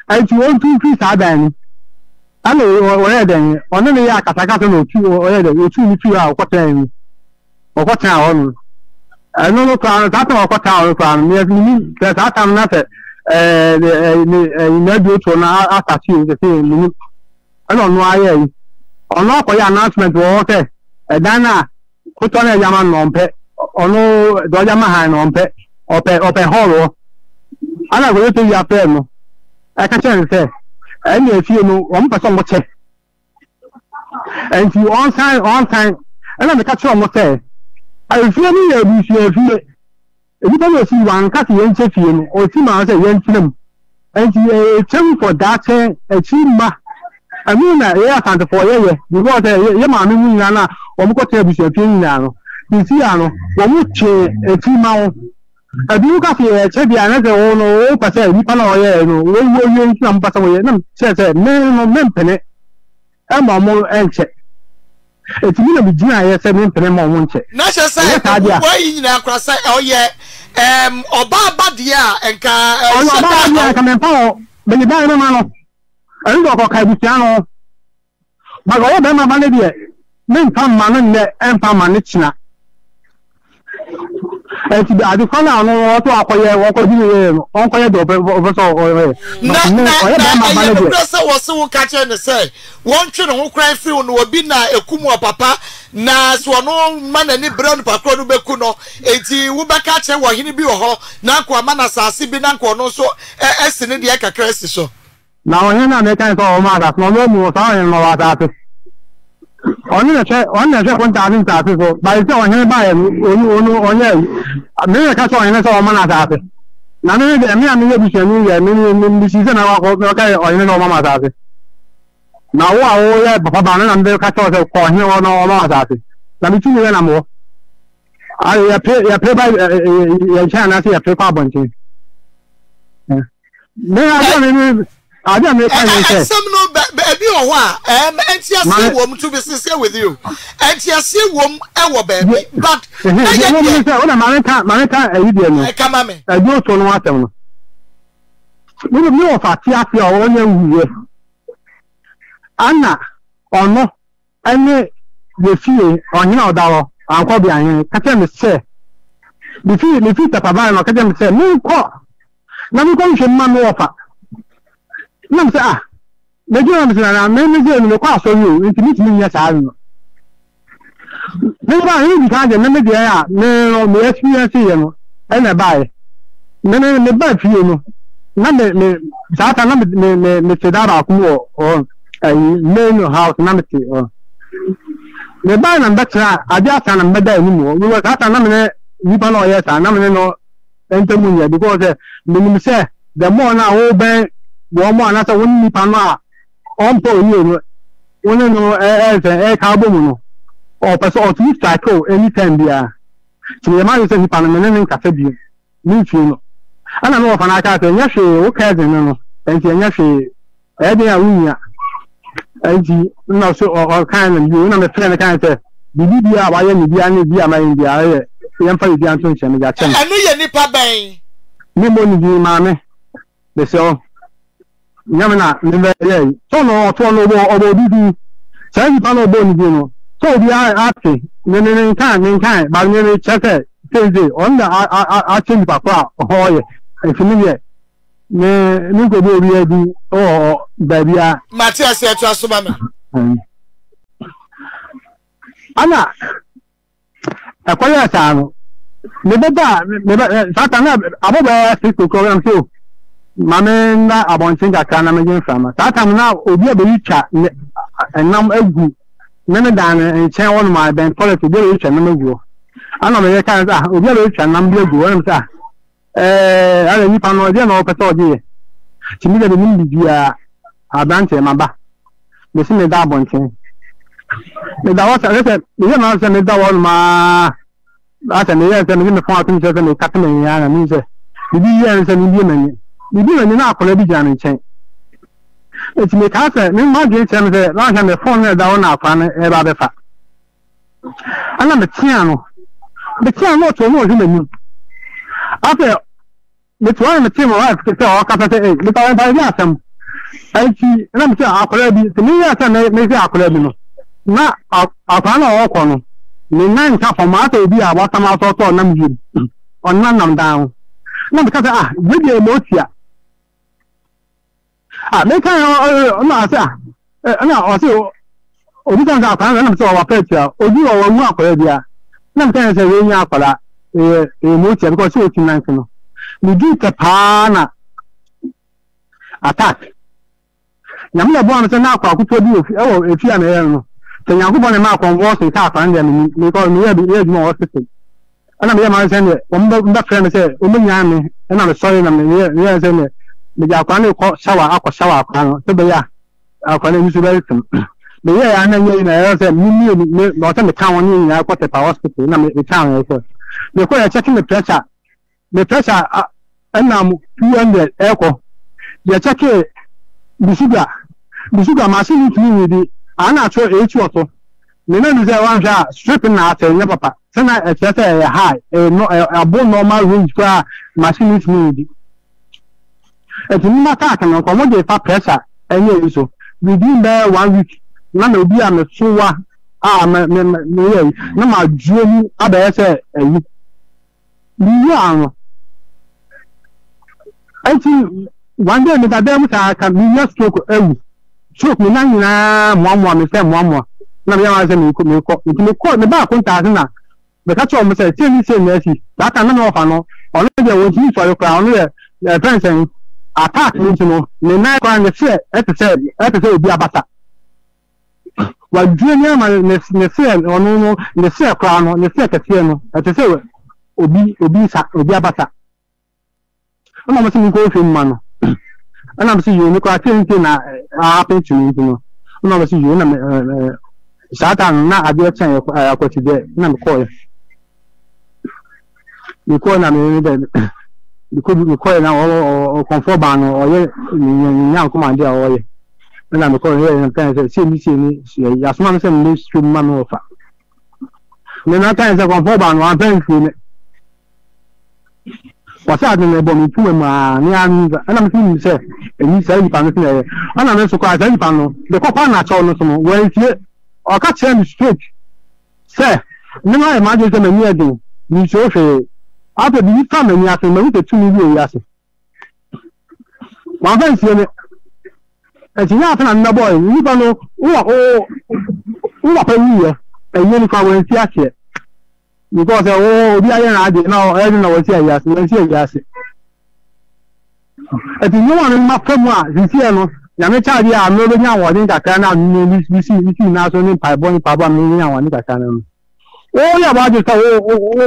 ɛnti ɔntu mfiri saa dan no ɛna ɔyɛɛ dɛn ɔne no yɛɛ akasakasa na ɔtu ɔyɛɛ dɛn ɔtuu no firi hɔ a ɔkɔtenaa mu ɔkɔtenaa hɔ no ɛno no koraa no saa tam a ɔkɔtenaa hɔ no koraa no meɛ menim sɛ saa tam no na sɛ ɛɛ ne ɛɛ n'aduotoɔ no asase o sɛ sɛ menim ɛna ɔno ayɛ yi ɔno akɔyɛ announcement wɔ hɔ sɛ ɛdan no a Kotɔ na ɛde ama no na ɔmpɛ. Ɔno deɛ ɔde ama han no ɔmpɛ. Ɔpɛ ɔpɛ hall hɔ. Ɛna Kojo Tawia frɛɛ no ɛka kyerɛɛ no sɛ ɛnna efie no wɔn pɛ sɛ wɔn kyɛ. Ɛnti ɔnsan ɔnsan. Ɛna meka kyerɛ wɔn sɛ efie no yɛ abusua fie. Nnipa no ɔsii wanka sɛ yɛnkyɛ fie no, ɔsi maa sɛ yɛntena mu. Ɛnti ɛyɛ kyɛm for daakye akyiri mma. Ɛno na yɛyɛ Asantefoɔ yɛyɛ because yɛ maame mu nyinaa no a wɔn kɔtena abusuafie nyinaa no, sisi a no wɔn twe akyiri mma wo. Ebinom ka sɛ yɛkyɛ deɛ a na sɛ wo no wopɛ sɛ nipa no a ɔyɛɛ no wawu awie nti na mopɛ sɛ moyɛ. Na mekyerɛ sɛ me no mempene. ɛma ɔmo nkyɛ. Eti me na me gyinaeɛ sɛ me mpene mma ɔmo nkyɛ. Na kyerɛ sɛ Ɛnyɛ saa deɛ a. wayi nyinaa koraa sɛ ɔyɛ ɛɛm ɔbaa ba deɛ a nka Ɔyɛ ɛnhyɛ ɔbaa da ba deɛ a haw. nka memfa wɔ mede dan no ma no. Ɛno deɛ ɔkɔka abusua no ho. But ɔyɛ bɛrima ba no deɛ memfa mma no nnɛ ɛmfa mma no kyena. Ɛnti ade kwan a ɔno ɔsɛ wakɔyɛ ɔkɔgye ne yere no ɔnkɔyɛ deɛ ɔpɛ ɔpɛ sɛ ɔyɛ. Na But me na ɔyɛ na bɛrima ba ɛyɛ no deɛ. nokorɛ sɛ wɔse wo ka kyerɛ no sɛ wɔntwe ne ho koraa mfiri wo no obi na ɛkum ɔpapa na sɛ ɔno ma n'ani bere onipa korɔ no bɛku no enti wobɛka akyerɛ wɔ ɔhene bi wɔ hɔ na anka wama no asase bi na anka ɔno nso asi ne deɛ kakra asi so. Na ɔhene no a mekae sɛ ɔwɔ ma asase no, ɔno amu wɔ saa ɔhene no, ɔwɔ asase. Ɔno na ɛhwɛ, ɔno na ɛhwɛ kontaa ne nsase so. Bae sɛ ɔhene baeɛ no, ɔno, ɔno, ɔnyɛ ayi. Me na ɛka sɛ ɔhene sɛ ɔma no asase. Na me deɛ, me a meyɛ busuani deɛ, me, me, me, mesii sɛ mɛkɔ akɔ, mɛka ɔhene sɛ ɔma me asase. Na wo a woyɛ papa ba no na mebɛka kyerɛ wo sɛ kɔ ɔhene hɔ na ɔma wo asase. Na me tumi yɛ na mewɔ. Ayɛ yɛpere, yɛpere ba yɛn nkyɛn anaasɛ yɛpere kɔ abɔnten. Me ade a me me ade a meka ne sɛ. Asɛm no baabi wɔ hɔ a ɛm nteaseɛ wɔ mu to be sincere with you nteaseɛ wɔ mu ɛwɔ baabi but na yɛ deɛ. Wɔn sɛ ɔna maame ka maame ka ɛyi deɛ no. Ɛka ma me. Ɛdwo so no asɛm no. Me me wɔ fa te ase a ɔnyɛ nwuyɛ. Ana ɔno ɛne yɛ fie ɔhene a ɔda hɔ ankɔ bea hene ka kyerɛ me sɛ mefi mefi tapaban no ɔka kyerɛ me sɛ menkɔ na menkɔ nhwɛ mma me wɔfa na me sɛ ah medwene na me sɛ nana me me sɛ mekɔ asɔre o nti metumi nyɛ saa no me ba ne di kan deɛ me me deɛ a me no me experience yɛ no ɛna ɛbaeɛ me me me ba fie no na me me saa ta na me me me me te da baako mu wɔ hɔ ɛyi main house na me te hɔ me ba na mbɛtena adeɛ asa na mbɛda anim hɔ wɔ saa ta na me ne nipa na ɔyɛ saa na me ne no ntamu nyɛ because sɛ menim sɛ the more na wobɛn wɔn mo anaasɛ wo ne nipa no a ɔmpɛ oyie no wo ne no ɛsɛ ɛka abɔ mu no ɔpɛ sɛ ɔtumi strike o anytime biara nti meyɛ m'adwene sɛ nipa no me ne no nkasa bio memfie no ɛna me wɔfa no aka sɛ ɛnyɛ hwee wo cousin no no nti ɛnyɛ hwee Ɛyɛ den a wonnya. Enti na so ɔkae no bio na mefrɛ no kae sɛ biribi biara a wayɛ me biara ne biribi a mayɛ no biara ɛyɛ yɛmfa biribiara nto nkyɛn mede akyɛ no. Ɛno yɛ nipa bɛn? Memmɔ ne din maame mesrɛ wo nyɛ me na mebɛyɛ yi sɛ ɔno ɔtoɔ no ɔbɔ ɔbɔ obi din saa nipa no ɔbɔ ne din no sɛ obi ate me me menkae menkae but me mekyerɛ sɛ seesei ɔno na akyɛ nipa ko a ɔyɛ nti me deɛ Me me nkɔbɔ obi adi wɔ baabi a. Mate ase ɛto aso ma me. Ana ɛkɔyɛ saa no mebɛda mebɛ saa ta na abɔ bɛyɛ 6 o'clock na so ma me nna abɔnten kakra na megye mframa saa tam na obi a bɛyi twa ne ɛnam agu ne me dan no nkyɛn hɔ nom a ɛbɛn toilet obi a bɛyi twa nam agu hɔ ana meyɛ kaa sɛ ah obi a bɛyi twa nam bi agu hɔ ɛna sɛ ah Ɛɛ, ara nipa no, ɛdeɛn na ɔpɛ sɛ ɔgye yɛ? Nti me deɛ menim biribiara. Aberanteɛ, maba. Mese meda abɔnten. Meda hɔ sɛ, sɛ meyɛ m'adwene sɛ meda hɔ nom ara, asɛ meyɛ sɛ mede me fon ato me kyerɛ sɛ mekate m'ani ara na mehu sɛ biribi yɛɛ me sɛ mebue m'ani. Mebue m'ani na akwadaa bi gyina me nkyɛn. Nti mekaa sɛ, me m'adwene kyerɛ me sɛ, na ahwɛ me fon no ɛda hɔ na akwadaa no ɛreba abɛfa. Ɛna meteaa no. Meteaa no ɔtoo no ɔhwɛ m'anim. Afei mete hɔ na metee my wife sɛ ɔkasa sɛ ei nipa mpa bi asɛm. Ɛnti na mete akwadaa bi sɛ meyɛ sɛ mehwɛ akwadaa bi no na akwadaa no a ɔrekɔ no ne nan nka fam asɛ obi a wasam asɔɔtɔɔ nam wiem ɔnam nam dan ho. Na meka sɛ ah wei deɛ ma ɔtia. Ah, meka ɔna ɔsɛ ah, ɛna ɔsɛ obi kan sɛ akwadaa no ɛna sɛ ɔwɔ apɛ tia obi wɔ wɔn mu akwadaa bi a na meka sɛ wei nyɛ akwadaa ɛyɛ ɛyɛ mu tia because sɛ ɔti nante no ne di tɛ paa na attack nyame na ɛboa no sɛ na akwadaa ketewa bi wɔ ɛwɔ efi a na ɛyɛ no sɛ nyankopɔn na ɛma convulsion sɛ akwadaa no deɛ menim because meyɛ meyɛ adwuma wɔ hospital Ɛna meyɛɛ m'adwene sɛ neɛ wɔn bɛ bɛfrɛ me sɛ wɔn bɛnyan me ɛna mesɔre na meyɛ meyɛɛ sɛ neɛ mede akwadaa no rekɔ shower akɔ shower akwadaa no sɛ bɛyɛ a akwadaa no ani so bɛyɛ tem meyɛɛ a na nyɛ yi na ɛyɛ sɛ me mmienu me na ɔsɛ meka wɔn ne nyinaa kɔ Tepa hospital na meka wɔn sɛ mekɔ yɛ kyɛke me pressure me pressure ɛnam 200 ɛkɔ yɛ kyɛke me sugar me sugar machine ntumi nwidi. A na atwerɛ H wɔ so. Me na nim sɛ wanhwɛ a strip no na asɛe nyɛ papa. Sɛ na ɛkyerɛ sɛ ɛyɛ high, ɛyɛ no ɛyɛ abo normal range koraa a machine no ntumi nredi. Nti me ma taak no nka wɔn de fa pressure ɛne ayi so. Within bɛyɛ one week na na obi a me so wa a me me me yɛ yi na ma dwo mu abɛyɛ sɛ ayi. Mewuraa no. Enti one day meda dan mu saa ka menya stroke awu. Stroke me nan nyinaa mmoamoa me sɛ mmoamoa. Na meyɛ wɔn sɛ mekɔ mekɔ. Nti mekɔ mebaa kontaase na meka kyerɛ wɔn sɛ sei ne sei na asi. Saa time na me wɔfa no ɔno deɛ wɔntumi nsɔre koraa ɔno yɛ ɛfɛn sɛn attack no nti no ne nan koraa ne seɛ ɛte sɛ ɛte sɛ obi abasa. Wadwiri ne ama ne ne seɛ ɔno no ne seɛ koraa no ne seɛ kɛseɛ no ɛte sɛ obi obi nsa obi abasa ɛna wɔn sɛ mi nkɔ nhwɛ mu ma no ɛna mo sɛ yoo ne koraa sei nti na happen to me nti no ɛna wɔn sɛ yoo na me ɛɛ saa ta no na adeɛ kyɛn ɛɛ akwasi deɛ na me kɔɔ yɛ me kɔɔ na me me dɛ me kɔ me kɔɔ na ɔ ɔ kɔnfɔ baa no ɔyɛ ne ne nyanko ma adeɛ a ɔyɛ. Ɛna mekɔɔ no yɛɛ kae sɛ sei ne sei ne yɛasoma me sɛ mmɛhwɛ mu ma me wɔfa. Me na kae sɛ kɔmfɔ baa no wamfa mfie me. Wɔsɛ ade no ɛbɔ me ntoma mu aa ne aa ɛna me nim sɛ ɛni saa nipa no sɛ ɛyɛ. Ɛna me nso koraa saa nipa no de kɔkɔ na akyɛw no so no wɔantie. Ɔka kyerɛ me straight sɛ me no ayɛ m'adwene sɛ m'ani ɛden mensuro hwee. Afei biribi fa m'ani ase mahu sɛ tumi bi wɔ wiase. Wamfa nsie me. Ɛnti nyɛ afe na mebɛbɔɔ yi. Nipa no, wo wo wo papa wuiɛ. Ɛyie no koraa wansi aseɛ. Because sɛ wo obi ayɛ n'adeɛ na ɔyɛ de na wasi ayi ase, wansi ayi ase. Ɛnti nneɛma a mema fa mu a sisiɛ no, Nyame kyɛ adeɛ a mebɛnya ahoɔden kakra na me me si me si nyinaa so ne mpaebɔ ne mpaebɔ a mebɛnya ahoɔden kakra no. Woyɛ w'adwene sɛ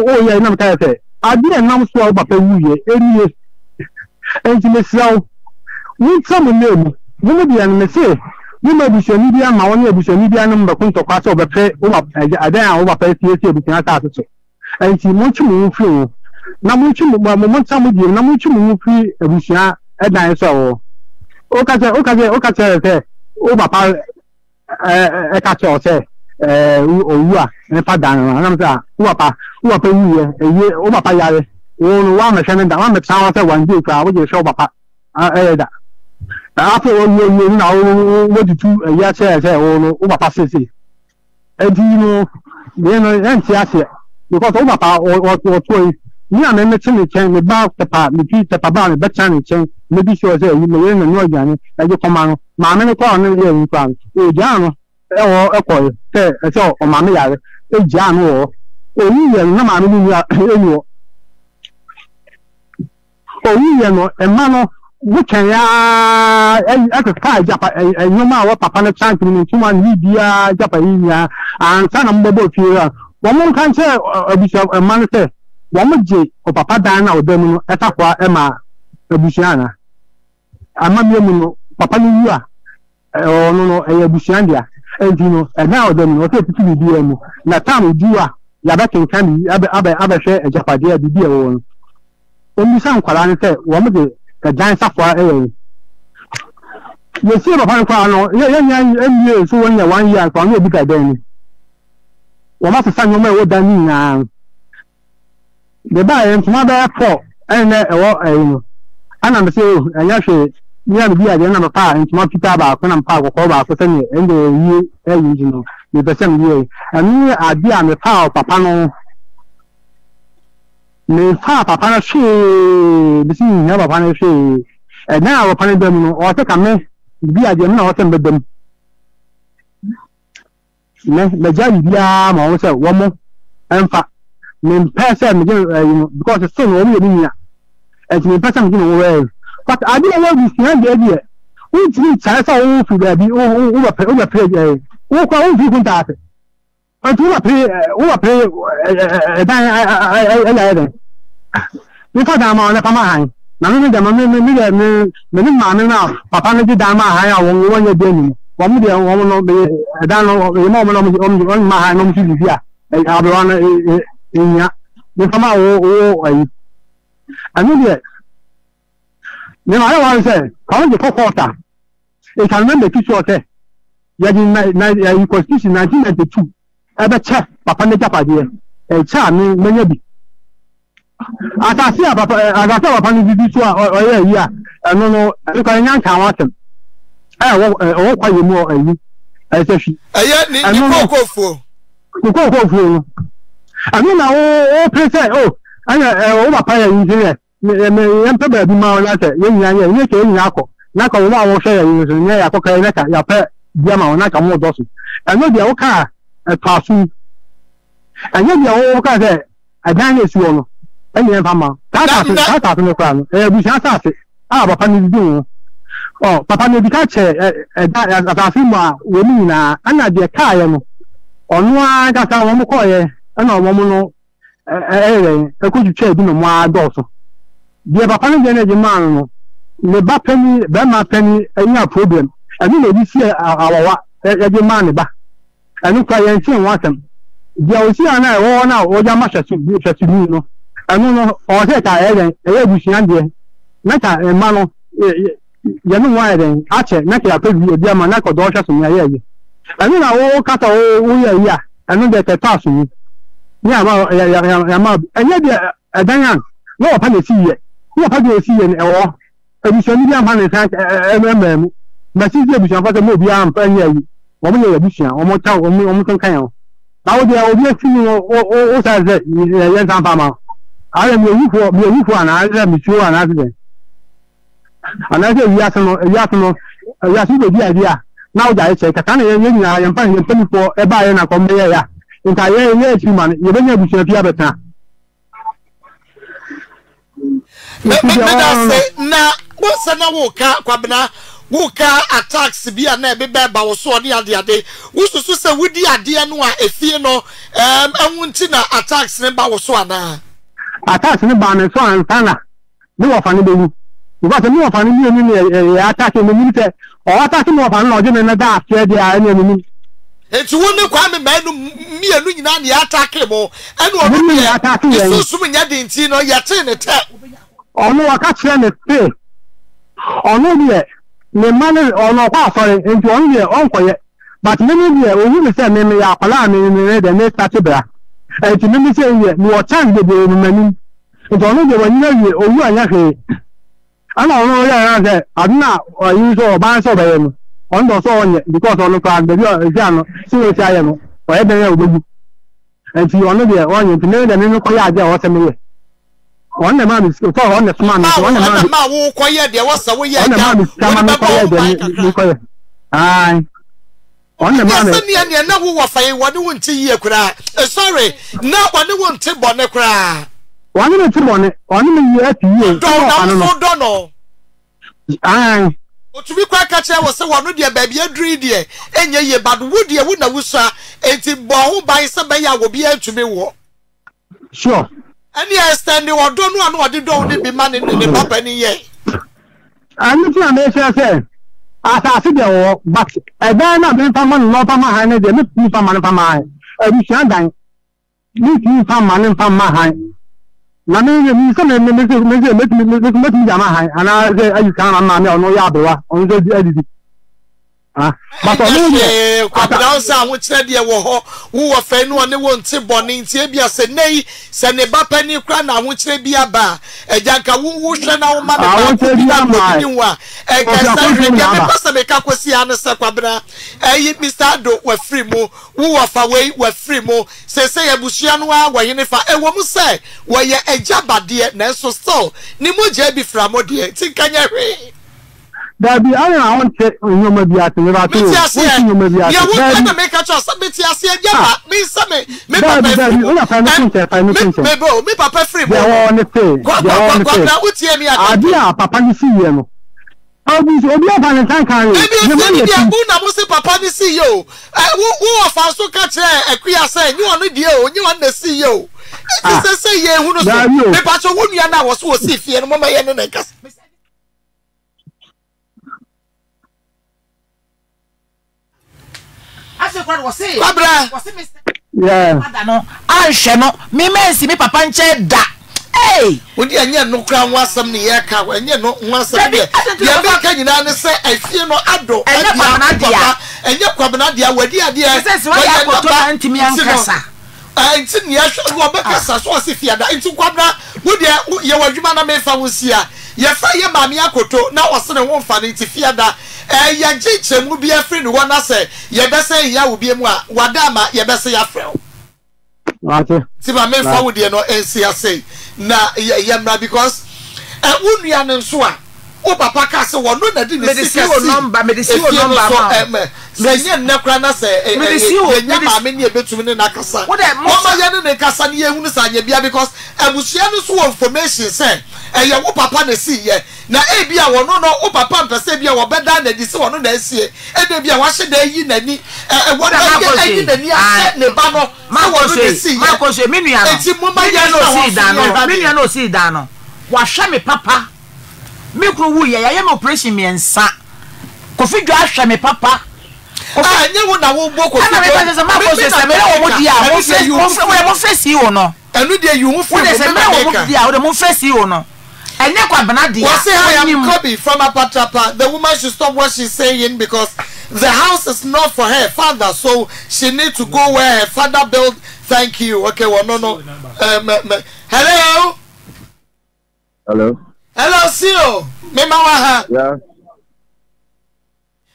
woyɛ na mekae sɛ, Ade a ɛnam so a wo papa wuiɛ nie. Enti mesrɛ wo, montra mo nna mu. Mo mu deɛ no, mese, momma abusuani biara mma wo ne abusuani biara ne mo mmɛko ntɔkwa sɛ wɔbɛpere wo papa ɛdan a wo papa asiesie abusua asase so. Enti montwe mo ho mfiri ho, na montwe mo, montra mo deɛ mu, na montwe mo ho mfiri abusua ɛdan so a ɛwɔ hɔ. Woka kyerɛ, woka kyerɛ, woka kyerɛ sɛ wo papa ɛka kyerɛ wo sɛ owu a mfa dan no anam sɛ wo papa wo papa wuyɛ ɛyie wo papa yare wo no woamɛhwɛ no da woamɛtena hɔ sɛ wangye koraa wogye hwɛ wo papa ɛyɛ da afei wawu awie no na wotutu ayi akyerɛ sɛ wo no wo papa sese Enti no, me no yɛnte aseɛ because wo papa ɔtoɔ yi, me a me mete ne nkyɛn, me ba Tɛpa, me fi Tɛpa ba a me bɛtena ne nkyɛn, medi sure sɛ ɛyi me yere na noa aduane ɛde kɔma no, maame no koraa ɔne yɛ yi koraa no, ɔgyaa no ɛwɔ ɛkɔɛ sɛ ɛsɛ ɔmaame yare, ɛgyaa no wɔ hɔ, ɔwuiɛ no na maame no nni hɔ. Owuiɛ no, mma no wotwɛn ara kɔkaa agyapa nneɛma a ɛwɔ papa no trunk no mu, ntoma ne biribiara agyapa yi nyinaa ansa na mobɛbɔ fie hɔ a, wɔn nka nkyerɛ abusua mma no sɛ wɔn gye ɔpapa dan no a ɔda mu no safoa ma abusua anaa. Amammerɛ mu no, papa no wu a, Ɔno no, ɛyɛ abusua dea. Enti no, ɛdan a ɔda mu no, ɔsɛ yɛtutu biribiara mu. Na tam du a, yɛabɛkenkan biribi, abɛ, abɛ, abɛhwɛ agyapadeɛ a biribi a ɛwɔ hɔ no. Wɔmmisa nkwadaa no sɛ wɔn de ɛdan safoa yɛ yi. Yɛsie papa no koraa no, yɛ, yɛnnya nwie nso wɔnyɛ one year nso, ɔno obi da dan mu. Wɔn asesa nneɛma a ɛwɔ dan no nyinaa. Mebaeɛ ntoma bɛyɛ fɔ ɛne na ɛwɔ ɛyi no ɛna mese oh ɛnyɛ hwee me a medi adeɛ na mepaa ntoma fitaa baako na mepaa kɔkɔɔ baako sɛdeɛ ɛnde ɛyie ɛyi nti no mepɛ sɛ meyɛ yi ɛno ne adeɛ a mepaa papa no mefaa papa no hwee mese nhia papa no hwee ɛdan a papa no da mu no ɔwɔ sɛ ka me di adeɛ me na ɔwɔ sɛ mebɛda mu. Me, magyae biribiara ma wɔn sɛ wɔn mfa. Mempɛ sɛ megye ɛyi no because still no wɔn yɛ me nua. Ɛnti mempɛ sɛ megye me ho ɛyi. But ade a ɛwɔ abusua deɛ deɛ, wontumi nkyɛre sɛ wo firi baabi wobɛpere wobɛpere ɛyi. Wo koraa womfiri kunta ase. Ɛnti wobɛpere wobɛpere ɛdan ɛyɛ ayɛ dɛn. Mefa dan ma wɔn na fa ma han. Na me me deɛ me me me deɛ me me ne maame no a papa no gye dan ma han a wɔn wɔnyɛ bi anim. Wɔn deɛ wɔn no me ɛdan no meyɛ ma wɔn na wɔn wɔn wɔn ma han na wɔn si biribi a aberewa no ehia. Mefa ma wo wo ayi. Ɛno deɛ me ma ayɛ wɔn sɛ ka wɔn de kɔ court a nka no mɛ make sure sɛ. yɛde na na ɛyi constitution 1992 ɛbɛkyɛ papa n'agyapadeɛ ɛkyɛ a me mɛnya bi. Asase a papa asase a papa no didi so a ɔyɛ ayi a ɛno no ɛno kora yɛnya nka ho asɛm a ɛwɔ ɛwɔ kwaeɛ mu ayi ɛsɛ hwi. Ɛyɛ ne ne kookofuo. Ne kookofuo no ɛno na wo wopere sɛ o oh, ɛna wo papa yɛ yi nti yɛ yɛmpɛ baabi ma wo na sɛ yɛn nyinaa yɛ yɛ yɛn nyinaa kɔ na ka wɔn a wɔhwɛ yɛn yi nso nyɛ yɛakɔka yɛ na ka yɛapɛ bi ama wɔn na ka wɔn dɔ so ɛno deɛ woka a ɛtɔ asom ɛnyɛ deɛ woka sɛ Ɛdan no a esi hɔ no, ɛnna yɛmfa mma wo. Saa asase, saa asase no koraa no, ɛyɛ abusua asase a papa no didi ho. Ɔ, papa no edi ka kyɛ ɛ, ɛda, asase mu a wɔn nyinaa, ɛnna deɛ kaeɛ no, ɔno ara ankasa wɔn kɔeɛ, ɛnna wɔn no ɛyɛ dɛn, ɛkɔtwitwaa bi na wɔn ara dɔɔso. Deɛ papa no deɛ no de maa no no, ne ba panin, barima panin nyaa problem, ɛno na ɔde sii awawa de maa ne ba. Ɛno koraa yɛntee ho asɛm. Deɛ ɔsii ano a ɛwɔ hɔ no a wɔde ama hwɛsoni no, ɛno no, ɔwɔ sɛ ka ɛyɛ dɛn? Ɛyɛ abusua deɛ. Na ka mma no, yɛne wɔn ayɛ dɛn? Akyɛ, na ka yɛapɛ bi bi ama, na ka ɔdɔ hwɛsoni ayɛ ayi. Ɛno na woka sɛ woyɛ ayi a, ɛno deɛ ka ɛtɔ aso mu. Ne ama yɛama, ɛnyɛ deɛ ɛdan a na wɔpa na ɛsi yɛ. Na wɔpa deɛ ɛsi yɛ no ɛwɔ hɔ. Abusuani bi amfa ne nsa mmaa mu. Masi di abusuafo sɛ mo obiara mfa nyɛ ayi. Wɔn yɛ abusua, wɔn ta wɔn wɔn nso nka yɛn ho. Na wo deɛ obi asi mu wo wo wo sa sɛ yɛ nsa mfa ma wo. Ayɛ mi owufoɔ mi owufoɔ anaa sɛ mi tuo anaa sɛ dɛn. Anaa sɛ wiase no wiase no wiase wo bɛdi adeɛ a na wogya ayɛ kyɛ kasa na yɛn yɛn nyinaa yɛn mpa yɛn mpanimfoɔ ɛbaa yɛn na kɔm bɛyɛ ya. Nka yɛn yɛ akyiri ma no yɛbɛnya abusua fie abɛtena. Meda ase na wo sɛ na woka Kwabena woka attacks bi a na ɛbebɛ ba wo soɔ ne adeade wosusu sɛ wodi adeɛ no a efie no ɛho nti na attacks no ba wo so anaa? Attacks no baa me so ansa na me wɔfa no bɛwu because me wɔfa no mmienu no yɛ yɛ attack me nim sɛ ɔwɔ attack me wɔfa no na ɔgye me no da aseɛ deɛ a ɛne menim. Nti wo ne Kwame Manu mmienu nyinaa na yɛ attack mo ɛna ɔno deɛ ne sunsum nyɛ den nti no yɛtee ne tɛ. Ɔno ɔka kyerɛ me se ɔno deɛ ne mma no ɔno ɔkɔ asɔre nti ɔno deɛ ɔnkɔyɛ but me ne deɛ ohu me sɛ me meyɛ akwadaa a me me deɛ me start bra nti me me sɛ deɛ mewɔ chance bebree wɔ m'anim. Nti ɔno deɛ wanyini awie, owu anyɛ hwee. Ɛna ɔno ɔyɛ ara sɛ ade no a ɔyi nso ɔbaa sɛ ɔbɛyɛ no, ɔno deɛ ɔsɛ ɔnyɛ because ɔno koraa no baabi a ɛsi ano sɛ wɔsi ayɛ no, ɔyɛ dɛn a ɔbɛwu. Nti ɔno deɛ ɔnyɛ nti me deɛ me mekɔyɛ adeɛ a ɔsɛ meyɛ. Ɔno na ɛmaa me sika, sɛ ɔno na ɛsomaa me nti ɔno na ɛmaa me. Ɔno na ɛmaa wo kɔyɛ deɛ wɔsɛ woyɛ agya, wode Ɔno na ɛmaa me sika ma mekɔyɛ deɛ mekɔyɛ. Ae. Ɔno na ɛmaa me. Ɛnyɛ sɛ nea nea na wo wɔfa yi wɔne wo nte yie koraa. Eh, sorry, na wɔne wo nte bɔne koraa. Wɔne me te bɔne, ɔne me yɛ te yie. Ɔdɔ wo na wo nso wodɔ no. Ae. Otumi koraa ka kyerɛ wo sɛ wɔno deɛ baabi aduru yi deɛ ɛnyɛ yie but wo deɛ wo na wusua enti bɔ ho ban sɛ bɛyɛ a obiara ntumi nwo. Sure. Ɛne extend ɔdɔ no a na ɔde dɔ wo no bi ma ne ne ba panin yɛ. Ɛno nti na mekyerɛ sɛ asase deɛ wɔ hɔ but ɛdan no a memfa ma no na ɔmfa ma han no deɛ mentumi mfa ma no mfa ma han. Abusua dan mentumi mfa ma no mfa mma han. Na me me sɛ me me me me sɛ mɛtumi me mɛtumi de ama han anaa sɛ ayi kan ama maame a ɔno yɛ aberewa ɔno nso adidi. Ah, but ɔno Ɛnyɛ deɛ hwee, ata. Kwabena, wo sɛ ahokyerɛ deɛ wɔ hɔ, wo wɔ fɛ no ɔne wo nte bɔne nti ebia sɛ nnɛ yi sɛ ne ba panin koraa na ahokyerɛ bi aba a, agya nka wo wohwɛ na woma no baako Ahokyerɛ bi bi na ama nka ɔdidi ho a, ɛnka Kofi ɛsɛ hwee. akɔntuo mu Deɛ na aba. mepɛ sɛ meka kɔsi ha ne sɛ Kwabena, ɛyi Mister Addo wafiri mu, wo wɔfa wei wafiri mu, seesei abusua no ara wɔ hene fa, ɛwɔ mu sɛ wɔyɛ agya ba deɛ nanso still ne mogyaa bi fra mo deɛ nti nka nyɛ hwee. Dabi, ayɛ na wonte nneɛma bi ase, meba so o, Mete wonte aseɛ. nneɛma bi Deɛ ase. woka Dabi, na meka kyerɛ wo sɛ mete aseɛ nyɛ ah, ma me sɛ me me papa dabi, afiri dabi, mu. wona fa me Ɛ to nkyɛn, fa me me to nkyɛn. me bo me papa firi mu Deɛ no. wɔwɔ ne se, Kwa deɛ kwa wɔwɔ kwa ne se, Kwabena wotie me adeɛ atɛntɛm. a papa no siiɛ no, obi nso, obi amfa ne nsa nka o, Ebi ne efie mma no na deɛ ɛsi. mo na mo se papa no si yɛ o. Ɛ wo wo wɔfa nso ka kyerɛ Akua sɛ nye ɔno deɛ o, nye ɔno na esi yɛ o. Eti Ah, sɛ sɛ yɛ ehunu so. dabi o. Mepa kyɛw wo nua no a wɔso wɔsi fie no moma yɛ ne ne nkasa. Kwabra. Yeah. no anhwɛ no me mansi me papa nkyɛn da hey. Wo deɛ ɛnyɛ no koraa ho asɛm ne yɛka ɛnyɛ no ho asɛm deɛ deɛ meka nyinaa ne sɛ afie no adɔ ɛnyɛ adia papa wo dea papa. Ɛnyɛ Kwabena dea, wadi adeɛ, Sɛ sɛ wayɛ wɔyɛ akoto naba na ntumi nti no ankasa. ɛɛ nti nea ɛhwɛ no ɔbɛkasa so ɔse fiada nti Kwabena wo deɛ wo yɛ w'adwuma na menfa wo nsia. Yɛfrɛ yɛ maame akoto na ɔse ne ho mfa no nti fiada ɛɛ yɛgye nkyerɛmu bi afiri ne hɔ na sɛ yɛbɛsan ahia wo biom a wada ama yɛbɛsan afrɛ wo. Mate. Ti ma me nfa wo deɛ no nsi ase na yɛ mmra because ɛ wo nua no nso a wo papa ka sɛ wɔno na de ne Mede sika si wo si nɔmba, mede si wo efie no nɔmba so ama wo. ɛ mɛ sɛ nyɛ nnɛ koraa na sɛ ɛ ɛ Mede si wo, yɛ nya mede maame ne ebetumi ne no akasa Wo dɛ mo wɔma sa. yɛ ne ne nkasa ne yɛ hunu sɛ anyɛ bia because abusua no nso wɔ information sɛ ɛyɛ wo papa na esi yɛ Na ebia ɔno no, wo papa mpɛ sɛ ebia wɔbɛda no adi sɛ ɔno na asie, ɛna ebia wahyɛ da ayi n'ani, ɛ, ɛ, Wo wɔn na ayɛ, makɔ ayi so n'ani yi. ahyɛ Ae. ne ba no sɛ Makɔ ɔno so na yi. esiiɛ. Makɔ so yi. Me nua no, Enti momma me nua no yɛnhwɛ a hɔ osii nso dan na no, yɛnhwɛ me adeɛ. nua no a osii dan no, wahwɛ me papa. Me kunu wuiɛ, yɛayɛ me operation mmiɛnsa. Kofi Dwa ahwɛ me papa. Kofi. Ah, ɛnyɛ wo na wobɔ Kofi Ɛna Dwa. meka kyerɛ sɛ Me, makɔ me so yi, na sɛ me ne meka. wɔn di a, Ɛno momfrɛ, deɛ yi wo ho momfrɛ, firi wo deɛ mu. momfrɛ CEO no. Ɛno deɛ yi wo ho Wo firi deɛ mu, sɛ me me na ne wɔn meka. di a, wo deɛ momfrɛ CEO no. Ɛnyɛ Kwabena dea, Wɔse hi I'm wonim. Kobe from Apatrapa the woman should stop what she's saying because the house is not for her father so she need to go where her father build thank you okay wɔno no eh, me, me. Hello Hello. Hello Sio mema wa ha. Yeah.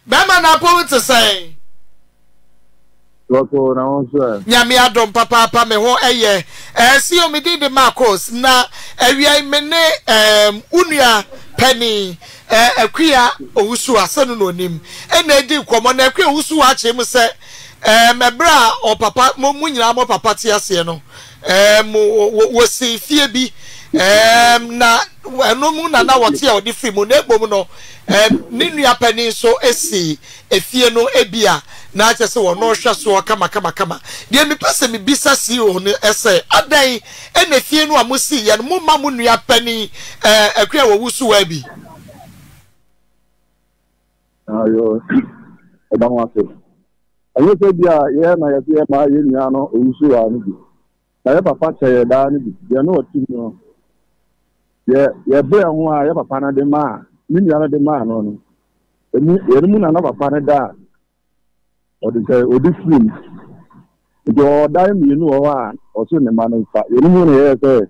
Bɛrima no apɔw te sɛn? Bɔkɔɔ na wo nso ɛ? Nyame adom papaapa me ho yɛ. Ɛɛ Sio me din de Marcos na awia yi me ne ɛɛm wo nua panin ɛɛ Akua Owusu a sɛ no na onim ɛna edi nkɔmɔ na Akua Owusu akyerɛ mu sɛ ɛɛm ɛberɛ a ɔpapa mo mo nyinaa mo papa te aseɛ no ɛɛm wɔ wɔsii fie bi ɛɛm na ɛno mu na na wɔte a ɔde firi mu na mmom no ɛɛm ne nua panin nso sii efie no bi a na kyerɛ sɛ wɔn hwɛ soɔ kamakamakama. Deɛ mepɛ sɛ mebisa CEO no sɛ adɛn ɛna efie no a mosiiɛ no momma mo nua panin ɛɛ Akua Owusuwaa bi? Ayo, ɛda ho ase. Ɛnyɛ sɛ bi a yɛ na yɛsɛ yɛ ma yɛ nua no owusuwaa no bi. Na yɛ papa kyɛ yɛ daa no bi. Deɛ no ɔte mu no, yɛ yɛbrɛ ho a yɛ papa no de maa ne nua no de maa no no. Emu yɛn mu na na papa no da a ɔde sɛ ɔde firi mu. Nti ɔwɔ dan mmienu wɔ hɔ a ɔso ne mma no mfa. Yɛn mu na yɛyɛ sɛ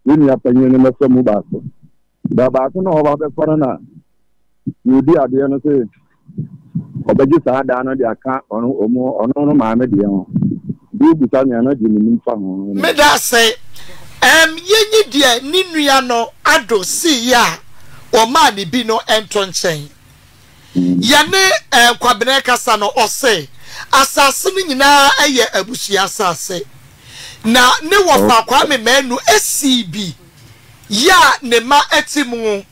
yɛn nua panyin no mmɛfa mu baako. Na baako na ɔba bɛfa no na deɛ ɔdi adeɛ no sɛ ɔbɛgye saa dan no de aka ɔno ɔmo ɔno no maame deɛ ho. Nti wobisa me a na deɛ menim fa ho no. Meda ase. Ɛm, yɛnyi deɛ ne nua no Ado siiɛ a ɔmaa no bi no nto nkyɛn. Yɛne eh, Kwabena rekasa no, ɔse asase no nyinaa yɛ abusua asase. Na ne wɔfa Kwame Manu sii bi yɛ a ne mma te mu.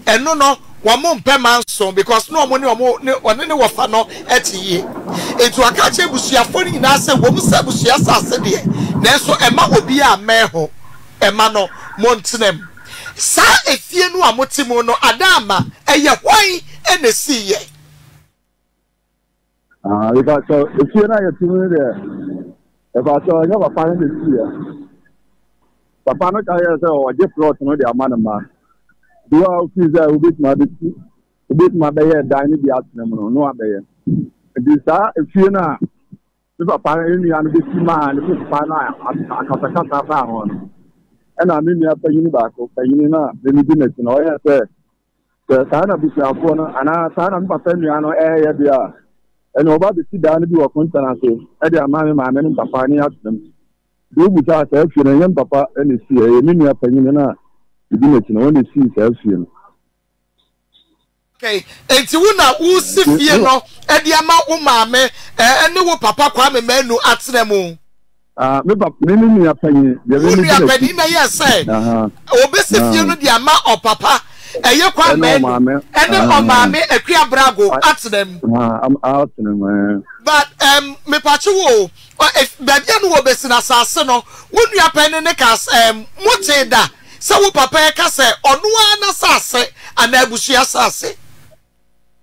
Ɛno no, wɔn mpɛ manso because na wɔn ne wɔn ne ɔne ne wɔfa no te yie. Enti waka akyerɛ abusuafoɔ no nyinaa sɛ wɔn sɛ abusua asase deɛ, nanso ɛma obiara mmɛn hɔ. Ɛma no, montena mu. Saa efie no a mote mu no, Adaama, ɛyɛ hwan na esiiɛ? Ah, mepakyɛ efie no a yɛte mu no deɛ, mepakyɛ ɛnyɛ papa no na esiiɛ. Papa no ka yɛ sɛ ɔgye plot no de ama ne mma. Bi wɔ a ofii sɛ wobɛtumi abɛsi, wobɛtumi abɛyɛ dan no bi atena mu no, na wabɛyɛ. Nti saa efie no a Me papa ne nua no besi maa ne papa no a akasakasa baa ho no, ɛna me nua panyin baako, panyin no a medi n'akyi no, ɔyɛɛ sɛ, sɛ saa na abusuafoɔ no anaa saa na me papa nua no ɛreyɛ deɛ a, ɛna ɔba besi dan no bi wɔ kontɛn ase ɛde ama me maame ne me papa ne atena mu. Deɛ obusaa saa fie no, ɛnyɛ me papa na esii, ɛyɛ me nua panyin no a medi n'akyi no, ɔno na esii saa fie no. Okay, enti wo na woresi fie no de ama wo maame ne wo papa Kwame Manu atena mu? Ah, me papa, me me nua panyin. Wo nua panyin na yɛ sɛ obesi fie no de ama ɔpapa ɛyɛ Kwame Manu ɛne ɔmaame Akua Brago atena mu. Atena mu. But um, mepakye wo baabi a no wɔ besi na asase no, wo nua panyin ne ka um, mo tee da. Sɛ wo papa ɛka sɛ ɔno ara n'asase anaa abusua asase.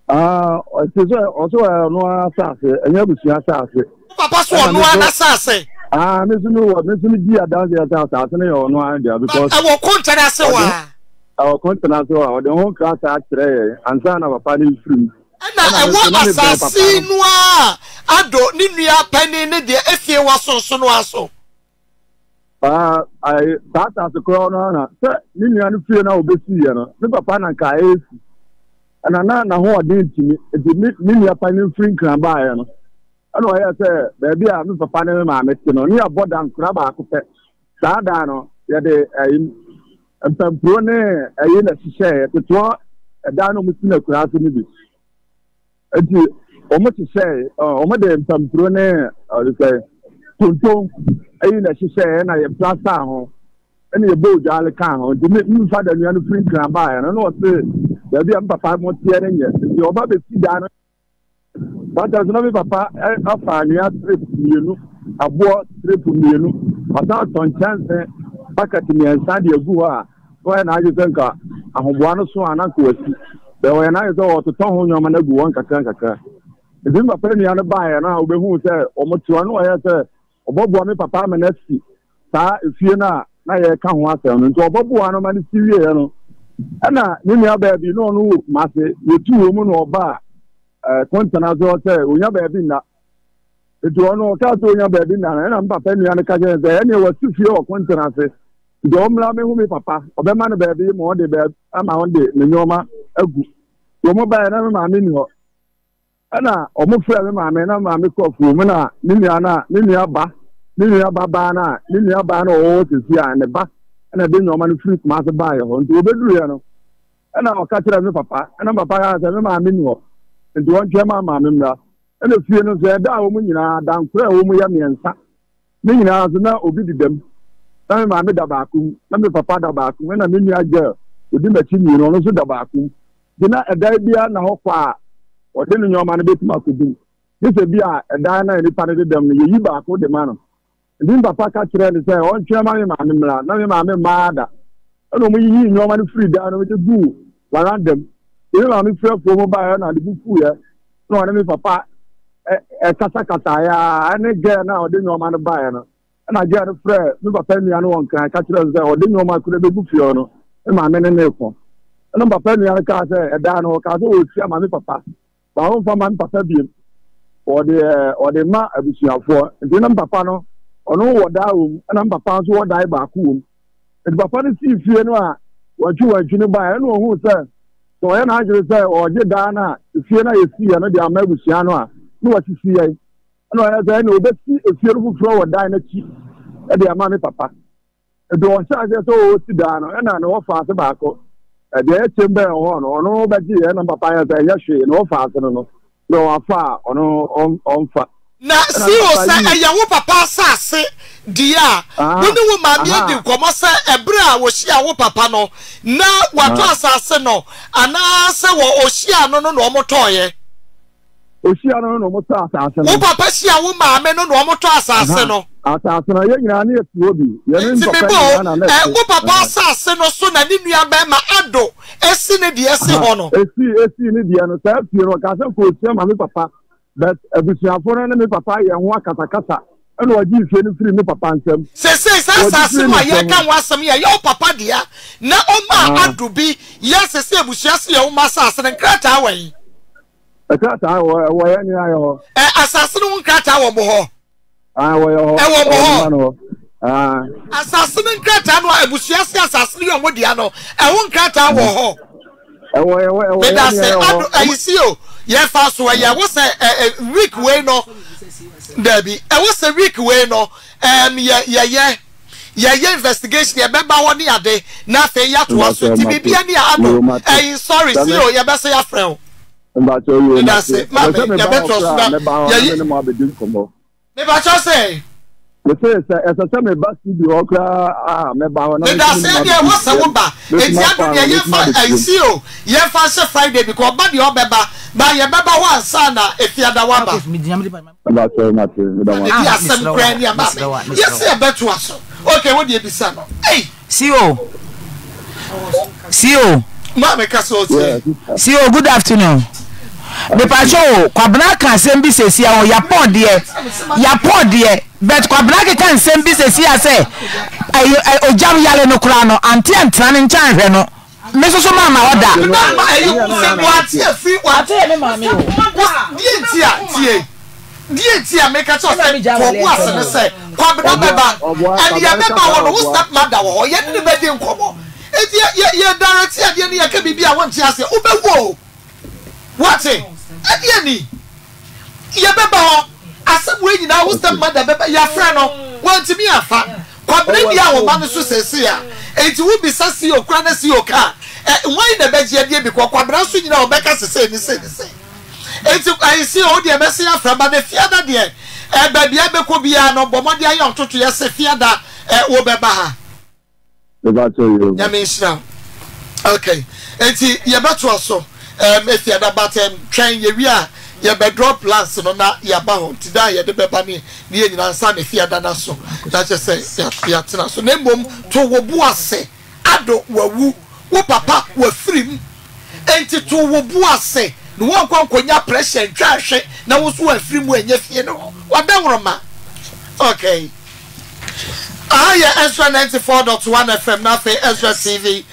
Ah, ɔte sɛ ɔsɛ ɔyɛ ɔno ara asase, ɛnyɛ abusua asase. Wo papa so ɔno ara n'asase. Ah, me nso me wɔ, me nso me di adanse sɛ asase no yɛ ɔno ara dea because. Ɛwɔ kontɛn ase hɔ a. Ɛwɔ kontɛn ase hɔ a, ɔde ho krataa kyerɛ yɛn ansa na papa no refiri mu. Ɛna Ɛna me ɛwɔ nso na mebɛn asase papa yi no. no ara a Ado ne nua panin no deɛ efie wɔ so so no ara so. Ah, ayi, saa asase korɔ no ara na sɛ ne nua no fie no a wɔbɛsiiɛ no, me papa na nka ɛresi. Ɛna na n'ahoɔden ntumi, nti me me nua panin firi Nkran baeɛ no, ɛna ɔyɛɛ sɛ baabi a me papa ne me maame te no, ne yɛabɔ dan kora baako pɛ. Saa dan no, yɛde ayi mpampuro ne ayi na ɛhyehyɛeɛ, tetoɔ ɛdan no wɔsi no akuraase no bi. Nti wɔn hyehyɛe, wɔn de mpampuro ne ɔde sɛ tonton ayi na ɛhyehyɛeɛ na yɛ plasta ho ɛna yɛbɔ odwaale kaa ho. Nti me mfa da nua no firi Nkran baeɛ no, na ɔse baabi a me papa mo teɛ no nyɛ. Nti ɔba bɛsi dan no. Sometimes na me papa afa anwea trip mmienu, aboɔ trip mmienu, wasan atɔ nkyɛnse bucket mmiɛnsa de agu hɔ a, na wayɛ n'adwene sɛ nka ahoboa no so a na nka wasi. Bɛ ɔyɛ n'adwene sɛ ɔretotɔ ho nneɛma no agu hɔ nkakra nkakra. Nti me papa nua no baeɛ no a ɔbɛhuu sɛ wɔte hɔ no, ɔyɛ sɛ ɔbɛboa me papa ama no asi saa efie no a na yɛreka ho asɛm no. Nti ɔbɛboa no ma no si wieɛ no, ɛna ne nua baa bi na ɔno wɔ Kumase, yɛtu wɔ mu na ɔbaa eh, Kontana so hɔ sɛ ɔnya baabi nna. Nti ɔno ɔkaa sɛ ɔnya baabi nna no, ɛna me papa nua no ka kyerɛ no sɛ ɛneɛ wasi fie wɔ Kontana ase, nti ɔmmra mɛhu me papa, ɔbɛma no baabi ma ɔde baabi ama ɔde ne nneɛma agu. Nti wɔn baeɛ na me maame nni hɔ. Ɛna wɔn frɛɛ me maame na me maame kɔ afuo mu na me nua no a me nua ba me nua ba baa no a me nua baa no a ɔwɔ hɔ sisi a ne ba ɛna ɛde nneɛma no firi Kumase baeɛ hɔ nti wɔbɛduruiɛ no ɛna ɔka kyerɛɛ me papa ɛna me papa kaa sɛ me maame ni hɔ nti wɔntwɛn ma maame mmra ɛna fie no nso ɛda a wɔn nyinaa dankorɛ a wɔn yɛ mmiɛnsa ne nyinaa nso na obi deda mu na me maame da baako mu na me papa da baako mu ɛna me nua girl odi m'akyi mmienu ɔno nso da baako mu Nti na ɛdan biara nna hɔ kwa a ɔde ne nneɛma no betumi akogu mu, gye sɛ bi a ɛdan no a nnipa no deda mu no, yeyi baako de ma no. Nti me papa ka kyerɛɛ no sɛ ɔntwɛn ma me maame mmra, na me maame mmaa da. Ɛnna wɔyiyii nneɛma no firii dan no mu de guu varanda mu. Nti me maame firi afuo mu baeɛ na ne bo fuiɛ, na ɔne me papa kasakasaeɛ ara, ɛne gɛɛ no a ɔde nneɛma no baeɛ no. Ɛnna girl no frɛɛ me papa nua no wɔ Nkran ka kyerɛɛ no sɛ ɔde nneɛma koro bɛgu fie hɔ no, me maame ne no rekɔ. Ɛnna me papa nua no kaa sɛ ɛdaa no ɔkaa sɛ ɔretua ma me papa, ba ɔmfa ma me papa biom. Ɔde ɛɛ ɔde ma abusuafoɔ. Nti na me papa no ɔno wɔ daa wɔ mu, ɛnna me papa nso wɔ dan baako wɔ mu. Nti papa no sii fie no a wantwi wantwi no baeɛ, ɛnna ɔhuu sɛ sɛ ɔyɛ n'adwene sɛ ɔregye daa no a efie no a yɛsiiɛ no de ama abusua no a, na wasisi yɛn. Ɛna ɔyɛ sɛ ɛna ɔbɛsi efie no foforɔ wɔ dan n'akyi ɛde ama me papa. Ɛdi ɔhyɛ aseɛ sɛ ɔresi dan no ɛna ne wɔfa ase baako ɛdeɛ ɛyɛ chamber wɔ hɔ no ɔno bɛgye yɛ ɛna papa yɛ sɛ ɛnyɛ hwee ne wɔfa ase no no na wafa a ɔno ɔmfa. Na see o sɛ ɛyɛ wo papa asase deɛ a, wo ne wo maame adi nkɔmmɔ sɛ ɛberɛ a wɔhyiaa wo papa no na watɔ asase no anaasɛ wɔ ɔhyiaa no no na wɔtɔeɛ? Ohyia no na wɔtɔ asase no. Wo papa hyia wo maame no na wɔtɔ asase no. Asase no yɛn nyinaa ne yɛte hɔ bi. Yɛne Nti papa mebɔ nyinaa na na ɛ ɛte. wo papa asase no so na ne nua bɛrima Ado esi ne deɛ si hɔ no. Esi esi ne deɛ no saa fie no ɔka sɛ kɔɔhyia ma me papa but abusuafo no ne me papa yɛ ho akasakasa ɛna ɔgye fie no firi me papa nsam. Sesei saa Wɔgye asase firi no ne a nsam. yɛreka ho asɛm yi ɛyɛ wo papa dea na ɔmaa Ado bi yɛ sesei abusua se yɛ wo mma asase no nkrataa wɔ he? Nkrataa wɔ ɛwɔ yɛn nua yɛ hɔ. Ɛ asase no ho nkrataa wɔ mo hɔ. Ah, wɔ yɛ hɔ. Ɛwɔ mo hɔ. hɔ. Ah. Asase no nkrataa no a abusua se asase no yɛ ɔmo dea no, ɛho nkrataa wɔ hɔ. Ɛwɔ yɛ hɔ ɛwɔ yɛn nua yɛ hɔ. Ado ayi si o yɛn fa so ɛyɛ ɛwɔ sɛ ɛ ɛ week wei no dɛbi ɛwɔ sɛ week wei no ɛm yɛ yɛyɛ. Yɛyɛ investigation yɛbɛba hɔ ne ade na afei yɛatoa so nti biribia ni a Ado ɛyi sorry see o yɛbɛsɛ yɛafrɛ wo. Medase maame yɛbɛtoa so na yɛyi mebakyɛw sɛ. Mese sɛ ɛsɛ sɛ meba studio hɔ koraa a mɛba hɔ na medase ɛdeɛ ɛwɔ sɛ woba eti Ado deɛ yɛmfa ɛyi see o yɛmfa nhyɛ Friday because ɔba deɛ ɔbɛba ba yɛbɛba hɔ ansa na efiada waba. Mate, mate, meda mo Ɛdi ase. asɛm koraa ni ama me. Yɛsi ɛbɛtoa so. Okay, wo deɛ bisa no. Ei! CO. CO. Maame kasa ɔtie. CO, good afternoon. Mepakyɛ o, Kwabena ka asɛm bi sɛsi a o, yapɔn deɛ, yapɔn deɛ, but Kwabena keka nsɛm bi sɛsi a sɛ, ɛyɛ, ogya yare no koraa no, ante antena ne nkyɛn anhwɛ no. Me nso so mamma hɔ da. Na ma ɛyi wo sɛ wate afiri wate. Ate yɛ me maame o. Deɛ nti a tie deɛ nti a meka kyerɛ sɛ to ɔbo ase ne sɛ Kwabena bɛba ɛne yɛbɛba hɔ no wo step mother wɔ hɔ yɛne ne bɛdi nkɔmmɔ enti yɛ yɛ yɛ direct adeɛ no yɛka biribi a wonte aseɛ wobɛwu o. Wate? Ɛdeɛn ni? Yɛbɛba hɔ. Asɛm wei nyinaa wo step mother bɛba, yɛafrɛ no, wantumi amfa. Kwabena di ahoma no so seesei a, enti wobisa CEO koraa na CEO ka a, ɛ, hwan na ɛbɛgye adie because Kwabena nso nyina a ɔbɛka se sei ne sei ne sei. Enti ɛyi CEO wo deɛ mɛsen afrɛ ba na Fiada deɛ, ɛ, baabi a ɛbɛkɔ biara no, bɔ mmɔden ayɛ ɔtotoeɛ se Fiada, ɛ, wobɛba ha. Mepakyɛw yoo. Nyame nhyira wo. Okay, enti yɛbɛtoa so um, efiada but um, twɛn yɛwie a yɛbɛ draw plans no na yɛaba hɔ nti da a yɛde bɛba ne ne yɛ nyinaa nsa na efiada no aso na kyerɛ sɛ yɛatena so na mmom to wo bo ase ado wawu wo papa wafirim enti to wo bo ase na woankɔ nkɔnya pressure ntwa ahwe na wo nso wamfiri mu ɛnyɛ fie no hɔ wadaworo okay. Aha yɛ Ezra 94.1 FM na afei Ezra TV.